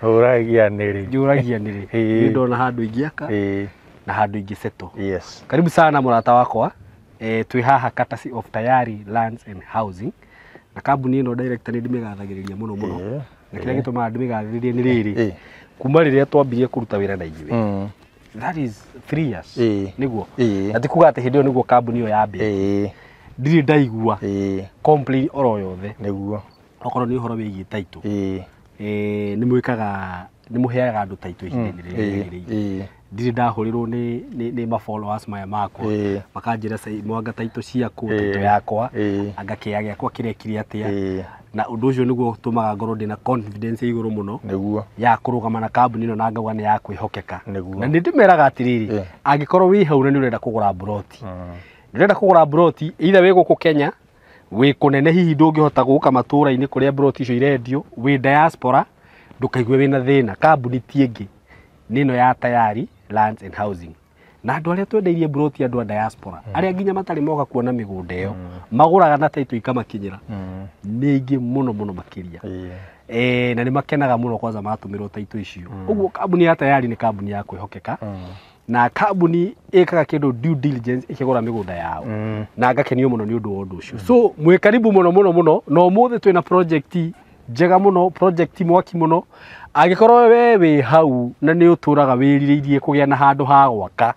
Uragia niri. Njuragia niri. Ni ndona handu ingiaka. Na handu ingiseto. Yes. Karibu sana murata wakwa. Twi haha courtesy of Tayari Lands and Housing. Na kambuni ino director ni ndimigathagiriria muno muno. Na kiria gitumaga ndimigathiririe ni riri. Kuma riria twambirie kuruta wira na inyuĩ. That is 3 years. Niguo. Na ti kuga ati hindi iyo niguo kambuni iyo yambĩrĩirie. Ndirĩ ndaigua complain oro yothe. Niguo. Okorwo ni uhoro wĩgiĩ title. Nĩ mwĩkaga nĩ mũheaga andũ title ihinda-inĩ rĩrĩa rĩagĩrĩire. Ndirĩ ndahũrĩrwo nĩ ma followers maya makwa. Makanjĩra mwanga title ciaku, title yakwa, anga kĩa gĩakwa kĩrekire atĩa. Na ũndũ ũcio nĩguo ũtũmaga ngorwo ndĩna confidence igũrũ mũno. Nĩguo. Ya kũrũgama na kambuni ĩno na ngauga nĩ ya kwĩhokeka. Nĩguo. Na nĩ ndĩmeraga atĩrĩrĩ, angĩkorwo wĩ hau na nĩ ũrenda kũgũra mburoti. Ũrenda kũgũra mburoti either wĩ gũkũ Kenya, wĩ kũnene hihi ndũngĩhota gũka matũũra-inĩ kũrĩa mburoti icio irendio, wĩ diaspora, ndũkaigue wĩna thĩna. Kambuni ti ĩngĩ, nĩ ĩno ya Tayari Lands and Housing. Na andũ arĩa twendeirie mburoti andũ a diaspora, arĩa nginya matarĩ moka kuona mĩgũnda ĩyo, magũraga na title ikamakinyĩra. Nĩ aingĩ mũno mũno makĩria. Na nĩ makenaga mũno kwanza matũmĩrwo title icio. Ũguo kambuni ya Tayari nĩ kambuni ya kwĩhokeka. Na kambuni ĩkaga kĩndũ due diligence ĩkĩgũra mĩgũnda yao. Na ngakenio mũno nĩ ũndũ wa ũndũ ũcio. So mwĩ karibu mũno mũno mũno, na ũmũthĩ twĩna project njega mũno, project mwaki mũno. Angĩkorwo we wĩ hau na nĩ ũtũraga wĩrirĩirie kũgĩa na handũ ha gwaka,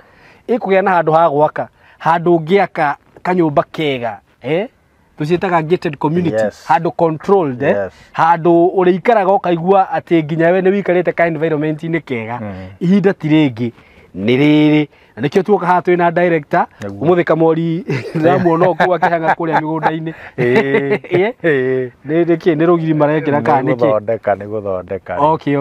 ĩkũgĩa na handũ ha gwaka, handũ ũngĩaka kanyũmba kega, tũciĩtaga gated community. Yes. Handũ controlled, Yes. Handũ ũrĩikaraga ũkaigua atĩ nginya we nĩ wĩikarĩte ka environment-inĩ kega. Ihinda ti rĩngĩ nĩ rĩrĩ. Na nĩkĩo tuoka haha twĩna director. Ũmũthĩ Kamori ndĩramuona o kũu akĩhang'a kũrĩa mĩgũnda-inĩ. Nĩ nĩkĩ nĩ rũgiri marekĩra kana nĩkĩ? Nĩ gũthondeka. Okay.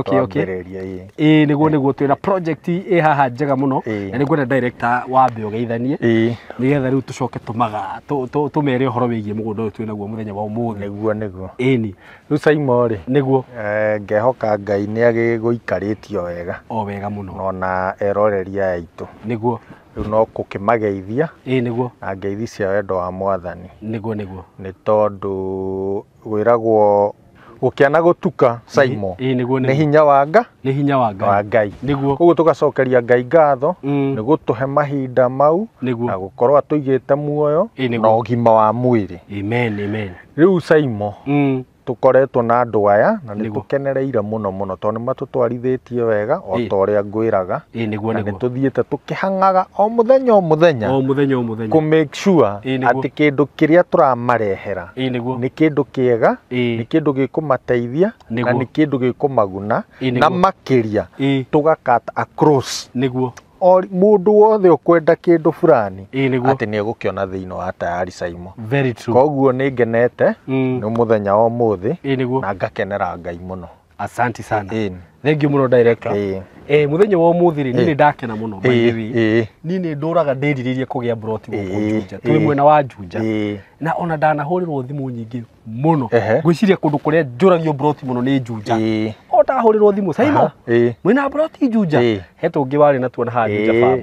Ĩĩ nĩguo twĩna project ĩ haha njega mũno. Na nĩngwenda director wambe ũgeithanie. Nĩgetha rĩu tũcoke tũmere ũhoro wĩgiĩ mũgũnda ũyũ twĩnaguo mũthenya wa ũmũthĩ. Nĩguo. Ĩni. Rĩu Saimo rĩ. Nĩguo. Ngehoka Ngai nĩ agĩgũikarĩtio wega. O wega mũno. Ona eroreria aya aitũ. Nĩguo. Rĩu no kũkĩmageithia. Ĩĩ nĩguo. Na ngeithi cia wendo wa Mwathani. Nĩguo. Nĩ tondũ gwĩragwo gũkĩana gũtuka Saimo. Ĩĩ nĩguo. Nĩ hinya wa Ngai. Nĩ hinya wa Ngai. Wa Ngai. Nĩguo. Koguo tũgacokeria Ngai ngatho nĩ gũtũhe mahinda mau. Nĩguo. Na gũkorwo atũigĩte muoyo na ũgima wa mwĩrĩ. Amen. Rĩu Saimo. Tũkoretwo na andũ aya na nĩ tũkenereire mũno mũno tondũ nĩ matũtwarithĩtie wega o ta ũrĩa ngwĩraga. Nĩguo. Na nĩ tũthiĩte tũkĩhang'aga o mũthenya o mũthenya. O mũthenya o mũthenya. Kũ make sure atĩ kĩndũ kĩrĩa tũramarehera nĩguo. Nĩ kĩndũ kĩega, nĩ kĩndũ gĩkũmateithia na nĩ kĩndũ gĩkũmaguna na makĩria tũga cut across. Nĩguo. O mũndũ wothe ũkwenda kĩndũ fulani atĩ nĩ egũkĩona thĩinĩ wa Tayari Saimo. Very true. Koguo nĩ ngenete nĩ mũthenya wa ũmũthĩ na ngakenera Ngai mũno. Asante sana. Thank you mũno director. Mũthenya wa ũmũthĩ rĩ, niĩ nĩ ndakena mũno by the way. Niĩ nĩ ndũraga ndĩrirĩirie kũgĩa mburoti gũkũ Juja. Twĩ mwena wa Juja. Na ona ndanahũrĩrwo thimũ nyingĩ mũno. Ngwĩciria kũndũ kũrĩa njũragio mburoti mũno nĩ Juja. O ndahũrĩrwo thimũ Saimo. Mwĩna mburoti Juja. He tũngĩ warĩ na tuona haha Juja farm.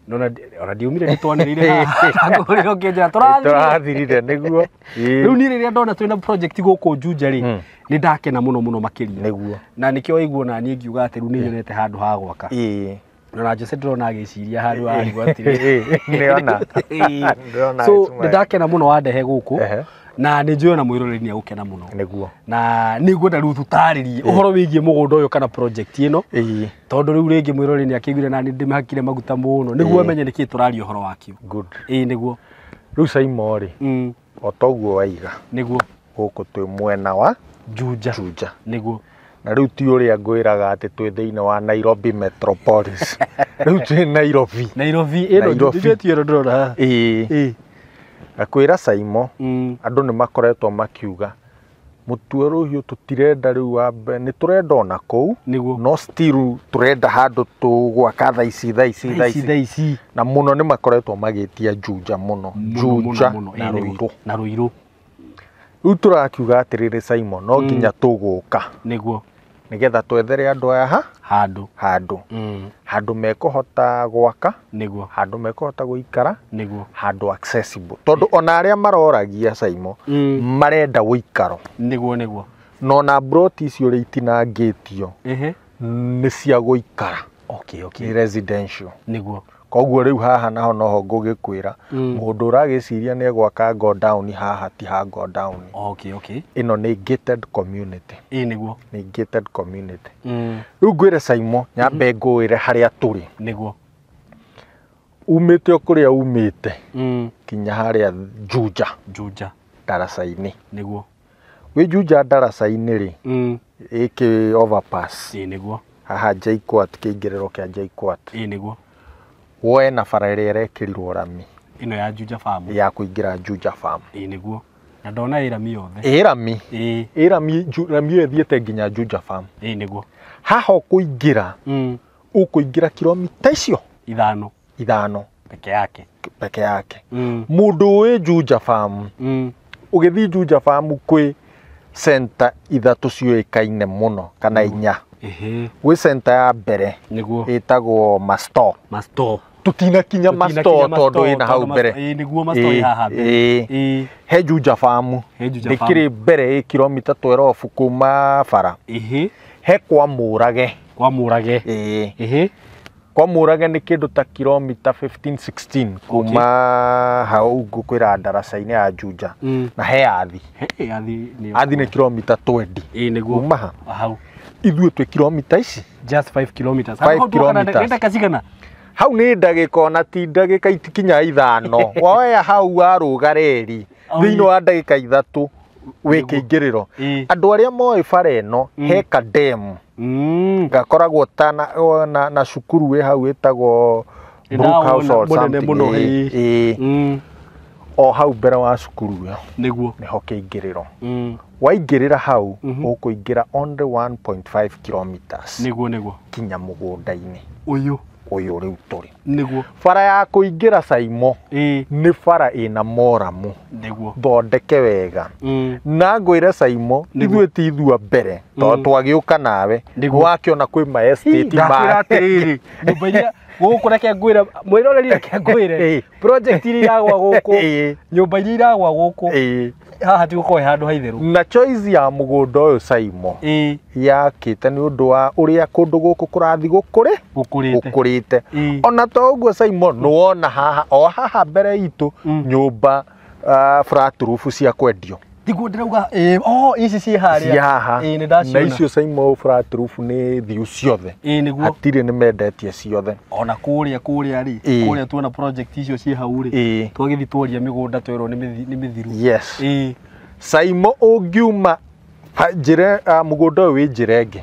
Nona ona ndiumire nĩ twanĩrĩire haha. Ndakũhũrĩra ũkĩnjĩra tũrathirire nĩguo. Rĩu niĩ rĩrĩa ndona twĩna project gũkũ Juja rĩ, nĩ ndakena mũno mũno makĩria. Nĩguo. Na nĩkĩo waigua na niĩ ngiuga atĩ rĩu nĩ nyonete handũ ha gwaka. Na Jose ndĩrona agĩciria handũ ha gwatire. Nĩona. So nĩ ndakena mũno wandehe gũkũ. Na nĩ njũĩ ona mwĩroreri nĩ egũkena mũno. Nĩguo. Na nĩ ngwenda rĩu tũtarĩrie ũhoro wĩgiĩ mũgũnda ũyũ kana project ĩno. Tondũ rĩu rĩngĩ mwĩroreri nĩ akĩiguire na nĩ ndĩmĩhakire maguta mũno. Nĩguo amenye nĩkĩĩ tũraria ũhoro wakĩo. Good. Ĩĩ nĩguo. Rĩu Saimo rĩ, o toguo waiga. Nĩguo. Gũkũ twĩ mwena wa Juja. Nĩguo. Na rĩu ti ũrĩa ngwĩraga atĩ twĩ thĩinĩ wa Nairobi Metropolis. Rĩu twĩ Nairobi. Nairobi ĩno Juja ti ĩno ndĩrona haha. Ĩĩ. Ngakwĩra Saimo, andũ nĩ makoretwo makiuga mũtue rũhiũ tũtirenda rĩu wambe nĩ tũrenda ona kũu no still tũrenda handũ tũgwaka thaa ici na mũno nĩ makoretwo magĩtia Juja mũno. Juja na Ruiru. Na Ruiru. Rĩu tũrakiuga atĩrĩrĩ Saimo, no nginya tũgũka. Nĩguo. Nĩgetha twethere andũ aya ha Handũ. Handũ. Handũ mekũhota gwaka. Nĩguo. Handũ mekũhota gũikara. Nĩguo. Handũ accessible. Tondũ ona arĩa maroragia Saimo marenda ũikaro. Nĩguo nĩguo. No na broti icio ũrĩa itinangĩtio nĩ cia gũikara. Okay, okay. Nĩ residential. Nĩguo. Koguo rĩu haha naho noho ngũgĩkwĩra mũndũ ũragĩciria nĩ egwaka go down haha ti ha go down. Okay, okay. Ĩno nĩ gated community. Ĩĩ nĩguo. Nĩ gated community. Rĩu ngwĩre Saimo nyambe ngũĩre harĩa tũrĩ. Nĩguo. Umĩte o kũrĩa umĩte kinya harĩa Juja. Juja. Ndaraca-inĩ. Nĩguo. Wĩ Juja ndaraca-inĩ rĩ, ĩkĩ overpass. Ĩĩ nĩguo. Haha JKUAT kĩingĩrĩro kĩa JKUAT. Ĩĩ nĩguo. Woe na bara ĩrĩa ĩrekĩrirwo rami. Ĩno ya Juja Farm. Ya kũingĩra Juja Farm. Ĩĩ nĩguo. Na ndona ĩ rami yothe. Ĩ rami. Ĩĩ. Ĩ rami, rami ĩyo ĩthiĩte nginya Juja Farm. Ĩĩ nĩguo. Haha ũkũingĩra, ũkũingĩra kilomita icio ithano. Ithano. Peke yake. Peke yake. Mũndũ ũĩ Juja Farm, ũgĩthiĩ Juja Farm kwĩ center ithatũ ciũĩkaine mũno kana inya. Gwĩ center ya mbere Nĩguo. ĩtagwo Masto. Masto. Tũtinakinya Masto tondũ ĩna hau mbere. Ĩĩ nĩguo Masto ĩ haha mbere. Ĩĩ. He Juja Farm. He Juja Farm. Ndĩkĩrĩ mbere ĩ kilomita 12 kuma bara. He kwa Mũrage. Kwa Mũrage. Ĩĩ. Kwa Mũrage nĩ kĩndũ ta kilomita 15 16 kuma hau ngũkwĩra ndaraca-inĩ ya Juja. Na he Athi. He Athi nĩ Athi nĩ kilomita 20. Ĩĩ nĩguo. Kuma ha. Hau. Ithuĩ twĩ kilomita ici. Just 5 kilometers. 5 kilometers. Nĩ ndagĩka cigana? Hau nĩ ndagĩka ona ti ndagĩka itikinya ithano. Woya hau warũga reri thĩinĩ wa ndagĩka ithatũ wĩ kĩingĩrĩro. Andũ arĩa moĩ bara ĩno he kademu gakoragwo ta na cukuru wĩ hau ĩtagwo Brookhouse or something. Ĩĩ. O hau mbere wa cukuru ĩyo. Nĩguo. Nĩho kĩingĩrĩro. Waingĩrĩra hau ũkũingĩra only 1.5 kilometers. Nĩguo nĩguo. Kinya mũgũnda-inĩ. Ũyũ. Ũyũ rĩu tũrĩ. Nĩguo. Bara ya kũingĩra Saimo nĩ bara ĩna moramu. Nĩguo. Thondeke wega. Na ngwĩre Saimo ithuĩ ti ithua mbere tondũ twagĩũka nawe. Wakĩona kwĩ ma estate ma. Ndakwĩra atĩrĩrĩ, nyũmba iria gũkũ reke ngwĩre mwĩroreri reke ngwĩre project iria iragwa gũkũ nyũmba iria iragwa gũkũ haha ti gũkorwo handũ haitheru. Na choice ya mũgũnda ũyũ Saimo yakĩte nĩ ũndũ wa ũrĩa kũndũ gũkũ kũrathiĩ gũkũrĩte. Ona to ũguo Saimo nĩwona haha o haha mbere itũ nyũmba flat roof cia kwendio. Tiguo ndĩrauga ici ciĩ harĩa. Ciĩ haha. Ĩĩ nĩndaciona. Na icio Saimo flat roof nĩ thiu ciothe. Ĩĩ nĩguo. Hatirĩ nĩ mendetie ciothe. Ona kũrĩa kũrĩa rĩ, kũrĩa tuona project icio ciĩ hau rĩ, twagĩthiĩ tworia mĩgũnda twerwo nĩ mĩthiru. Yes. Ĩĩ. Saimo ũngiuma njĩra mũgũnda ũyũ wĩ njĩra ĩngĩ.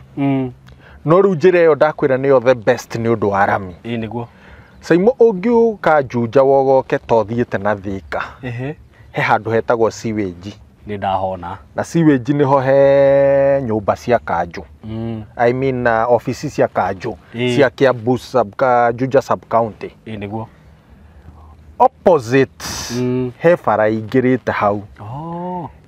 No rĩu njĩra ĩyo ndakwĩra nĩyo the best nĩ ũndũ wa rami. Ĩĩ nĩguo. Saimo ũngiũka Juja wogoke to thiĩte na Thika. He handũ hetagwo sewage. Nĩ ndahona. Na sewage nĩho he nyũmba cia kanjũ. I mean ofici cia kanjũ cia Kiambu Juja sub county. Ĩĩ nĩguo. Opposite he bara ingĩrĩte hau.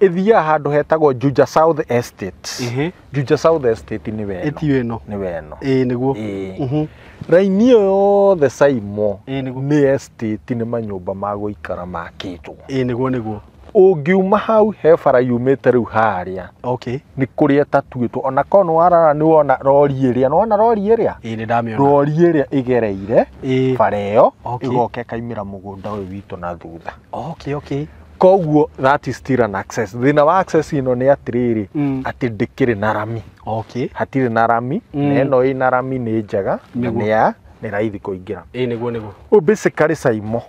Ĩthiaga handũ hetagwo Juja South Estate. Juja South Estate nĩ weno. Ĩtio ĩno. Nĩ weno. Ĩĩ nĩguo. Raini ĩyo yothe Saimo nĩ estate nĩ manyũmba ma gũikara makĩtwo. Ĩĩ nĩguo nĩguo. Ũngiuma hau he bara yumĩte rĩu harĩa. Okay. Nĩ kũrĩa ĩtatuĩtwo ona korwo nĩ warora nĩ wona rori ĩrĩa, nĩ wona rori ĩrĩa? Ĩĩ nĩ ndamĩona. Rori ĩrĩa ĩgereire bara ĩyo ĩgoka ĩkaimĩra mũgũnda ũyũ witũ na thutha. Okay, okay. Koguo that is still an access. Thĩna wa access ĩno nĩ atĩrĩrĩ atĩ ndĩkĩrĩ na rami. Okay. Hatirĩ na rami, na ĩno ĩna rami nĩ njega na nĩ raithi kũingĩra. Ĩĩ nĩguo nĩguo. Ũyũ basically Saimo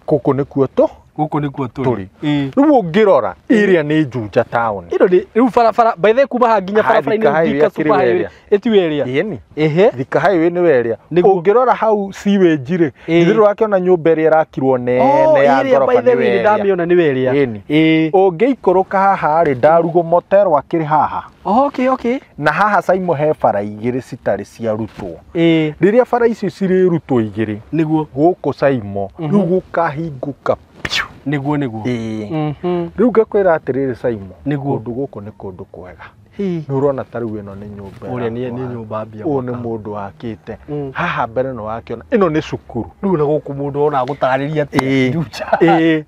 gũkũ nĩkuo tũ Gũkũ nĩkuo tũrĩ. Rĩu ũngĩrora ĩrĩa nĩ Juja town. Ĩno nĩ rĩu barabara by the way kuma haha nginya barabara-inĩ Thika Super Highway ĩtiwe ĩrĩa. Ĩni. Ehe. Thika Highway nĩ ĩrĩa. Ũngĩrora hau sewage rĩ, githĩ ndũrakĩona nyũmba ĩrĩa ĩrakirwo nene ya ngoroba nĩ ĩrĩa. Ndamĩona nĩ ĩrĩa. Ĩni. Ũngĩikũrũka haha rĩ, Ndarugo Motel akĩrĩ haha. Okay, okay. Na haha Saimo he bara igĩrĩ citarĩ ciarutwo. Ĩĩ. Rĩrĩa bara icio cirĩrutwo igĩrĩ, Nĩguo. Gũkũ Saimo rĩu gũkahingũka piũ. Nĩguo nĩguo. Ĩĩ. Rĩu ngakwĩra atĩrĩrĩ Saimo, Nĩguo. kũndũ gũkũ nĩ kũndũ kwega. Nĩ ũrona ta rĩu ĩno nĩ nyũmba Ũrĩa nĩ nyũmba mbia. Ũyũ nĩ mũndũ wakĩte. Haha mbere nĩ wakĩona ĩno nĩ cukuru. Rĩu na gũkũ mũndũ ona agũtarĩria atĩa.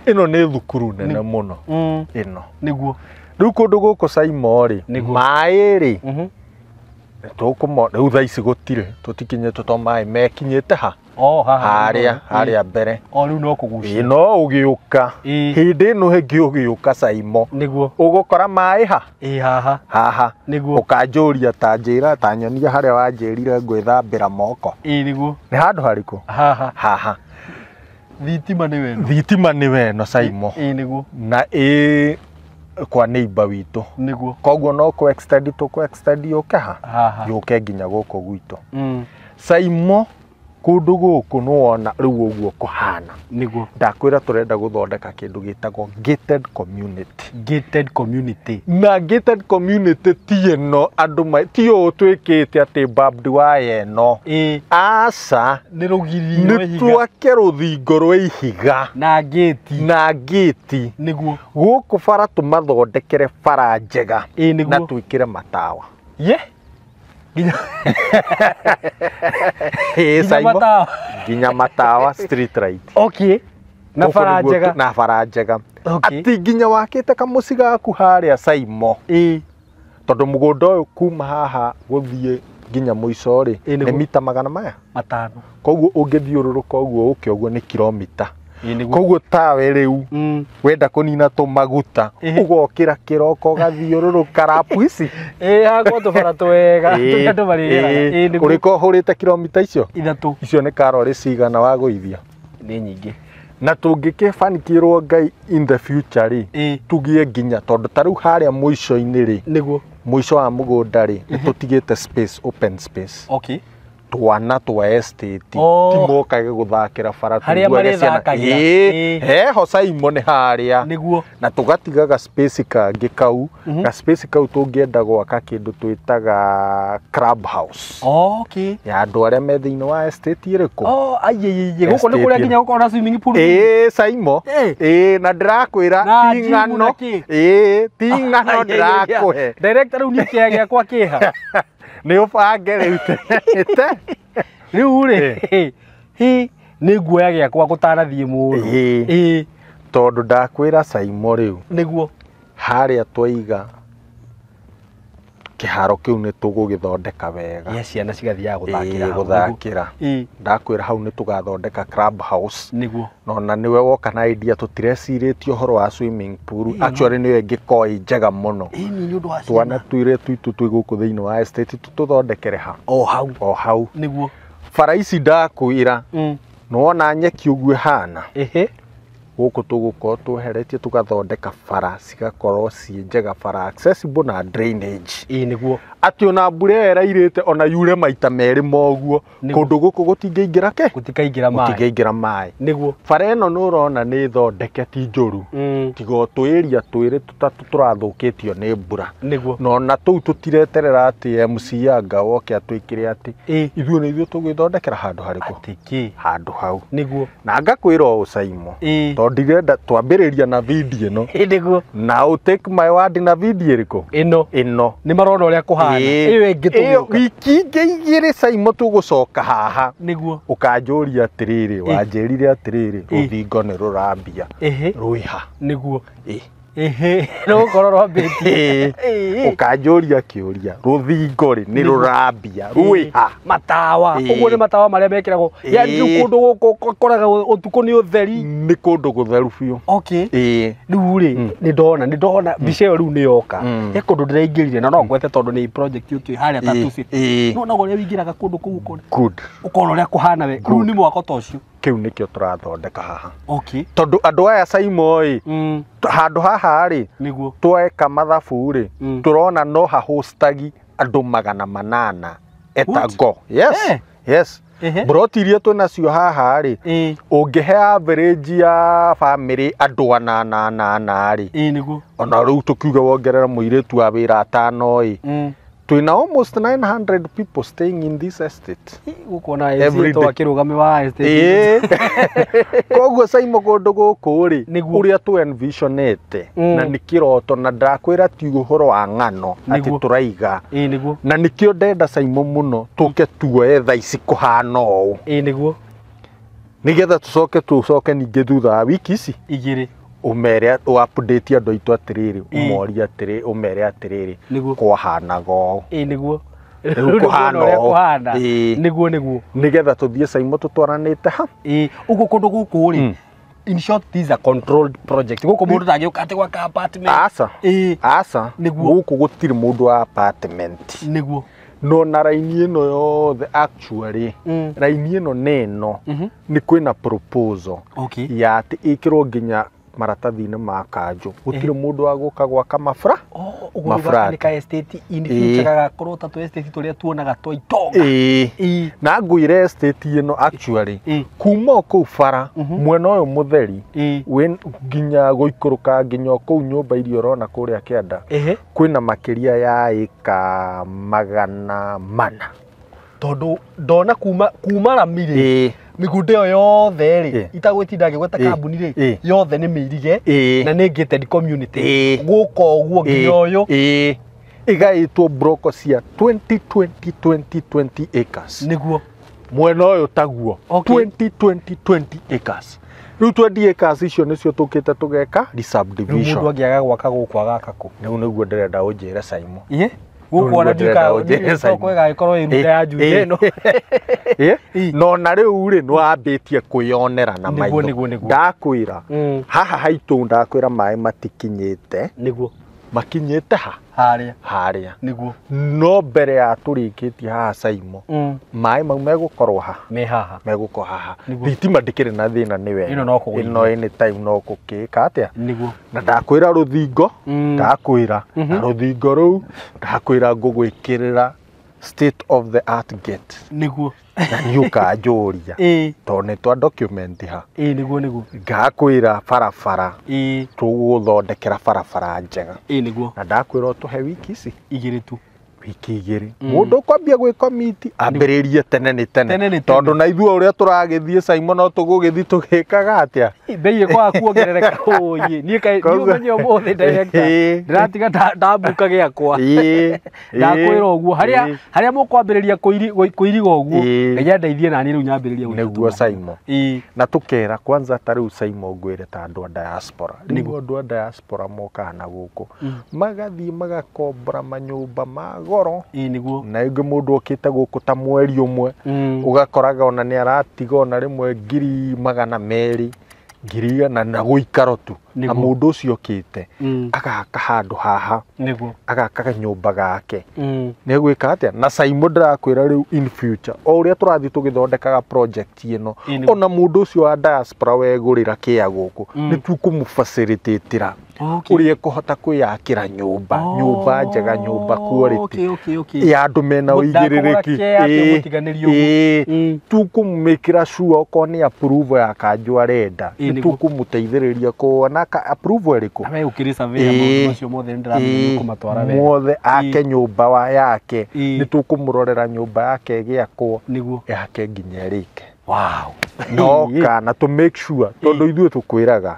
Ĩno nĩ thukuru nene mũno. Ĩno. Nĩguo. Rĩu kũndũ gũkũ Saimo rĩ, maĩ rĩ, tũkũmo rĩu thaa ici gũtirĩ, tũtikinyĩte to maĩ mekinyĩte ha. Harĩa harĩa mbere. O rĩu no kũgucia. No ũgĩũka. Hĩndĩ ĩno ĩngĩ ũgĩũka Saimo. Nĩguo. Ũgũkora maĩ ha? Haha. Haha. Nĩguo. Ũkanjũria ta njĩra ta nyonia harĩa wanjĩrire ngwĩthambĩra moko. Nĩguo. Nĩ handũ harĩkũ? Haha. Haha. Thitima nĩ weno. Thitima nĩ weno Saimo. Nĩguo. Na kwa neighbor witũ. Nĩguo. Koguo no kũ extend tũ extend yũke ha? Haha. Yũke nginya gũkũ gwitũ. Saimo kũndũ gũkũ nĩ wona rĩu ũguo kũhana. Nĩguo. Ndakwĩra tũrenda gũthondeka kĩndũ gĩtagwo gated community. Gated community. Na gated community ti ĩno andũ ti ũũ twĩkĩte atĩ barbed wire ĩno. Aca. Nĩ rũgiri rwa Nĩ ihiga. twake rũthingo rwa ihiga. Na gate. Na gate. Nĩguo. Gũkũ bara tũmathondekere bara njega. Nĩguo. Na twĩkĩre matawa. Ye. Nginya matawa. Nginya matawa street light. Okay. Na bara njega. Na bara njega. Okay. Ati nginya wakĩte kamũciĩ gaku harĩa Saimo. Tondũ mũgũnda ũyũ kuma haha gũthiĩ nginya mũico rĩ, nĩ mita magana maya? 5. Koguo ũngĩthiũrũrũka ũguo ũke ũguo nĩ kilomita. Koguo tawe rĩu wenda kũnina tũmaguta ũgokĩra kĩroko ũgathiũrũrũka rapu ici. Hakwa tũbara twega tũrĩa andũ marĩgeraga. Ũrĩko ũhũrĩte kilomita icio? 3. Icio nĩ karori cigana wagũithia? Nĩ nyingĩ. Na tũngĩkĩbanikĩrwo Ngai in the future rĩ, tũgĩe nginya tondũ ta rĩu harĩa mũico-inĩ rĩ, nĩguo mũico wa mũgũnda rĩ, nĩ tũtigĩte space, open space. Okay. Twana twa estate timokage gũthakĩra bara harĩa marĩthakagĩra. Heho Saimo nĩ harĩa. Nĩguo. Na tũgatiga ga space kangĩ kau, ga space kau tũngĩenda gwaka kĩndũ twĩtaga club house. Okay. Ya andũ arĩa me thĩinĩ wa estate ĩrĩkũ? Aiye gũkũ nĩ kũrĩa nginya gũkorwo na swimming pool. Saimo. Na ndĩrakwĩra ti ng'ano. Ti ng'ano ndĩrakũhe. Director rĩu niĩ kĩea gĩakwa kĩha. Nĩ ũbange rĩu te. Rĩu rĩ, nĩ nguoya gĩakwa gũtanathiĩ mũno. Tondũ ndakwĩra Saimo rĩu. Nĩguo. Harĩa twaiga kĩharo kĩu nĩ tũgũgĩthondeka wega. Ya ciana cigathiaga gũthakĩra. Gũthakĩra. Ndakwĩra hau nĩ tũgathondeka club house. Nĩguo. Na nĩwe woka na idea tũtirecirĩtie ũhoro wa swimming pool. Actually nĩyo ĩngĩkorwo ĩ njega mũno. Nĩ ũndũ wa ciana. Twana twĩre twitũ twĩ gũkũ thĩinĩ wa estate tũthondekere ha. O hau. O hau. Nĩguo. Bara ici ndakwĩra. Nĩwona nyeki ũguo ĩhana. Gũkũ tũgũkorwo tweheretie tũgathondeka bara cigakorwo ciĩ njega, bara accessible na drainage. Nĩguo. Atĩ ona mbura ĩyo ĩrairĩte ona yure maita merĩ moguo, kũndũ gũkũ gũtingĩingĩra kĩ? Gũtikaingĩra maĩ. Gũtingĩingĩra maĩ. Nĩguo. Bara ĩno nĩ ũrona nĩ thondeke ti njũru. Tiga o twĩria twĩrĩ tũtatũ tũrathũkĩtio nĩ mbura. Nĩguo. Na ona tũu tũtireterera atĩ MC anga woke atwĩkĩre atĩ ithuĩ nĩ ithuĩ tũgwĩthondekera handũ harĩkũ? Atĩ kĩ? Handũ hau. Nĩguo. Na ngakwĩra ũũ Saimo. Tondũ ndirenda twambĩrĩria na video ĩno. Nĩguo. Na ũ take my word na video ĩrĩkũ? Ĩno. Ĩno. Nĩ marona ũrĩa kũhana. Ĩyo ĩngĩ tũgĩũka. Wiki ingĩ igĩrĩ Saimo tũgũcoka haha. Nĩguo. Ũkanjũria atĩrĩrĩ, wanjĩrire atĩrĩrĩ, rũthingo nĩ rũrambia. Rwĩha. Nĩguo. Rũgũkorwo rwambĩtie. Ũkanjũria kĩũria, rũthingo rĩ nĩ rũrambia, rwĩha. Matawa. Ũguo nĩ matawa marĩa mekĩragwo. Yaani rĩu kũndũ gũkũ ũkoraga ũtukũ nĩ ũtheri. Nĩ kũndũ gũtheru biũ. Okay. Rĩu rĩ, nĩ ndona mbica ĩyo rĩu nĩ yoka. He kũndũ ndĩraingĩrire na no ngwete tondũ nĩ project yũkĩte harĩa Tattoo City. No ona ũrĩa wĩingĩraga kũndũ kũu ũkona. Good. Ũkona ũrĩa kũhana we. Rĩu nĩ mwako ta ũcio. Kĩu nĩkĩo tũrathondeka haha. Okay. Tondũ andũ aya Saimo ĩ, handũ haha rĩ, nĩguo tweka mathabu rĩ, tũrona no hahostagi andũ 800 etago. Yes. Yes. Broti iria twĩnacio haha rĩ, ũngĩhe average ya family andũ 8 rĩ, nĩguo. Ona rĩu tũkiuga wongerera mũirĩtu wa wĩra 5 ĩ, Twina almost 900 people staying in this estate. Gũkũ ona Every estate day. akĩrũgame wa estate. Koguo Saimo kũndũ gũkũ rĩ, Nĩguo. ũrĩa tũ envisionete na nĩ kĩroto, na ndakwĩra ti ũhoro wa ng'ano atĩ Nĩguo. tũraiga, Ĩĩ nĩguo. na nĩkĩo ndenda Saimo mũno tũke tuoe thaa ici kũhana ũũ, Ĩĩ nĩguo. nĩgetha tũcoke ningĩ thutha wa wiki ici 2 ũmere update andũ aitũ atĩrĩrĩ, ũmorie atĩrĩ, ũmere atĩrĩrĩ, Nĩguo. kwahanaga ũũ. Ĩĩ nĩguo. Rĩu kũhana ũrĩa ũũ. kũhana. Ĩĩ. Nĩguo nĩguo. Nĩgetha tũthiĩ Saimo tũtwaranĩte ha. Ĩĩ ũguo kũndũ gũkũ rĩ, in short, this is a controlled project. Gũkũ mũndũ ndangĩũka atĩ gwaka apartment. Aca. Ĩĩ. Aca. Nĩguo. Gũkũ gũtirĩ mũndũ wa apartment. Nĩguo. No na raini ĩno yothe actually, raini ĩno nĩ ĩno, nĩ kwĩna proposal ya atĩ ĩkĩrwo nginya maratathi-inĩ ma kanjũ, gũtirĩ mũndũ wa gũka gwaka mabra. Oh, ũguo rĩu Mafrat. gaka nĩ ka estate in future, gagakorwo ta tũ estate tũrĩa tuonaga twa itonga. Ĩĩ. Ĩĩ. Na ngwĩre estate ĩno actually, kuma o kũu bara mwena ũyũ mũtheri, wĩ nginya gũikũrũka nginya o kũu nyũmba iria ũrona kũrĩa kĩanda, kwĩna makĩria ya ĩka 400. Tondũ ndona kuma rami rĩ, mĩgũnda ĩyo yothe rĩ, itagwĩtinda ngĩgweta kambuni rĩ, yothe nĩ mĩirige na nĩ gated community. Gũka ũguo nginya ũyũ. Ĩĩ, ĩgaĩtwo broko cia 20 20 20 20 acres. Nĩguo. Mwena ũyũ taguo. 20 20 20 acres. Rĩu 20 acres icio nĩcio tũkĩte tũgeka Rĩu mũndũ resubdivision. angĩaga gwaka gũkũ agaka kũ? Rĩu nĩguo ndĩrenda ũnjĩre Saimo. Ĩĩ. Gũkũ ona Rĩu nĩguo ndĩrenda ũnjĩre Saimo. ndikasoko ĩgagĩkorwo ĩrunda ya Juja ĩno. No na rĩu rĩ, nĩwambĩtie kwĩyonera na Nĩguo, maitho. nĩguo, nĩguo. Ndakwĩra haha haitũ, ndakwĩra maĩ matikinyĩte, Nĩguo. makinyĩte ha Harĩa. harĩa. Nĩguo. No mbere ya tũrĩkĩtie haha Saimo, maĩ mau megũkorwo ha Me haha. megũkorwo haha. Nĩguo. Thitima ndĩkĩrĩ na thĩna, nĩ wega. Ĩno no kũgũithia. Ĩno anytime no gũkĩka atĩa. Nĩguo. Na ndakwĩra rũthingo, ndakwĩra na rũthingo rũu, ndakwĩra ngũgwĩkĩrĩra state of the art gate, Nĩguo. na nĩ ũkanjũria tondũ nĩ twa document ha. Ĩĩ nĩguo nĩguo. Ngakwĩra barabara, tũgũthondekera barabara njega. Ĩĩ nĩguo. Na ndakwĩra ũtũhe wiki ici 2 tu. Wiki 2. Mũndũ ũkwambia gwĩkomiti ambĩrĩrie tene nĩ Tene tene, nĩ tene. tondũ na ithuĩ ũrĩa tũragĩthiĩ Saimo, no tũgũgĩthiĩ tũgĩkaga atĩa. Mbei ĩkwaga kuongerereka. Ũyĩ niĩ kaĩ niĩ ũmenye ũmũthĩ director ndĩratiga ndambuka gĩakwa. Ndakwĩra ũguo harĩa harĩa mũkwambĩrĩria kũiriga ũguo, Ngai andeithie nani rĩu nyambĩrĩrie gwĩka Nĩguo tũmahiga. Saimo. Na tũkera kwanza ta rĩu Saimo ngwĩre ta andũ a diaspora, rĩu andũ a diaspora mokaga na gũkũ, magathiĩ magakombora manyũmba ma goro, Ĩĩ nĩguo. na ĩngĩ mũndũ okĩte gũkũ ta mweri ũmwe, ũgakoraga ona nĩ aratiga ona rĩmwe 200,000, 100,000 na gũikaro tu. Na Nĩguo. mũndũ ũcio okĩte agaka handũ haha, Nĩguo. agaka kanyũmba gake, nĩ egwĩka atĩa. Na Saimo ndĩrakwĩra rĩu in future, o ũrĩa tũrathiĩ tũgĩthondekaga project ĩno, Ĩĩ nĩguo. ona mũndũ ũcio wa diaspora wegũrĩra kĩa gũkũ, nĩ tũkũmũfacilitatĩra ũrĩa ekũhota kwĩyakĩra nyũmba, nyũmba njega, nyũmba quality ya andũ mena Ndakũgũra ũigĩrĩrĩki. kĩa atĩ ũmũtiganĩrie ũguo. Tũkũmĩkĩra sure okorwo nĩ approval ya kanjũ arenda, Ĩĩ nĩ nĩguo. tũkũmũteithĩrĩria kuona ka approval ĩrĩkũ. Na we ũkĩrĩ surveyor, maũndũ macio mothe nĩ ndĩramenya nĩũkũmatwara wega. Mothe ake nyũmba wa yake, nĩ tũkũmũrorera nyũmba yake ĩgĩakwo, Nĩguo. yake nginya ĩrĩke. Wow. Noka na tũ make sure, tondũ ithuĩ tũkwĩraga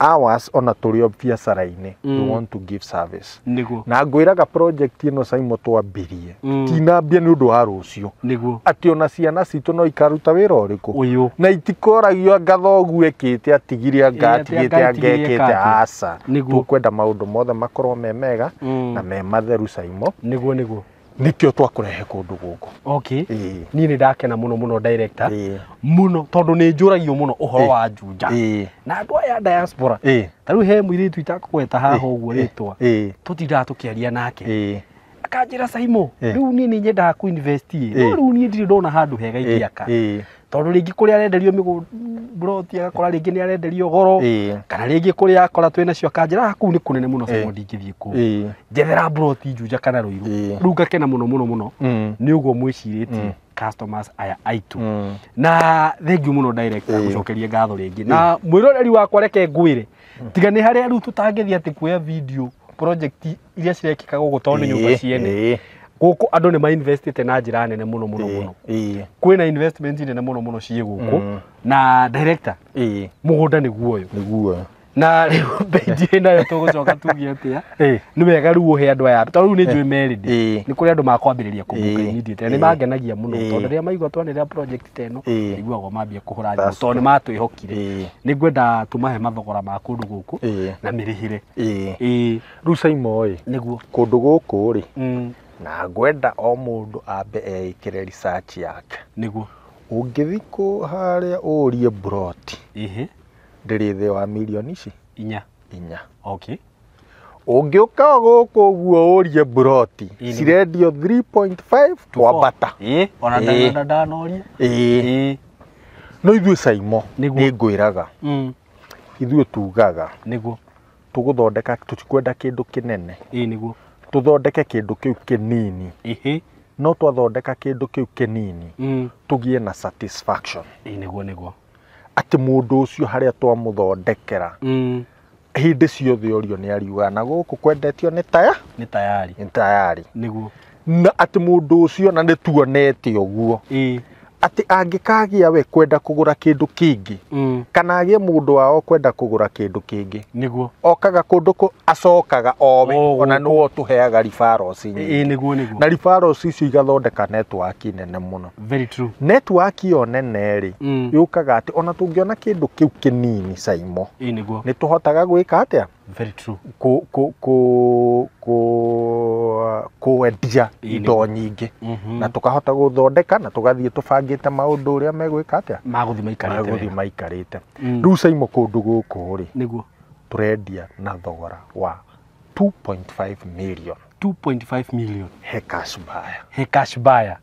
ours, ona tũrĩ o biacara-inĩ, we want to give service. Nĩguo. Na ngwĩraga project ĩno Saimo twambirie, tinambia nĩ ũndũ wa rũciũ, Nĩguo. atĩ ona ciana citũ no ikaruta wĩra ũrĩkũ, Ũyũ. na itikoragio anga thoguo ekĩte, atigire anga Ĩĩ, atĩ atigĩte anga anga atigire ekĩte. eka atĩa. Aca. Nĩguo. Tũkwenda maũndũ mothe makorwo me mega na me matheru Saimo. Nĩguo nĩguo. Nĩkĩo twakũrehe kũndũ gũkũ. Okay. Ĩĩ. Niĩ nĩ ndakena mũno mũno director. Ĩĩ. Mũno, tondũ nĩ njũragio mũno ũhoro Ĩĩ. wa Juja na andũ aya a diaspora. Ta rĩu he mũirĩtu itakũgweta haha ũguo rĩtwa, tũtindaga tũkĩaria nake, akanjĩra, "Saimo, rĩu niĩ nĩ nyendaga kũ invest ĩ, no rĩu niĩ ndirĩ ndona handũ hega ingĩaka," tondũ rĩngĩ kũrĩa arenderio mĩgũnda agakora rĩngĩ nĩ arenderio goro, kana rĩngĩ kũrĩa akora twĩ nacio, akanjĩra, "Ah, kũu nĩ kũnene mũno Saimo, ndingĩthiĩ kũu, njethera mburoti Juja kana Ruiru." Rĩu ngakena mũno mũno mũno nĩ ũguo mwĩcirĩtie customers aya aitũ. Na thengiũ mũno director, gũcokeria ngatho rĩngĩ. Na mwĩroreri wakwa, reke ngwĩre, tiga nĩ harĩa rĩu tũtangĩthiĩ atĩ kuoya video project iria cirekĩka gũkũ, tondũ nĩ nyũmba ciene. Gũkũ andũ nĩ ma-investite na njĩra nene mũno mũno mũno. Kwĩna investment nene mũno mũno ciĩ gũkũ. Na director, mũgũnda nĩguo ũyũ. Nĩguo. Na rĩu bei nayo tũgũcoka tuge atĩa? Nĩ wega rĩu ũhe andũ aya tondũ rĩu nĩ njũĩ merĩndĩ. Nĩ kũrĩ andũ makwambĩrĩria kũmbuka immediately. Nĩ mangenagia mũno tondũ rĩrĩa maigua twanĩrĩra project ta ĩno, iguagwo mambia kũhũra thimũ tondũ nĩ matwĩhokire. Nĩ ngwenda tũmahe mathogora ma kũndũ gũkũ na mĩrĩhĩre. Rĩu Saimo ĩ, nĩguo kũndũ gũkũ rĩ, na ngwenda o mũndũ ambe eĩkĩre research yake. Nĩguo. Ũngĩthiĩ kũ harĩa ũrie broti ndĩrĩ thĩ wa mirioni ici 4. 4. Okay. Ũngĩũka gũkũ ũguo ũrie broti cirendio 3.5 kwambata. Ona ndanoria. No ithuĩ Saimo nĩ ngwĩraga. Ithuĩ tugaga. Nĩguo. Tũgũthondeka tũtikwenda kĩndũ kĩnene. Nĩguo. Tũthondeke kĩndũ kĩu kĩnini. No twathondeka kĩndũ kĩu kĩnini tũgĩe na satisfaction. Nĩguo nĩguo. Atĩ mũndũ ũcio harĩa twamũthondekera hĩndĩ ciothe ũrio nĩ ariuga na gũkũ kwendetio nĩ taya nĩ tayari. Nĩ tayari. Nĩguo. Na atĩ mũndũ ũcio na nĩ tuonete ũguo. Atĩ angĩkagĩa we kwenda kũgũra kĩndũ kĩngĩ kana agĩe mũndũ wao kwenda kũgũra kĩndũ kĩngĩ. Nĩguo. Okaga kũndũ kũ acokaga owe ona nĩwe ũtũheaga referrals nyingĩ. Nĩguo nĩguo. Na referrals icio igathondeka network nene mũno. Very true. Network ĩyo nene rĩ yũkaga atĩ ona tũngĩona kĩndũ kĩu kĩnini Saimo. Nĩguo. Nĩ tũhotaga gwĩka atĩa? Very true. Kwendia indo nyingĩ na tũkahota gũthondeka na tũgathiĩ tũbangĩte maũndũ ũrĩa megwĩka atĩa? Magũthiĩ maikarĩte. Magũthiĩ maikarĩte. Rĩu Saimo kũndũ gũkũ rĩ, nĩguo tũrendia na thogora wa 2.5 million. 2.5 million. He cash buyer. He cash buyer.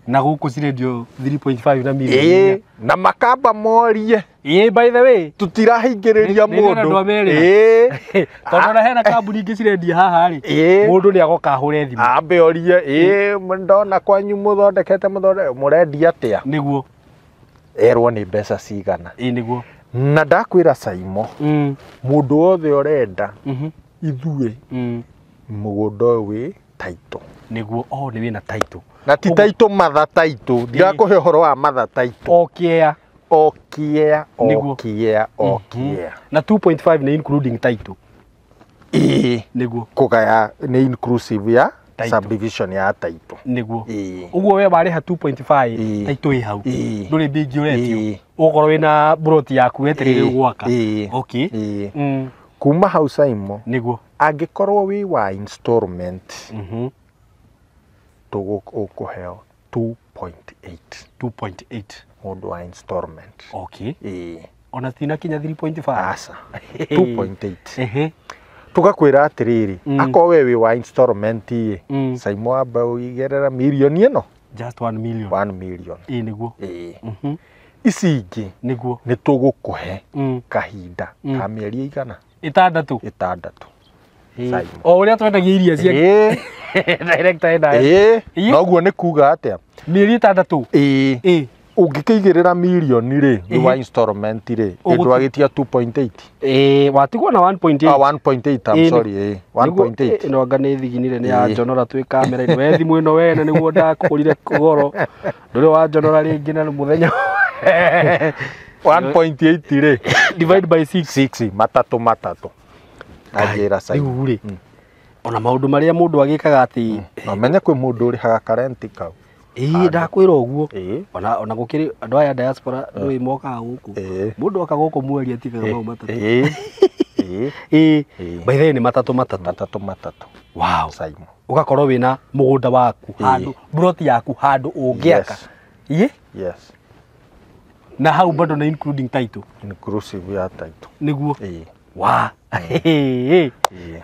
Na gũkũ cirendio 3.5 na million. Na makamba morie. By the way, tutirahingĩrĩria mũndũ. Tondũ ona hena kambuni ingĩ cirendia haha rĩ, mũndũ nĩ agoka ahũre thimũ. Ambe orie, ndona kwanyu mũthondekete mũrendia atĩa? Nĩguo. Erwo nĩ mbeca cigana. Nĩguo. Na ndakwĩra Saimo, mũndũ wothe ũrenda ithuĩ mũgũnda ũyũ wĩ title. Nĩguo, nĩ wĩna title. Na ti title matha title, ndirakũhe ũhoro wa matha title. O kĩa. O kĩa, o kĩa, o kĩa. Na 2.5 nĩ including title. Nĩguo. Kũgaya nĩ inclusive ya subdivision ya title. Nĩguo. Ũguo we warĩha 2.5 title ĩ hau. Ndũrĩ mbia ingĩ ũretio. Ũgũkorwo wĩna broti yaku wetereire gwaka. Okay. Kuma hau Saimo. Nĩguo. Angĩkorwo wĩ wa installment. Ũkũheo 2.8. 2.8. Mũndũ wa installment. Okay. Ona tinakinya 3.5. Aca. 2.8. Tũgakwĩra atĩrĩrĩ, akorwo we wĩ wa installment ĩ, Saimo amba ũigĩrĩra mirioni ĩno. Just 1 million. 1 million. Nĩguo. Ici ingĩ nĩguo nĩ tũgũkũhe kahinda ka mĩeri ĩigana? 6. 6. O ũrĩa twendagia iria cia director ena. Noguo nĩ kuga atĩa? Mĩeri 6. Ũngĩkĩigĩrĩra mirioni rĩ, nĩ wa installment rĩ, ndwagĩtia 2.8. Watigwo na 1.8. 1.8, I'm sorry. 1.8. Ĩno anga nĩ thiginire nĩ ya njonora twĩ kamera-inĩ. We thimũ ĩno wene nĩguo ndakũgũrire goro. Ndũrĩ wa njonora rĩngĩ na mũthenya. 1.8 rĩ. Divide by 6. 6, matatũ matatũ. Anjĩra Saimo. Rĩu rĩ, ona maũndũ marĩa mũndũ agĩkaga atĩ no menye kwĩ mũndũ ũrĩhaga karenti kau. Ndakwĩra ũguo. Ona gũkĩrĩ andũ aya diaspora ndũĩ mokaga gũkũ. Mũndũ oka gũkũ mweri atigaga mau matatũ. By the way nĩ matatũ matatũ. Matatũ matatũ. Wow. Saimo. Ũgakorwo wĩna mũgũnda waku handũ, broti yaku handũ ũngĩaka. Yes. Na hau bado na including title. Inclusive ya title. Nĩguo. Wa.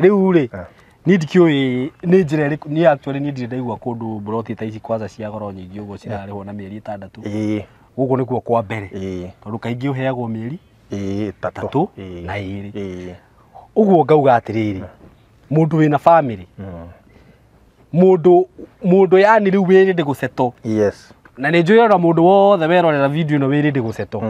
Rĩu rĩ, niĩ ndikĩũĩ nĩ njĩra ĩrĩkũ, niĩ actually niĩ ndirĩ ndaigua kũndũ broti ta ici kwanza cia goro nyingĩ ũguo cirarĩhwo na mĩeri 6. Gũkũ nĩkuo kwa mbere. Tondũ kaingĩ ũheagwo mĩeri 3 na 2. Ũguo ngauga atĩrĩrĩ, mũndũ wĩna family, mũndũ yani rĩu wĩrĩ gũsettle. Yes. Na nĩ njũĩ ona mũndũ wothe werorera video ĩno wĩ ready gũsettle.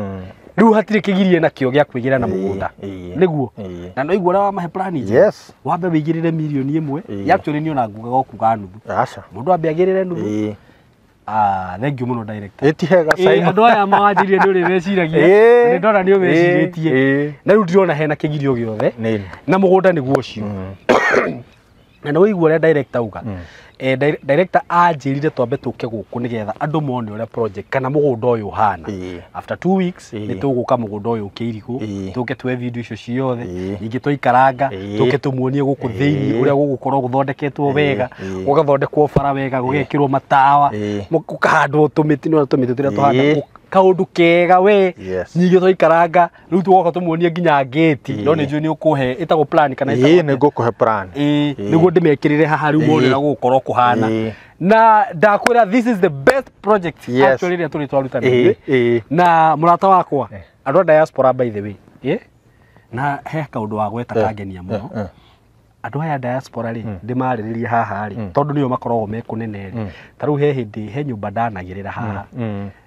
Rĩu hatirĩ kĩgirie nakĩo gĩa kwĩgĩra na mũgũnda. Nĩguo. Na no igua ũrĩa wamahe plan njega. Yes. Wambe wĩigĩrĩre mirioni 1. Actually niĩ ona ngugaga ũkuga nuthu. Aca. Mũndũ ambe agĩrĩre nuthu. Thank you mũno director. Ĩti hega Simon. Andũ aya mawanjĩrire nĩ ũrĩ meciragia. Nĩ ndona nĩ ũmecirĩtie. Na rĩu ndirona hena kĩgirio gĩothe. Na mũgũnda nĩguo ũcio. Na nĩ waigua ũrĩa director auga. Director anjĩrire twambe tũke gũkũ nĩgetha andũ mone ũrĩa project kana mũgũnda ũyũ ũhana. After 2 weeks nĩ tũgũka mũgũnda ũyũ Kĩirigũ, tũke tuoe video icio ciothe, ningĩ twaikaranga, tũke tũmuonie gũkũ thĩinĩ ũrĩa gũgũkorwo gũthondeketwo wega, gũgathondekwo bara wega, gũgekĩrwo matawa, gũkahandwo tũmĩtĩ, nĩ tũmĩtĩ tũrĩa tũhanda kaũndũ kega we. Ningĩ twaikaranga rĩu tũgoka tũmuonie nginya ngĩti, no nĩ njũĩ nĩ ũkũhe ĩtagwo plan kana ĩtagwo nĩ ngũkũhe plan. Nĩguo ndĩmekĩrĩre haha rĩu mone ũrĩa gũgũkorwo kũhana. Na ndakwĩra this is the best project actually ĩrĩa tũrĩ twaruta na mũrata wakwa andũ a diaspora by the way. Na he kaũndũ wa gweta kangenia mũno. Andũ aya diaspora rĩ ndĩmarĩrĩrie haha rĩ tondũ nĩo makoragwo me kũnene rĩ. Ta rĩu he hĩndĩ he nyũmba ndanagĩrĩra haha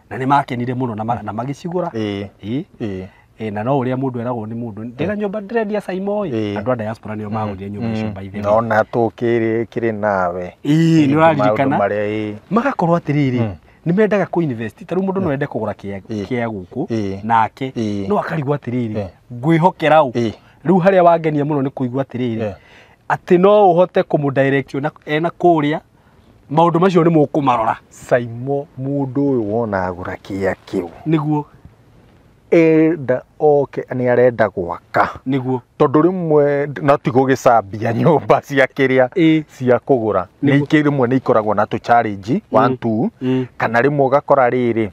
na nĩ makenire mũno na magĩcigũra. Na no ũrĩa mũndũ eragwo nĩ mũndũ ndĩra nyũmba ndĩrendia Saimo ĩ. Andũ a diaspora nĩo magũrire nyũmba icio by the way. Nona tũkĩrĩ nawe. Nĩ ũraririkana. Magakorwo atĩrĩrĩ nĩ mendaga kũ invest. Ta rĩu mũndũ no ende kũgũra kĩa gũkũ nake no akarigwo atĩrĩrĩ ngwĩhokera ũ. Rĩu harĩa wangenia mũno nĩ kũigua atĩrĩrĩ atĩ no ũhote kũmũ direct ena kũrĩa maũndũ macio nĩ mũkũmarora. Saimo mũndũ ũyũ wona agũra kĩa kĩu nĩguo enda oke nĩ arenda gwaka nĩguo tondũ rĩmwe no ti gũgĩcambia nyũmba cia kĩrĩa cia kũgũra nĩ rĩmwe nĩ ikoragwo na tũ challenge 1 2 kana rĩmwe ũgakora rĩrĩ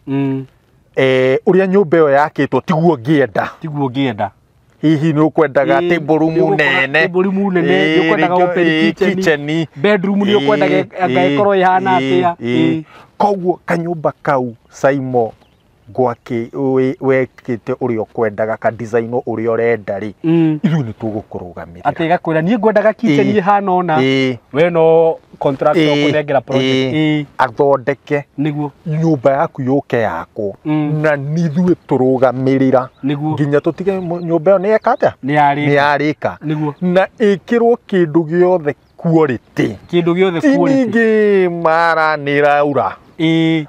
ũrĩa nyũmba ĩyo yakĩtwo tiguo ngĩenda tiguo ngĩenda. Hihi nĩ ũkwendaga table room nene, table room nene, nĩ ũkwendaga open kitchen, bedroom nĩ ũkwendaga anga ĩkorwo ĩhana atĩa. Koguo kanyũmba kau Saimo gwake wekĩte ũrĩa ũkwendaga ka design ũrĩa ũrenda rĩ ithuĩ nĩ tũgũkũrũgamĩrĩra. Atĩ gakwĩra niĩ ngwendaga kitchen ĩhana ũna, we no contract ũkũnengera project athondeke nĩguo nyũmba yaku yũke yakwo na nithuĩ tũrũgamĩrĩra nginya tũtige nyũmba ĩyo nĩ yeka atĩa nĩ yarĩka na ĩkĩrwo kĩndũ gĩothe quality kĩndũ gĩothe quality ningĩ mara nĩ raura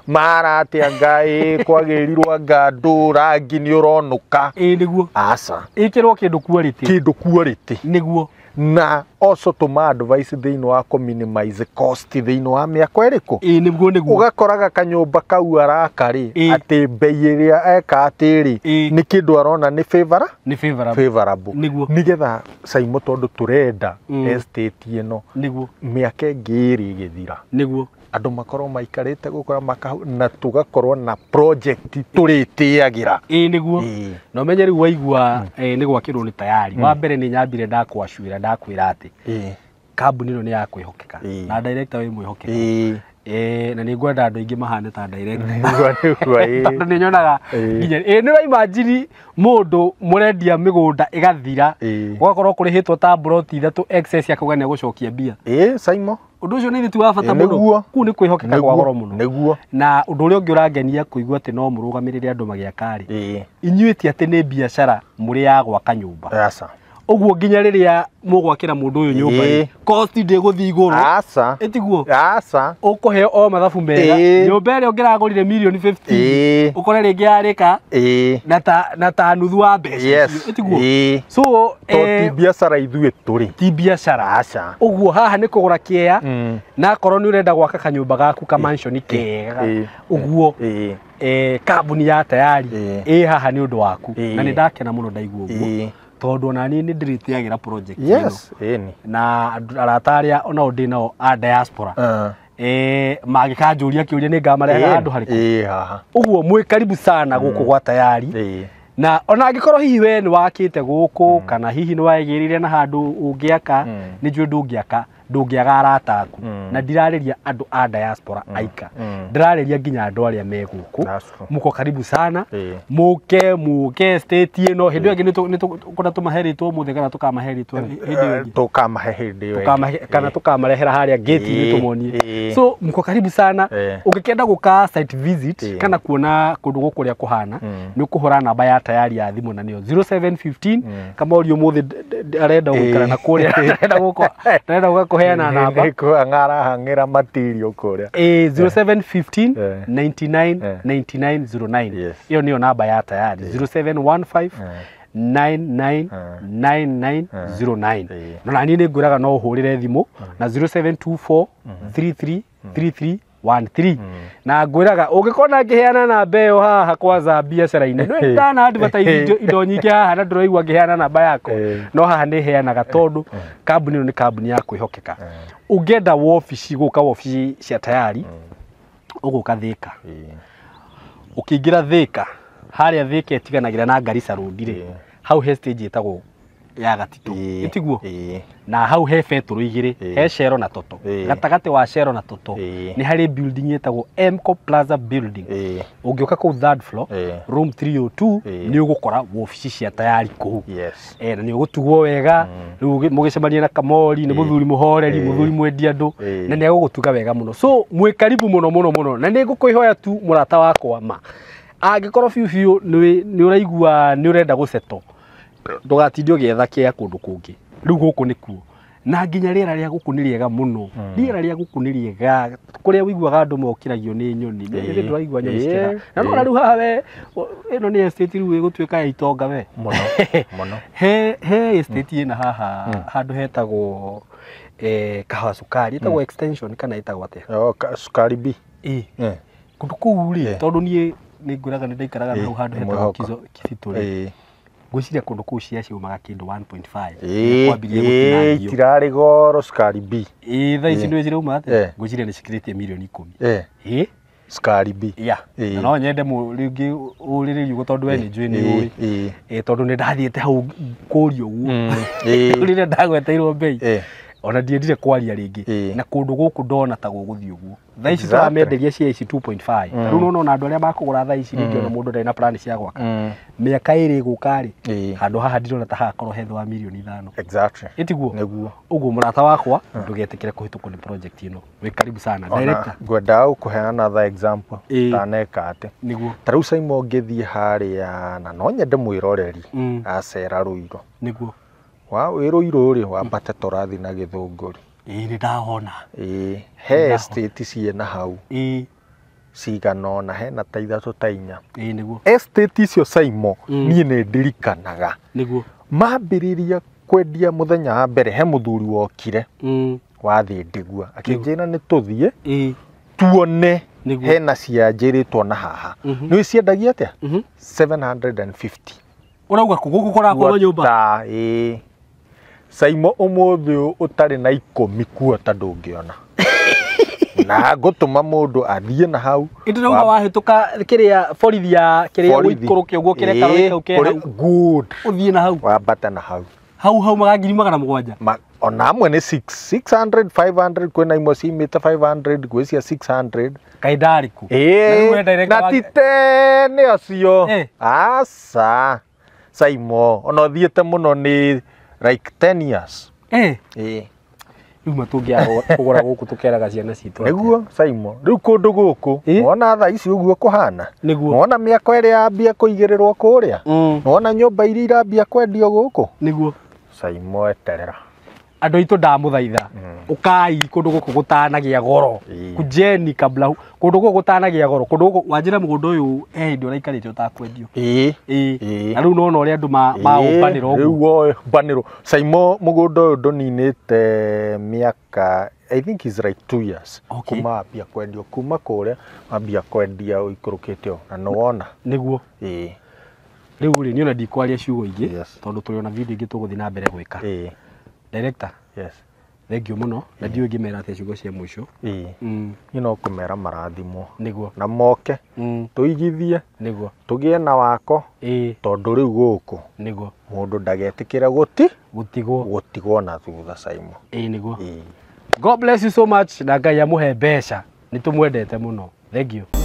mara atĩa ngai kwagĩrirwo anga ndũ rangi nĩ ũronũka nĩguo aca ĩkĩrwo kĩndũ quality kĩndũ quality nĩguo na also tũma advice thĩinĩ wa kũ minimize cost thĩinĩ wa mĩako ĩrĩkũ nĩguo nĩguo ũgakoraga kanyũmba kau araka rĩ atĩ bei ĩrĩa eka atĩ rĩ nĩ kĩndũ arona nĩ favorable nĩguo nĩgetha Saimo tondũ tũrenda estate ĩno nĩguo mĩaka ĩngĩ ĩrĩ ĩgĩthira nĩguo andũ makorwo maikarĩte gũkora na tũgakorwo na project tũrĩtĩagĩra nĩguo na ũmenye rĩu waigua nĩ gwakĩrwo nĩ tayari. Wa mbere nĩ nyambire ndakwacuĩra ndakwĩra atĩ kambuni ĩno nĩ ya kwĩhokeka na director wĩ mwĩhokeku na nĩ ngwenda andũ aingĩ mahane ta director tondũ nĩ nyonaga nginya nĩ ũraimagine mũndũ mũrendia mĩgũnda ĩgathira gũgakorwo kũrĩhĩtwo ta mburoti 3 excess akauga nĩ egũcokia mbia. Saimo ũndũ ũcio nĩ ti wa bata mũno kũu nĩ kwĩhokeka kwa goro mũno nĩguo. Na ũndũ ũrĩa ũngĩ ũrangenia kũigua atĩ no mũrũgamĩrĩre andũ magĩaka rĩ inyuĩ ti atĩ nĩ biacara mũrĩ ya gwaka nyũmba. Aca ũguo nginya rĩrĩa mũgwakĩra mũndũ ũyũ nyũmba rĩ cost ndĩgũthiĩ igũrũ. Aca ĩtiguo aca ũkũheo o mathabu mega nyũmba ĩrĩa ũngĩragũrire mirioni 50 ũkore rĩngĩ yarĩka na ta nuthu wa mbeca icio ĩtiguo. So to ti biacara ithuĩ tũrĩ ti biacara aca ũguo haha nĩ kũgũra kĩea na akorwo nĩ ũrenda gwaka kanyũmba gaku ka mansion kega ũguo kambuni ya tayari ĩ haha nĩ ũndũ waku na nĩ ndakena mũno ndaigua ũguo tondũ ona niĩ nĩ ndĩrĩtĩagĩra project ĩno na arata arĩa onao ndĩ nao a diaspora magĩkanjũria kĩũria nĩ ngamarehaga handũ harĩkũ haha ũguo mwĩ karibu sana gũkũ gwa tayari na ona angĩkorwo hihi we nĩ wakĩte gũkũ kana hihi nĩ waigĩrĩire na handũ ũngĩaka nĩ njũĩ ndũngĩaka Ndũngĩaga arata aku. Na ndirarĩria andũ a diaspora aika, ndĩrarĩria nginya andũ arĩa me gũkũ. That's true. Muko karibu sana, muke muke state ĩno. Hĩndĩ ĩyo ĩngĩ nĩ tũmahe rĩtwa ũmũthĩ kana tũkamahe rĩtwa hĩndĩ ĩyo ĩngĩ? Tũkamahe hĩndĩ ĩyo ĩngĩ. Tukamahe kana tukamarehera harĩa gate-inĩ tũmonie. So mko karibu sana. Ũngĩkenda gũka site visit kana kuona kũndũ gũkũ ũrĩa kũhana, nĩ ũkũhũra namba ya tayari ya thimũ na nĩyo 0715. Kama ũria ũmũthĩ arenda gũikara na kũrĩa, arenda gũka, arenda gũka kũheana namba. Nĩkũhang'arahang'ĩra matirio kũrĩa. 0715 99 9909. Ĩyo nĩyo namba ya tayari, 0715 999909. No na niĩ nĩ ngwĩraga no ũhũrĩre thimũ na 0724 33 33 13. Na ngwĩraga ũngĩkona ngĩheana namba ĩyo haha kwanza biacara-inĩ, nĩ ndana advertise indo nyingĩ haha na ndũraigua ngĩheana namba yakwa, no haha nĩ heanaga tondũ kambuni ĩno nĩ kambuni ya kwĩhokeka. Ũngĩenda wobici, gũka wobici cia tayari, ũgũka Thĩka. Ũkĩingĩra Thĩka harĩa Thĩka ĩtiganagĩra na Garissa Road rĩ, hau he stage ĩtagwo ya Gatitũ, ĩtiguo? Na hau he betũrũ igĩrĩ, he Shell na Toto. Gatagatĩ wa Shell na Toto nĩ harĩ building ĩtagwo Mco Plaza building. Ũngĩũka kũu third floor, room 302, nĩ ũgũkora wobici cia tayari kũu. Na nĩ ũgũtugwo wega. Rĩu mũgĩcemania na Kamori, nĩ mũthuri mũhoreri, mũthuri mwendi andũ, na nĩ egũgũtuga wega mũno. So mwĩ karibu mũno mũno mũno, na nĩ ngũkwĩhoya tu mũrata wakwa ma, angĩkorwo biũ biũ nĩ ũraigua nĩ ũrenda gũceto, ndũgatinde ũgĩetha kĩa kũndũ kũngĩ, rĩu gũkũ nĩkuo. Na nginya rĩera rĩa gũkũ nĩ rĩega mũno. Rĩera rĩa gũkũ nĩ rĩega, kũrĩa ũiguaga andũ mokĩragio nĩ nyoni. Nĩ ndũraigua nyoni cikĩra na no rĩu haha we ĩno nĩ estate rĩu ĩgũtuĩka ya itonga we. Mũno mũno. He estate ĩna haha handũ hetagwo kahawa cukari, ĩtagwo extension kana ĩtagwo atĩa? Oh, cukari B. Ĩ kũndũ kũu rĩ, tondũ niĩ nĩ ngwĩraga nĩ ndaikaraga na hau handũ hetagwo Mwĩhoko. Kizito rĩ, ngwĩciria kũndũ kũu cia ciumaga kĩndũ 1.5 kwambirie gũtinangio. Itirarĩ goro cukari B. Ĩ thaa ici nĩ cirauma atĩa? Ngwĩciria nĩ cikĩrĩtie mirioni 10. Ĩ. Cukari B. Ya. Na no nyende rĩngĩ ũrĩrĩrie ũguo tondũ we nĩ njũĩ nĩ ũĩ. Ĩ tondũ nĩ ndathiĩte hau kũria ũguo rĩrĩa ndagweteirwo mbei, ona ndiendire kwaria rĩngĩ. Na kũndũ gũkũ ndona ta gũgũthiĩ ũguo. Thaa ici tũramenderia cia ici 2.5. Ta rĩu nĩwona ona andũ arĩa makũgũra thaa ici, rĩngĩ ona mũndũ ndarĩ na plan cia gwaka, mĩaka 2 ĩgũka rĩ, handũ haha ndirona ta hagakorwo he thĩ wa mirioni 5. Ĩtiguo? Nĩguo. Ũguo mũrata wakwa, ndũgetĩkĩre kũhĩtũkwo nĩ project ĩno. Wĩ karibu sana. Ona Director. Ngwendaga gũkũheana the example taneka atĩ ta rĩu Simon ngĩthiĩ harĩa, na no nyende mwĩroreri acera Rũirũ, wa wĩ Rũirũ rĩ, wambate tũrathi na Gĩthũngũri. Ĩ nĩ ndahona. Ĩ he estate ciĩna hau cigana ũna, hena ta ithatũ ta inya. Ĩ nĩguo. Estate icio Simon, niĩ nĩ ndirikanaga mambĩrĩria kwendia mũthenya wa mbere, he mũthuri wokire wathiĩ ndigua akĩnjĩra nĩ tũthiĩ tuone. Hena cianjĩrĩtwo na haha. Nĩ ciendagia atĩa? 750. Ũrauga kũ gũkũ kũrakorwo nyũmba? Guota, ĩĩ Saimo, ũmũthĩ ũyũ ũtarĩ na 10 kuota ndũngĩona, na ngũtũma mũndũ athiĩ na hau. Ĩndĩ wahĩtũka kĩrĩa borithi ya kĩrĩa, Borithi. ũikũrũke ũguo kĩrĩa karori kau ke hau. Good. Ũthiĩ na hau. Wambate na hau. Hau hau maga 700,000. Ona amwe nĩ 6 600 500, kwĩna imwe ciumĩte 500, gwĩ cia 600. Kaĩ ndarĩ kũ? Na rĩu we Ĩĩ, director na ti tene acio. Aca Saimo, ona ũthiĩte mũno nĩ like 10 years. Ĩĩ. Rĩu ma tũngĩaga kũgũra gũkũ tũkeraga ciana citũ atĩa? Nĩguo Saimo, rĩu kũndũ gũkũ wona thaa ici ũguo kũhana, wona mĩako ĩrĩa yambia kũigĩrĩrwo kũrĩa, wona nyũmba iria irambia kwendio gũkũ, Saimo, eterera. Andũ aitũ, ndamũthaitha, ũkai kũndũ gũkũ gũtanagĩa goro. Kujeni kabla kũndũ gũkũ gũtanagĩa goro. Kũndũ gũkũ wanjĩra mũgũnda ũyũ he hĩndĩ ũraikarĩte ũtakwendio. Ĩĩ. Na rĩu nona ũrĩa andũ maũmbanĩra ũguo. Rĩu ũmbanĩrwo Saimo, mũgũnda ũyũ ndũninĩte mĩaka, I think is like 2 years kuma wambia kwendio, kuma kũrĩa wambia kwendia ũikũrũkĩte ũũ, na nĩwona. Nĩguo. Rĩu rĩ, niĩ ona ndikwaria ciugo ingĩ tondũ tũrĩ ona video ingĩ tũgũthiĩ na mbere gwĩka. Director, thank you mũno, na ndiũĩ ngĩmera atĩa ciugo cia mũico. Niĩ no kũmera marathimwo na moke tũigithie, tũgĩe na wako, tondũ rĩu gũkũ mũndũ ndagetĩkĩra gũti gũtigwo. Gũtigwo na thutha, Saimo. Ĩĩ nĩguo. God bless you so much na Ngai amũhe mbeca. Nĩ tũmwendete mũno. Thank you.